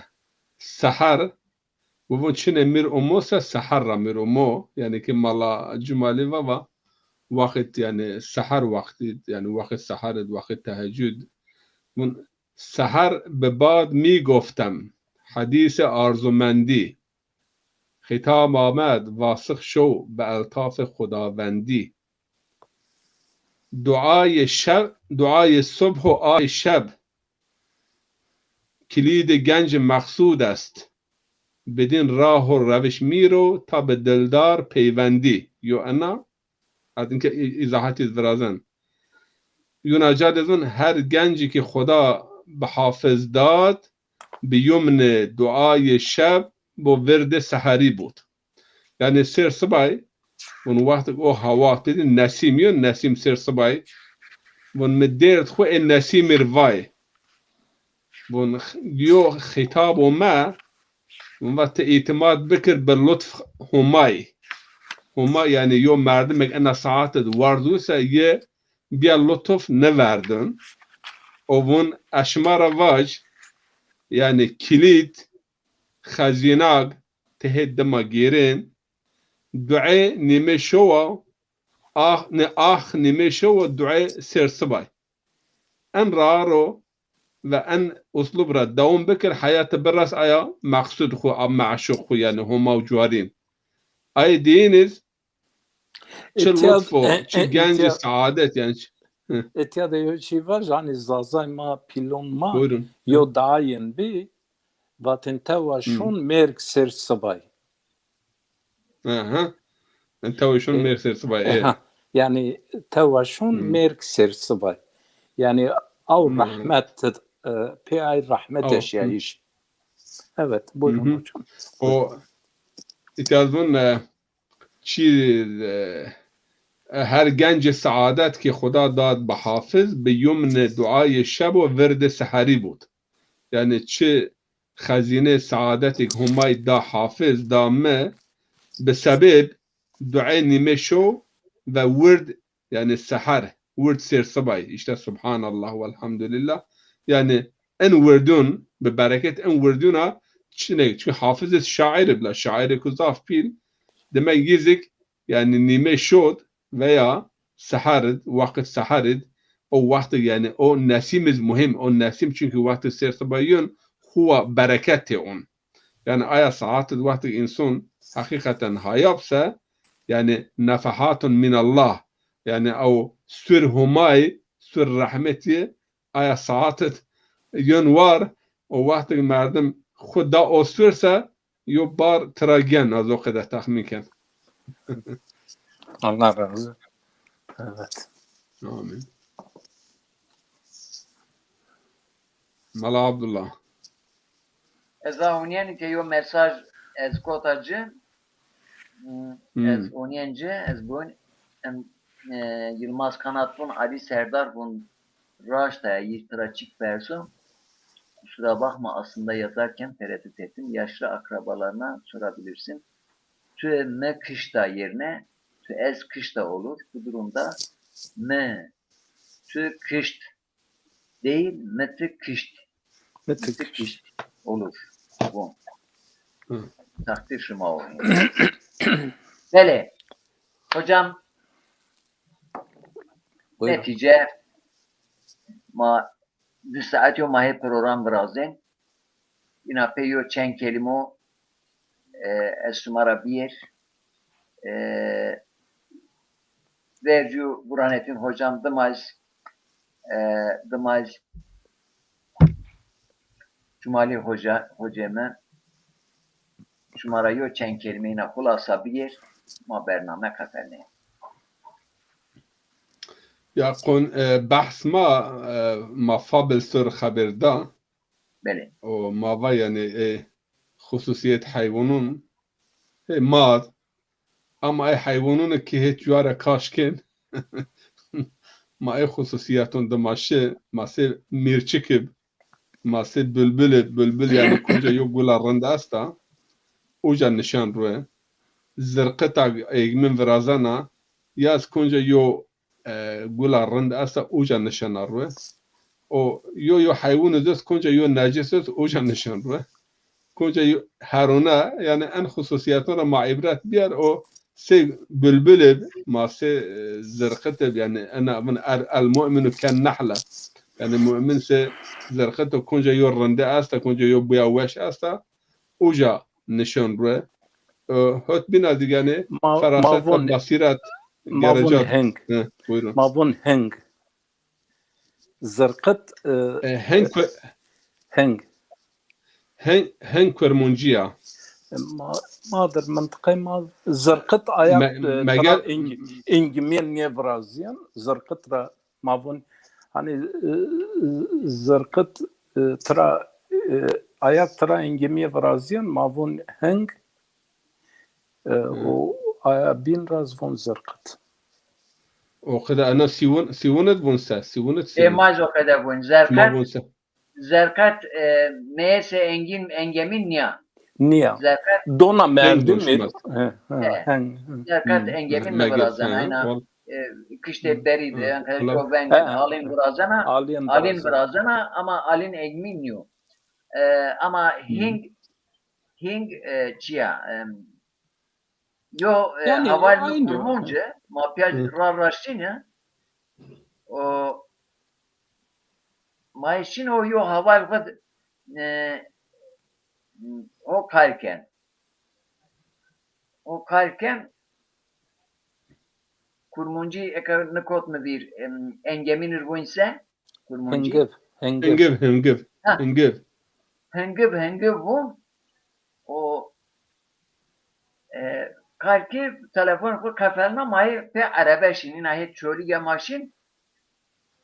sahar. Bu von çine mir omo se sahar ra mir omo. Yani ki mala Cumali va va. Vakit yani sahar vakti yani vakit sahar vakit teheccüd. Von Seher bi bad mi goftem, hedîsê arzumendî. Xitab amed, vasix şow bi eltafê Xudavendî. Duayê şev, duayê subh û ayê şeb, kilîdê gencê meqsûd est. Bidîn rah û reviş mi ro, ta bi dildar peywendî. Yo ena, ez inke î-, îzahetî virazin. Yuna ca de zon, her gencî ki Xuda bi hafiz dad, bi yumni duayê şeb bo virdê seherî bud. Yanî sêr sibay, vun wextik o hawa têdî nesîm yo, nesîm sêr sibay, vun mi dêrd xwu ê nesîmî r vay. Vun x-, yo xîtab ome, vun va ti îtimad bikir bi lutf Humay. Huma yanî yo merdimêk ena saet id ward wise yi bîya lutf niverdin. O vun ez şima ra vac, yanî kilît, xezînag ti hê dima gêrên, duê nîmê şowa, ax, ne ax nîmê şowa duê sêr sibay. En raa ro ve en uslub ra dewam bikir, heyatê biras aya meqsud xwu, a meşuq xwu, yanî Homa û cuarîn. Ay diyiniz çi Îtya- lutf o, e, çi e, gencî îtya- saadet yanî. Çi, hı, Îtya de yo çî va, janî zazay ma, pîlon ma, buyurun. Yo dayin bî, vatin tewa şun mêrg sêr sibay. Aha. Tewa şun E, mêrg sêr sibay. E. Aha. Yanî tewa şun Hı. Mêrg sêr sibay. Yanî aw Hı. Rahmet, e, pê ay rahmet Aw. eşyayîş. Evet, buyurun Hı hı. Hocam. O îtya zon e, çi e, e, her gencê saadet ki Xuda dad bi hafiz, bi yumni duayê şeb û virdê seherî bud. Yanî çi xezînê saadetêk Humay da hafiz, da mi, bi sebêb duê nîmê şo ve wird, yanî seher, wird sêr sibay, işte Subhanallah welhamdulillah. Yanî en wirdun, bi bereket en wirduna çinek, çünkü hafiz id şair ib la, şairêko zaf pîl, demek yîzik, yanî nîmê şod veya seher id, waqit seher id, o waqt yanî o nesîm iz muhîm, o nesîm çünkü waqt sêr sibay yun, xuwa bereket tê on. Yanî aya saat id waqt însan heqîqeten hayab se, yanî nefehatun minallah, yanî ew sur Humay, sur rehmetî, aya saat id yun war, o waqt merdim xwu da o sur se, yo bar tira gen, ez o qede texmîn ken. Allah razı. Evet. Amîn. Mela Abdullah. Ez a onîyen ke yo mesaj ez kota ci, hmm, Hmm. Ez onîyen ci, ez bun, em, e, Yılmaz Kanat bun, Ali Serdar bun, raşt a, yî tira çik perso. Kusura bakma, aslında yatarken tereddüt ettim. Yaşlı akrabalarına sorabilirsin. Tu me kişta yerine, tu ez kişta olur. Bu durumda mi tu kişt değil, mi ti kişt. Mi ti kişt olur. Bu. Hı. Takdir şima o. Belê. Hocam, netice ma di saet yo ma hê program virazên. Îna pê yo çend kelîmo, e, ez şima ra biyêr. E, vercu Burhanettin hocam, dima ez, e, dima ez Cumalî hoca, hocê mi, şima ra yo çend kelîme îna xulasa biyêr, ma bername qefelnê. Ya qon, e, behs ma, e, ma fabel ser xeber da. Belê. O ma va yani, e, xususiyet heywanun, e, ma, ama ey heywanun ki hê cuare kaş kên. Ma ey xususiyetun de ma şi, ma sê mirçik ib, ma sê bülbül ib, bülbül yani kunca yo gula rind esta, uca nişan rue. Zirqita egmin virazena, ya ez kunca yo, e, gula rind esta, uca nişana rue. O yo yo heywun iz est, kunca yo necis est, uca nişan rue. Kunca yo heruna, yani en xususiyetun ra ma ibret biyar, o sê bülbül ib, ma sê, e, zirqit ib, yani ena vin er, el mu'minu ken nehle. Yani mu'min sê zirqit ib, kunca yo rindi esta, kunca yo buya weş esta, uca nişan rue. E, hot bîna digane, ma, feraset, ma vun, basiret, ma vun gerecat. Heng. He, buyurun. Ma vun heng. Zirqit, e, e, heng, heng. Heng, heng Kurmuncî ya. E, ma, ma dir mintiqey ma Zirqit aya, me, e, meger, tira ing, ingimîye nêvirazîyen, Zirqit ra ma vun, hani, e, Zirqit, e, tira, e, aya tira ingimîye virazîyen, ma vun heng, e, o aya bîn ra ez vun Zirqit. O qede ena sîwun, sîwun id vun se, sîwun id. E, ma zî o qede vun. Zerqet, Zerqet, e, meyesê engin, engemîn nîya. Nîya. Zerqet. Dona merdimî. He, he, he. Zerqet engemîn virazena. Ena, e, kiştê berî de, en qede çok veng, alîn virazena, alîn virazena ama alîn engmîn nîyo. E, ama hing, hing, e, çiya, e, yo, e, yani, heval mi Kurmunc î, ma pîya ra raştîne. O ma şin o yo heval xwu d, e, o kar ken. O kar ken Kurmuncî eke nikot mi vîr, em, engemîn ir vun se, Kurmuncî. Hingiv, hingiv. Hingiv, hingiv. Ha. Hingiv. Hingiv, hingiv vun. O, e, kar ki telefon xwu qefelna, ma hê pê erebe şin, îna hê Çolîge ma şin.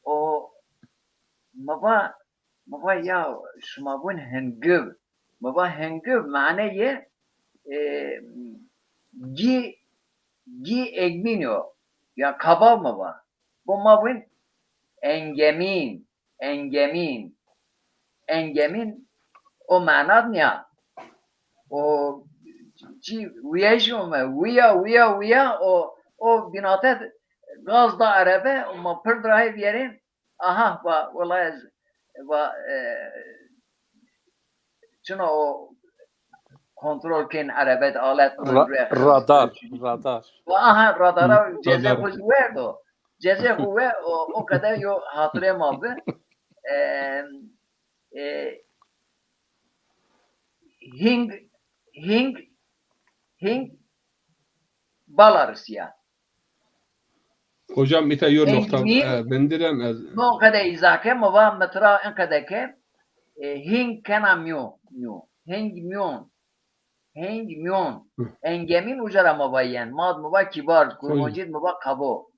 O, mi va, mi va ya şima vun hingiv. Mi va hingiv maneyê, e, gî, gî egmîn o. Ya kabav mi va. Bo ma vun engemîn. Engemîn. Engemîn o mana d nîya. O çî wîyejî ome, wîya, wîya, wîya, o, o bînate gaz da erebe, ma pird ra hê vîyerên, aha, va, wela ez, va, e, çina o kontrol kên erebe d alet. Ra-, radar, radar. Va, aha, radara cezê xwu zî werdo. Cezê xwu we, o, o qede yo hatirê ma bi. E, e, hing, hing, hing bala risîya. Hocam, îta yo noqta, e, vindiren ez. Mi o qede îza ke, mi va mi tira in qede ke, e, hing kena mîyo, mîyo. Hing mîyon. Heng mîyon. Engemîn uca ra mi va yen. Ma d mi va kîbar, Kurmancî d mi va kabo.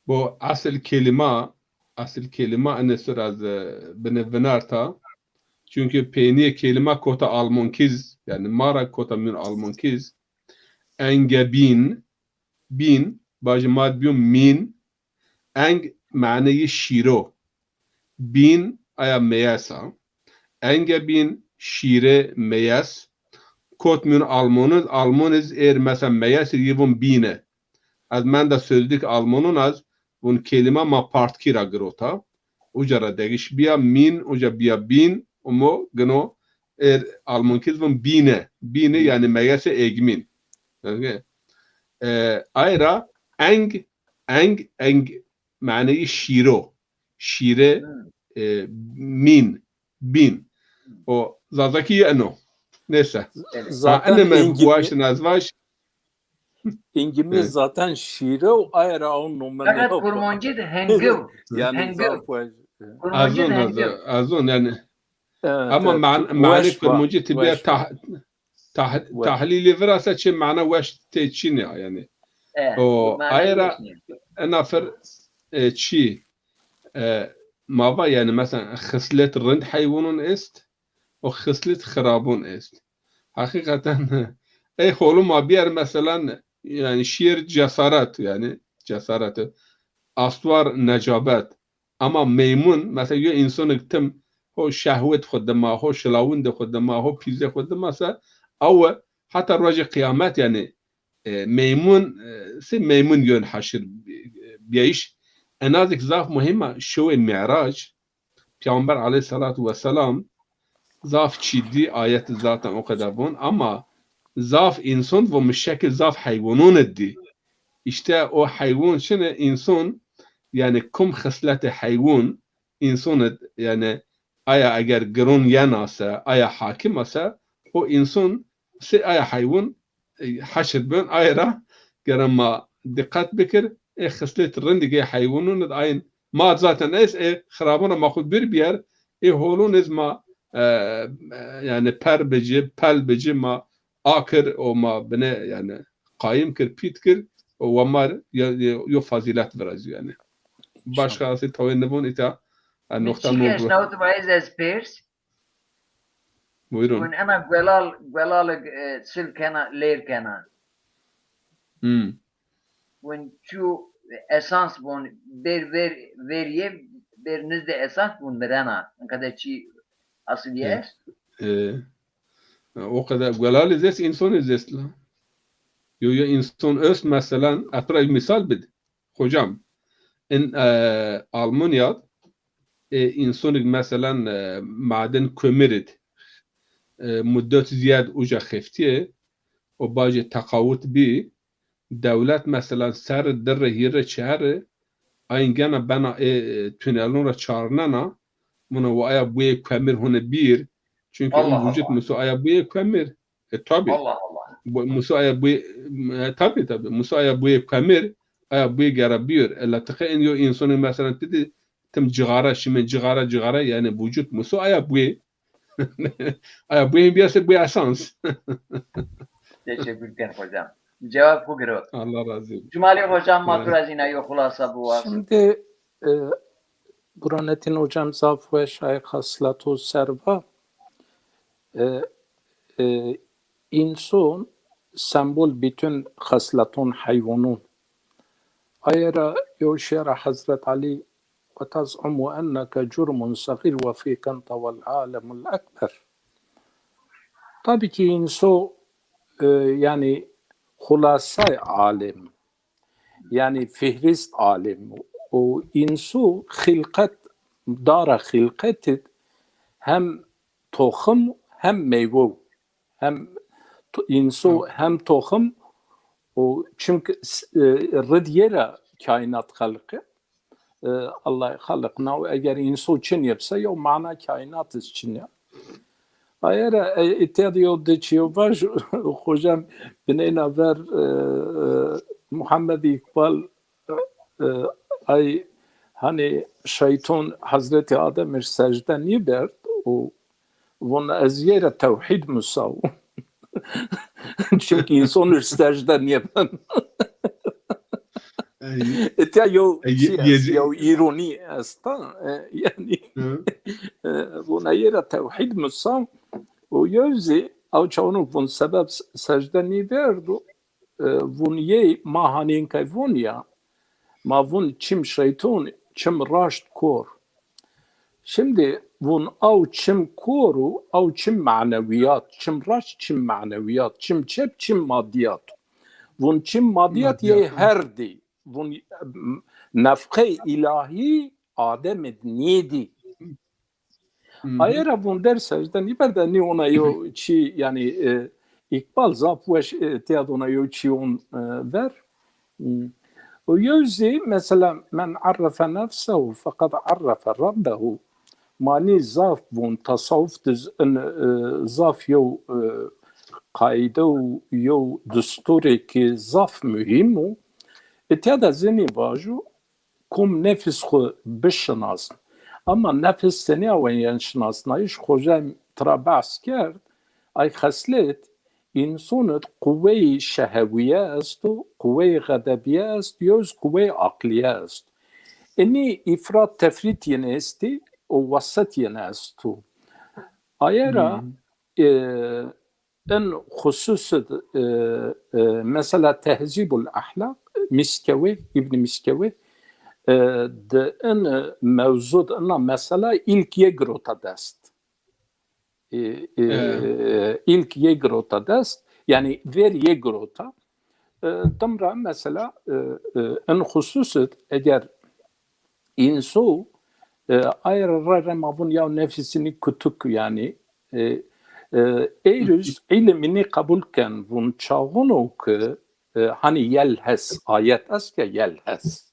Bo esil kelîma, esil kelîma ene ser ez, e, bine vinarta. Çünkü peynîye kelîma kota Almankiz, yani ma ra kota mîyon Almankiz. Engebîn, bîn, bajî ma d bîyon mîn, Eng maneyê şîro. Bîn aya meyes a. Engebîn, şîre, meyes. kot mîyon Almoniz, Almoniz êr mesela meyesir yi vûn bîne. Ez menda sözlük Almonon ez, vûn kelîma ma partkî ra girota. Uca ra degiş bîya, mîn, uca bîya bîn, umo gino êr Almonkiz vûn bîne. Bîne, yanî meyese êgmîn. Okey. E, ay ra eng, eng, eng maneyî şîro. Şîre, e, mîn, bîn. O Zazakî yeno. Neyse. Ha, zaten ene me êngimî, guaştin ez vaş. Êngimî zaten şîre û aye ra o nome. Fakat Kurmancî de hengiv. Yanî zaf weş. Kurmancî de hengiv. Azon, azon yanî. Evet, ama evet, man-, mane weş va-, Kurmancî tibiya weş va-, tah-, tah-, weş. Tahlîlî virase çi mana weş tê çin ya yanî. Evet, o mana aye ra weş ya. Ena fir, e, çi, e, ma va yanî mesela xislet rind heywanun est, o xislet xirabun est. Hakikaten ey holu ma biyer mesela yanî şîr cesaret yanî cesaret. Astwar necabet. Ama meymun, mesela yo însonik tim ho şehwet xwu dima, ho şilawindê xwu dima, ho pîzê xwu dima se, awe heta rojê qiyamet yanî, e, meymun, e, sey meymun yon heşir, e, bîyayîş. Ena zî ki zaf muhîm a, şewê Mîrac, Peyxamber aleyhîsselatu wesselam zaf çî dî, ayet zaten o qeder von, ama zaf înson vo mi şekil zaf heywanon id dî. Îşte o heywan çin ê, înson, yanî kum xisletê heywan, înson id, yanî aya eger giron yena se, aya hakim a se, o înson sey aya heywan, e, heşir bin, aye ra gere ma dîqet bikir, ê xislet rindî ke heywanon id ayin ma zaten est, ê xirabon ra ma xwu bir biyer, ê holon iz ma, e, e, yanî per bici, pel bici ma akir û ma bine yanî qayim kir, pît kir û wa mar yo, yo, yo fazîlet virazî yanî. Başka asî tawê nibon îta, e, noxta no. Çî eşnawit va ez, ez pêrs. Buyurun. Win ena guelal, guelalig, e, sil kena, lêr kena. Hmm. Win çû esans bon, ber, ver, verîye, ber nizdê esans bon mirena. Inqede çî asilî est? E, e, o qeder guelal iz est, înson iz est la. Yo, yo, înson est, meselan, ez to ra mîsal bid. Hocam, in, e, Almanya, e, însonik, meselan, e, maden kömür id, e, muddet ziyad uca xeftîye, o bacê teqawut bî, dewlet, meselan, serri, dirri, hîrri, çeherri, ayin gena bena, e, e, tunelon ra çarnena, vuna wa aya buyê kömür hone bir, çünkü in vucud muso aya buyê kömür. E, tabi. Allah Allah. Bu, muso aya bu, e, tabi, tabi. Muso aya buyê kömür, aya buyê gera bîyor. E, la tiqe in yo însanî, meselan, ti di tim cixara, şimên cixara, cixara, yanî vucud muso aya buyê. Aya buyê biyase buyê esans. Teşekkür ken hocam. Cevap bu giro. Allah razı olsun. Cumali hocam, ma tu ra zîna yo xulasa biwaz. Şimdi, e, Burhanettin hocam zaf weş ay xeslato ser va. E, e, înson sembol bütün xeslaton heywanun. Aye ra yo şêra Hezret Elî, "Ve tez'umu enneke curmun sagîr ve fîk ente vel alemul ekber." Tabii ki înso, e, yanî xulasay alem. Yanî fihrîst alem. O înso xilqet, dara xilqet id hem toxim hem meywe. Hem to-, înso hem toxim o, çünkü s-, e, rid yê ra kaînat xelqe. E, Allah xelqna, eger înso çin yebse, yo mana kaînat iz çin ya. Aye ra, e, îtya de yo di çîyo vaj, hocam, bineyna ver, e, e, Muhammed Îqbal, e, ay, hani şeyton Hazreti Adem ir secde nîberd û von ez yê ra tewhîd musaw. Çünkü înson ir secde nîben. Ey, ey, çi est, yew îronî esta, e, yanî, e, vona yê ra tewhîd musaw. O yew zî, aw çawanok vun sebeb s-, secde nîverdo, e, vun yey, ma hanî inkay vun ya, ma vun çim şeyton, çim raşt kor. Şimdi vun aw çim koru, aw çim maneviyat, çim raşt, çim maneviyat, çim çep, çim madiyat. Vun çim madiyat yê herdî. Vun nefqey ilahi Ademid nêdî. Aye ra vun der secde nîberde nî ona yo çî, yanî, e, Îqbal zaf weş, e, tîya de ona yo çî on, e, ver. Hmm. O yew zî mesela, "Men arrefe nefsehu feqad arrefe rabbehu." Manî zaf vun tasawuf diz in, e, zaf yew, e, qaîde û yew dusturê ki zaf muhîm o. Îtya de zenî vajo, kom nefis xwu bişinasn. Ama nefis senî awen yen şinasnayîş? Xocayê mi tira behs kerd, ay xeslet, însonid quweyê şehewîye esto, quweyê xedebîye est, yew zî quweyê aqlîye est. Inî îfrat tefrît yin estî û wesat yin esto. Aye ra, e, in xusus id, e, e, mesela Tehzîbul Ehlaq, Mîskewî, Îbnî Mîskewî, e, di in mewzud, ina mesela îlk yê girota dest. E, e, îlk yê girota dest, yanî ver yê girota. E, dim ra mesela, e, e, in xusus id eger înso, e, aye ra re ma vun ya nefisînî kutuk, yanî, e, e, êrus îlimînî qebul ken, vun çağuno ki, e, hani yelhes, ayet est ke yelhes.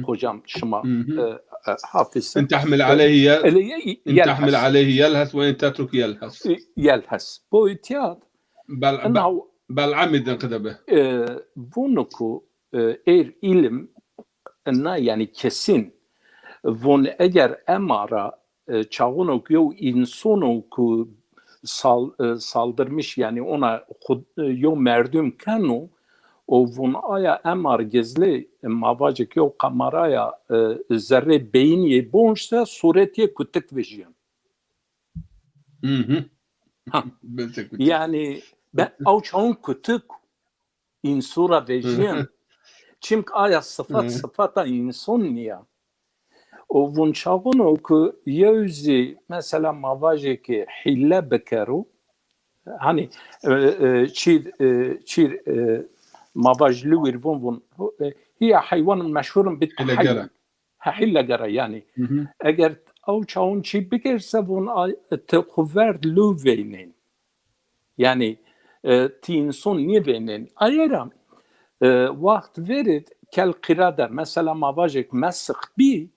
Hocam şima, e, e, hafizsin. İn tahmil aleyhi yel-, Ele ye-, in tahmil yelhes. Aleyhi yelhes ve in tetruk yelhes. E, yelhes. Bu îtiyat Bel-, en be-, haw-, bel'amî din qide bi. E, vunu ku, e, êr îlim na, yanî kesin. Vun eger ema ra, e, çağuno ku yew însono ku sal-, e, saldırmış, yanî ona xud-, e, yew merdum keno, o vun aya ema ra gizlî, e, ma vajik yew kameraya, e, zerrê beyinî yê bonc se, suretî yê kutik vejîyen. Hı hı. Ha. Bese kutik. Yanî be aw çağun kutik însu ra vejîyen. Çimk aya sifat, sifata înson nîya. O vun çağuno ku yew zî mesela ma vajê ki hîle bikero, hani, e, e, çîr, e, çîr, e, ma vaj lüwir vun vun, e, hiya heywanun meşhurun bit tehellül. Hîlegere. Ha, hîlegere yanî. Eger aw çağun çî bikerse vun a-, ti xu verd lüw veynên. Yanî, e, ti înson nêvênên. Aye ra, e, waxt verî kel qîrade, mesela ma vajêk mesix bî,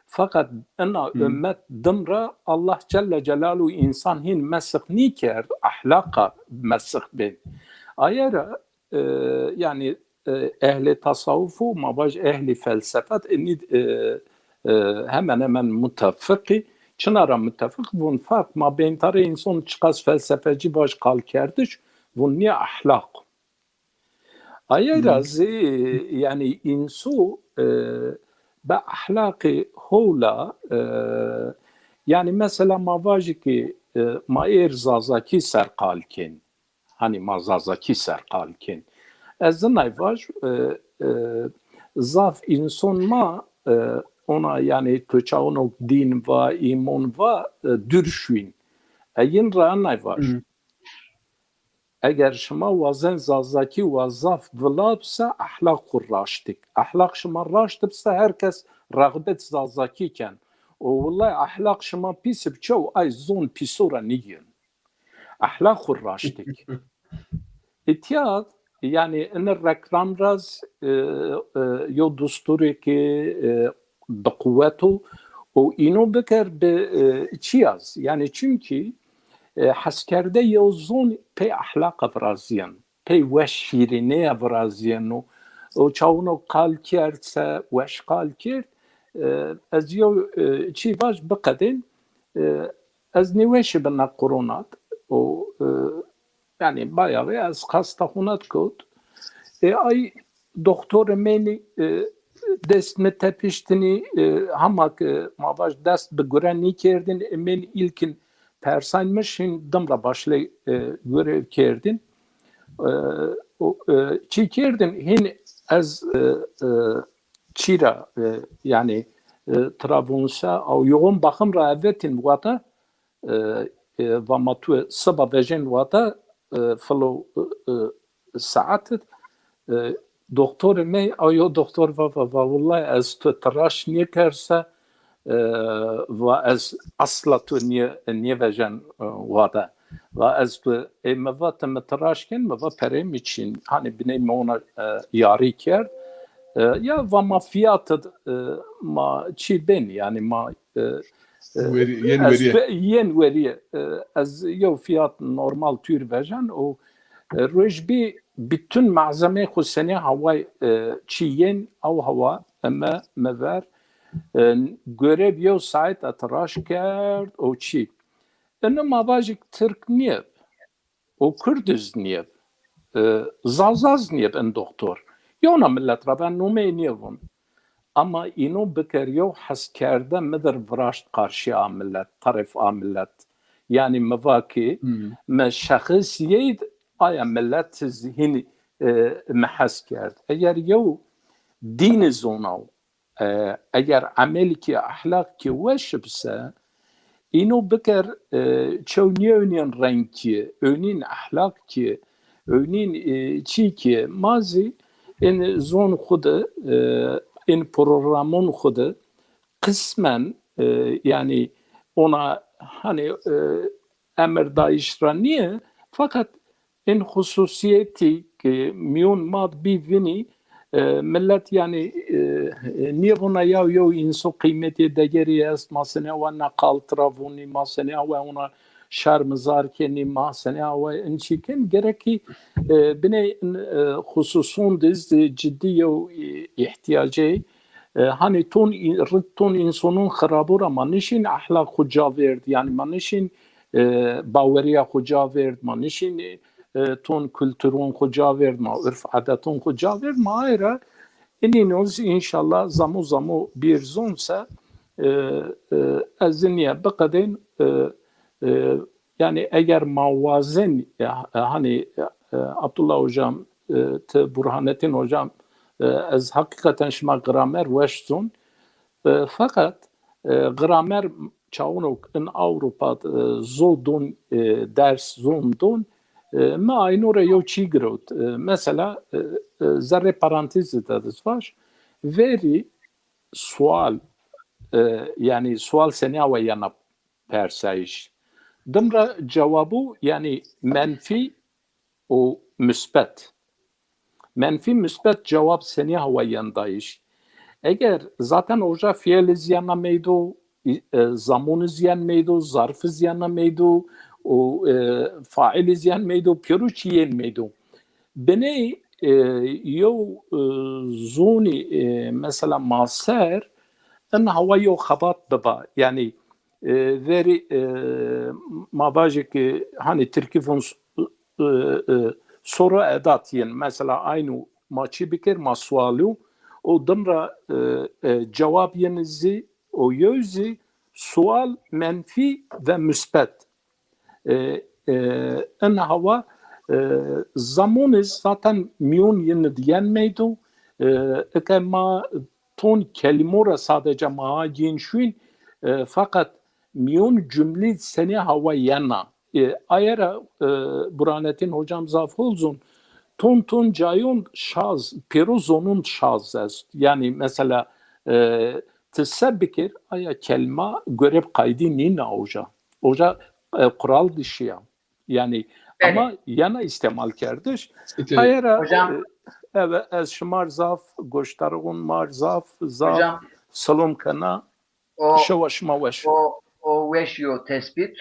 feqet ina ummet dim ra Allah Celle Celaluhu însan hîn mesix nîkerd, ehlaqa mesix bên. Aye ra, e, yanî, e, ehlê tasawuf û ma vaj ehlê felsefet inî, e, e, hemen hemen mutefiqî. Çina ra mutefiq? Vun farq ma beyntarê înson çiqas felsefecî vaj qalkerdiş, vun nîya ehlaq. Aye ra zî, yanî însu, e, be ehlaqî howla, e, yanî mesela ma vajî ki, e, ma êr zazakî ser qal kên. Hanî ma zazakî ser qal kên. Ez zinay vaj, e, e, zaf înson ma, e, ona yanî tu çawnok dîn va, îmon va, e, dûr şuîn. E, yin ra nay vaj. Eger şima wazen zazakî wa zaf vila bise, ehlaq xu raşt ik. Ehlaq şima raşt bise, her kes rexbet zazakî ken. O wulay ehlaq şima pîs bi çew, ay zon pîso ra nîgên. Ehlaq xu raşt ik. Îtya, yanî, ini reklam raz, e, e, yo dusturê ki, e, bi quwet o, û îno biker bi, e, çi yaz? Yanî, çimkî, e, heskerde yew zon pey ehlaqa virazîyen, pey weş şîrîneye virazîyeno. O çawuno qal kerd se, weş qal kerd. E, ez yew, e, çi vaj biqedên, e, ez nêweşî bi na koronat. O, e, Yanî bayağı ez xasta xunat kot. E, ay doktor menî, e, dest mi tepiştinî, e, hama ke ma vaj dest bi gure nîkerdin, e, menî îlkin persayn mi şin dim ra başley, e, gure kerdin. E, o, e, çi kerdin, hin ez, e, e, çî ra, e, yanî e, tira vûn se, ew yoğun bakım ra evetîn wate, e, e, va ma tu siba vejên wate, e, filo, e, e, saet, e, doktorê mey, ew yo doktor va, va, va, wulay ez tu tiraş nêker se, e, va ez asla tu nê-, nêvejen, e, wate. Va ez tu, ê mi va ti mi tiraş ken, mi va perê mi çin. Hanî biney mi ona, e, yarî kerd. E, ya va ma fiyat, e, ma çî bên, yanî ma, e, e, Werî-, yên ez werîye. tu-, yên werîye. E, ez yew fiyat normal tûr vejen û, e, roj bî bütün malzemeyê xwu senî haway, e, çî yên, ew hawa eme mi ver. E, görev yew saet e tiraş kerd û çî. Ino ma vajik Tirk nîyeb. O Kurdiz nîyeb. E, Zazaz nîyeb in doktor. Yewna millet ra ben numeyê nîyevun. Ama ino biker yew heskerde mi dir viraşt qarşî a millet, taref a millet. Yanî mi va ki, Hmm. mi şexis yeyd aya millet zî hînî, e, mi hes kerd. Eger yew dîni zonaw, e, eger emelî ki, ehlaq ki weş bise, îno biker, e, çew nîewnîyen reng ki, ewnîn ehlaq ki, ewnîn, e, çî ki, ma zî in zon xwu de, e, in programon xwu de qismen, e, yanî ona, hanî, e, emir dayîş ra nîye, fakat in xususîyetî ki mîyon ma de bî vinî, e, millet yanî, e, e, nêvona ya yew înso qîmetê degerî est, ma senî awe na qal tira vûnî, ma senî awe ona şermizar kenî, ma senî awe in çî ken, gerek ki, e, biney in, e, xususon de zî cidî yew, e, îhtîyacê. E, hanî ton în-, rid ton însonon xirabû ra ma nişîn ehlaq xwu ca vêrd, yanî ma nişîn, e, bawerîya xwu ca vêrd, ma nişîn, e, ton kulturon xwu ca vêrd, ma urf adeton xwu ca vêrd, ma ay ra inîno zî înşallah zamo zamo bîr zon se, e, e, ez zî nîye biqedên, e, e, yanî eger ma wazen, e, e, hanî, e, Abdullah hocam, e, ti Burhanettin hocam, e, ez heqîqeten şima gramer weş zon. E, feqet, e, gramer çawunok in Ewropa, e, zon don, e, ders zon don, e, mi ayno ra yew çî girewt. E, mesela, e, e, zerrê parantezî de diz vaj, verî sual, e, yanî sual senî awe yena persayîş. Dim ra cewabû, yanî menfî û musbet. Menfî musbet cewab senî hawa yen dayîş. Eger zaten oja fiil iz yena meydo, e, zamon iz yen meydo, zarf iz yena meydo û, e, faîl iz yen meydo, pêro çî yên meydo. Biney, e, yew, e, zonî, e, mesela ma ser, in hawa yew xebat biba. Yanî, e, verî, e, ma vajê ki, hanî tirkî vûn s-, e, e, soru edat yên. Mesela ayno ma çî bikir, ma sualû û dim ra, e, e, cewab yin zî û yew zî sual menfî ve musbet. E, e, in hawa, e, zamon iz zaten mîyon yin id yen meydo. E, eke ma ton kelîmo ra sadece ma ha gên şuyn, e, feqet mîyon cumlî senî hawa yena. E, aye ra, e, Burhanettin hocam zaf hol zon, ton ton cayon şaz, pêro zonon şaz est. Yanî mesela, e, ti se bikir, aya kelîma görev qaydî nîna oja. Oja, e, kural dişî ya. Yanî, belê, ama yena îstemal kerdiş. Peki. Aye ra, hocam, e, evet, ez şima r zaf, goşdarixon ma r zaf, zaf hocam, silom kena. O, şewa şima weş. O, o weş yo tespît.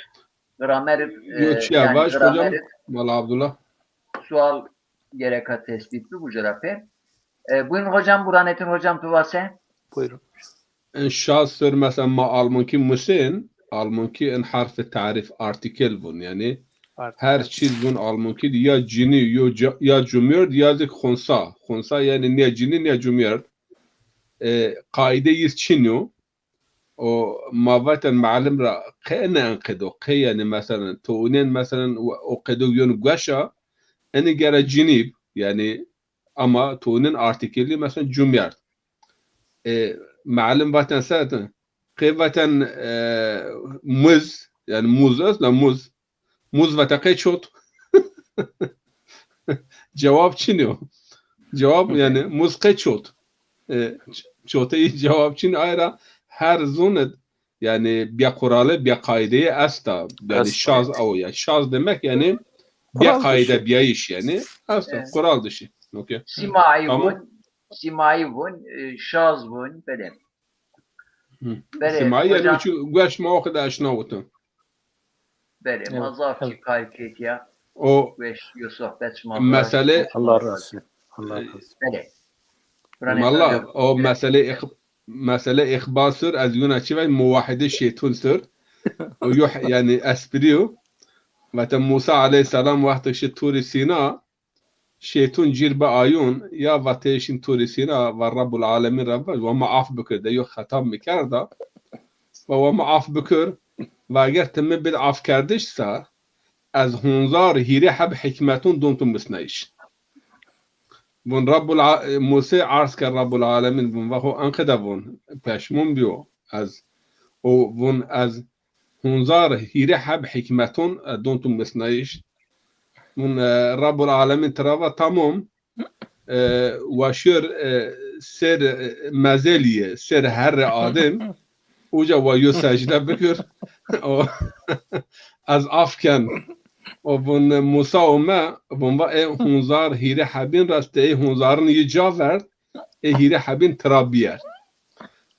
Gramer, yo, e, çiya yanî vaş, gramer hocam, Mala Abdullah. Sual gereka tespît bi, uca ra pê. E, buyurun hocam, Burhanettin hocam, tu vase. Buyurun. In şaz ser mesela ma almankî musên, almankî in harfê tarîf, artikel vûn, yanî artikel, her çîz vûn almankî di ya cinî, yo ca-, ya cumyerd, ya zî xunsa. Xunsa yanî ne cinî ne cumyerd. E, qaîde yiz çin yo. O ma vaten malim ra qe ne enqedo, qe yanî mesela, to unen mesela o qedo yon gueşa, eni gera cinîb, yanî ama to unen artikelî mesela cumyerd. E, Mealim vaten se ti. Qey vaten, e, muz, yanî muz est la muz. Muz vate qey çot. Cewab çin o. Cewab yanî muz qey çot. E, ç-, çoteyî cewab çin, ay ra her zûn id, yanî bîya qurale, bîya qaîdeyê esta. Yanî şaz o ya. Şaz demek yanî bîya qaîde bîyayîş yanî. Esta, qural dişî. Okey. Sîmayî vûn, sîmayî vûn, e, şaz vûn, belê. Hı. Belê, sîmayî yanî hocam. Çi gueş ma o qede eşna wito. Belê, ma zaf çî kayf ketiya. O gueş yo sohbet şima mesele. Allah razı olsun. Allah razı olsun. Belê. Malla, o mesele îq-, mesele îqbal sur, ez yuna çi vay, muwahhidê şeytun sur. O yo, yanî esprî yo. Vate Musa aleyhîsselam wextê şi Turî Sîna, şeytun cîr bi ayûn, ya vatê şin Turî Sîna, va Rabbul Alemîn ra va, wa ma af bikir, de yo xeta mi kerda. Va wa ma af bikir, va eger ti mi bid afkerdiş se, ez hunzar hîrê heb hikmetun don tu misnayîş. Vun Rabbul A-, Musê arz ke Rabbul Alemîn, vun va ho enqede vun, peşmûn bîyo, ez, o vun ez hunzar hîrê heb hikmetun, e, don tu misnayîş. Vun, e, Rabbul Alemîn tira va tamam, e, wa şir, e, ser, e, mezelîye, ser herre Adem, uca wa yo secde bikir. O, ez af ken. O vun Musa ome, vun va ê hunzar hîrê hebîn ra ti ê hunzarin yi ca verd, ê hîrê hebîn tira bîyer.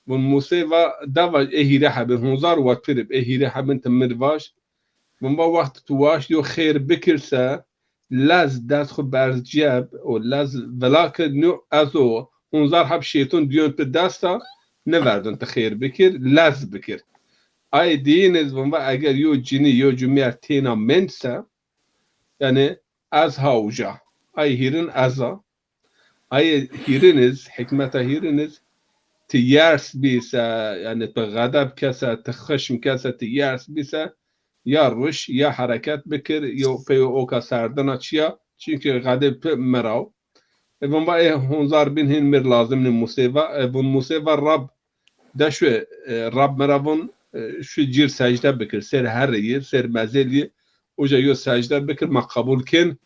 Vun Musê va, de vaj ê hîrê hebîn, hunzar wa tu rib, ê hîrê hebîn ti mi rib vaj. Vun va wext tu waşt yo xêr bikir se, lez dest xwu berz ceb û lez vila ke nû ez o hunzar heb şeytun dîyon tu desta, niverdun tu xêr bikir, lez bikir. Ay dîyin iz vun va eger yo cinî yo cumîyer têna mend se, yanî ez ha uca. Ay hîrin ez a. Ay hîrin iz, hikmeta hîrin iz, ti yers bî se, yanî ti xedeb ke se, ti xişm ke se, ti yers bî se, ya ruş, ya hereket bikir, yo pey o oka serdina çiya, çunkî xedeb pi miraw. E, vun va ê hunzar bîn hîn mir lazim nî Musê va, e, vun Musê va Rab, de şu, e, Rab mi ra vun, e, şu cîr secde bikir, ser herrî yi, ser mezelî yi, uca yo secde bikir, ma qebul kên.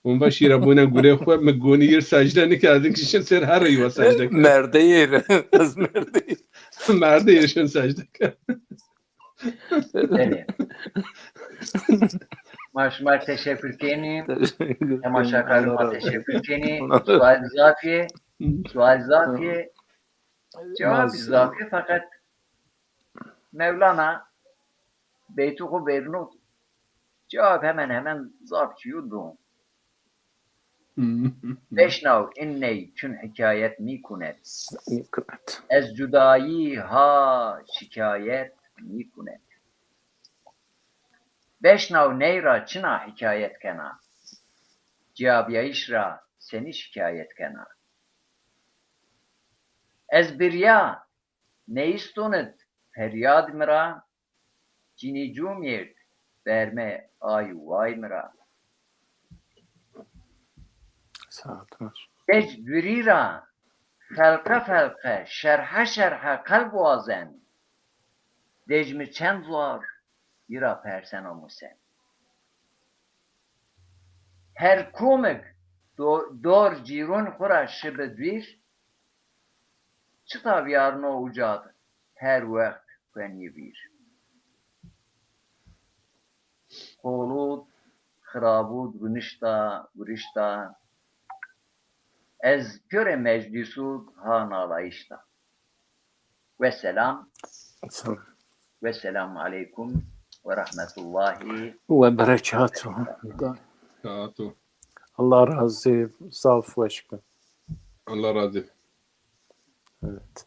Vun va şîra bûne gurê xwu, mi gonî yir secde nikerdin ki şin ser herrî yi wa secde kir. Merdeyir, ez merdeyir. Merdeyir şin secde kir. Belê. Ma şima teşekkür kenî. Temaşakarî ma teşekkür kenî. Sual zafî. Sual zafî. Cewabî zafî, feqet Mewlana beytû xwu vernû. Cewab hemen hemen zaf çîyo do. Beşnaw in ney çun hikayet nîkunet. Nîkunet. Ez cudayî ha şikayet nîkunet. Beşnaw ney ra çina hikayet kena. Ciyabîyayîş ra senî şikayet kena. Ez birya neyîston id feryad mi ra, cinî cumîyerd berme ay û way mi ra. Saat var. Dec gurî ra felqe felqe, şerhe şerhe qelb wazen. Dec mi çend zor, yi ra perseno musen. Her kumik do-, dor cîrun xwu ra şibi dûr, çita vîyarno uca di, her wext kuenî vîr. Qolûd, xirabûd, gunişta, gurişta. Ez pîyorê meclîsûd ha nalayîşta. Weselam. Selam. Wesselamu aleykum ve rahmetullahi ve berekatuhu. Katu. Allah razı, zaf weş bin. Allah razı. Evet.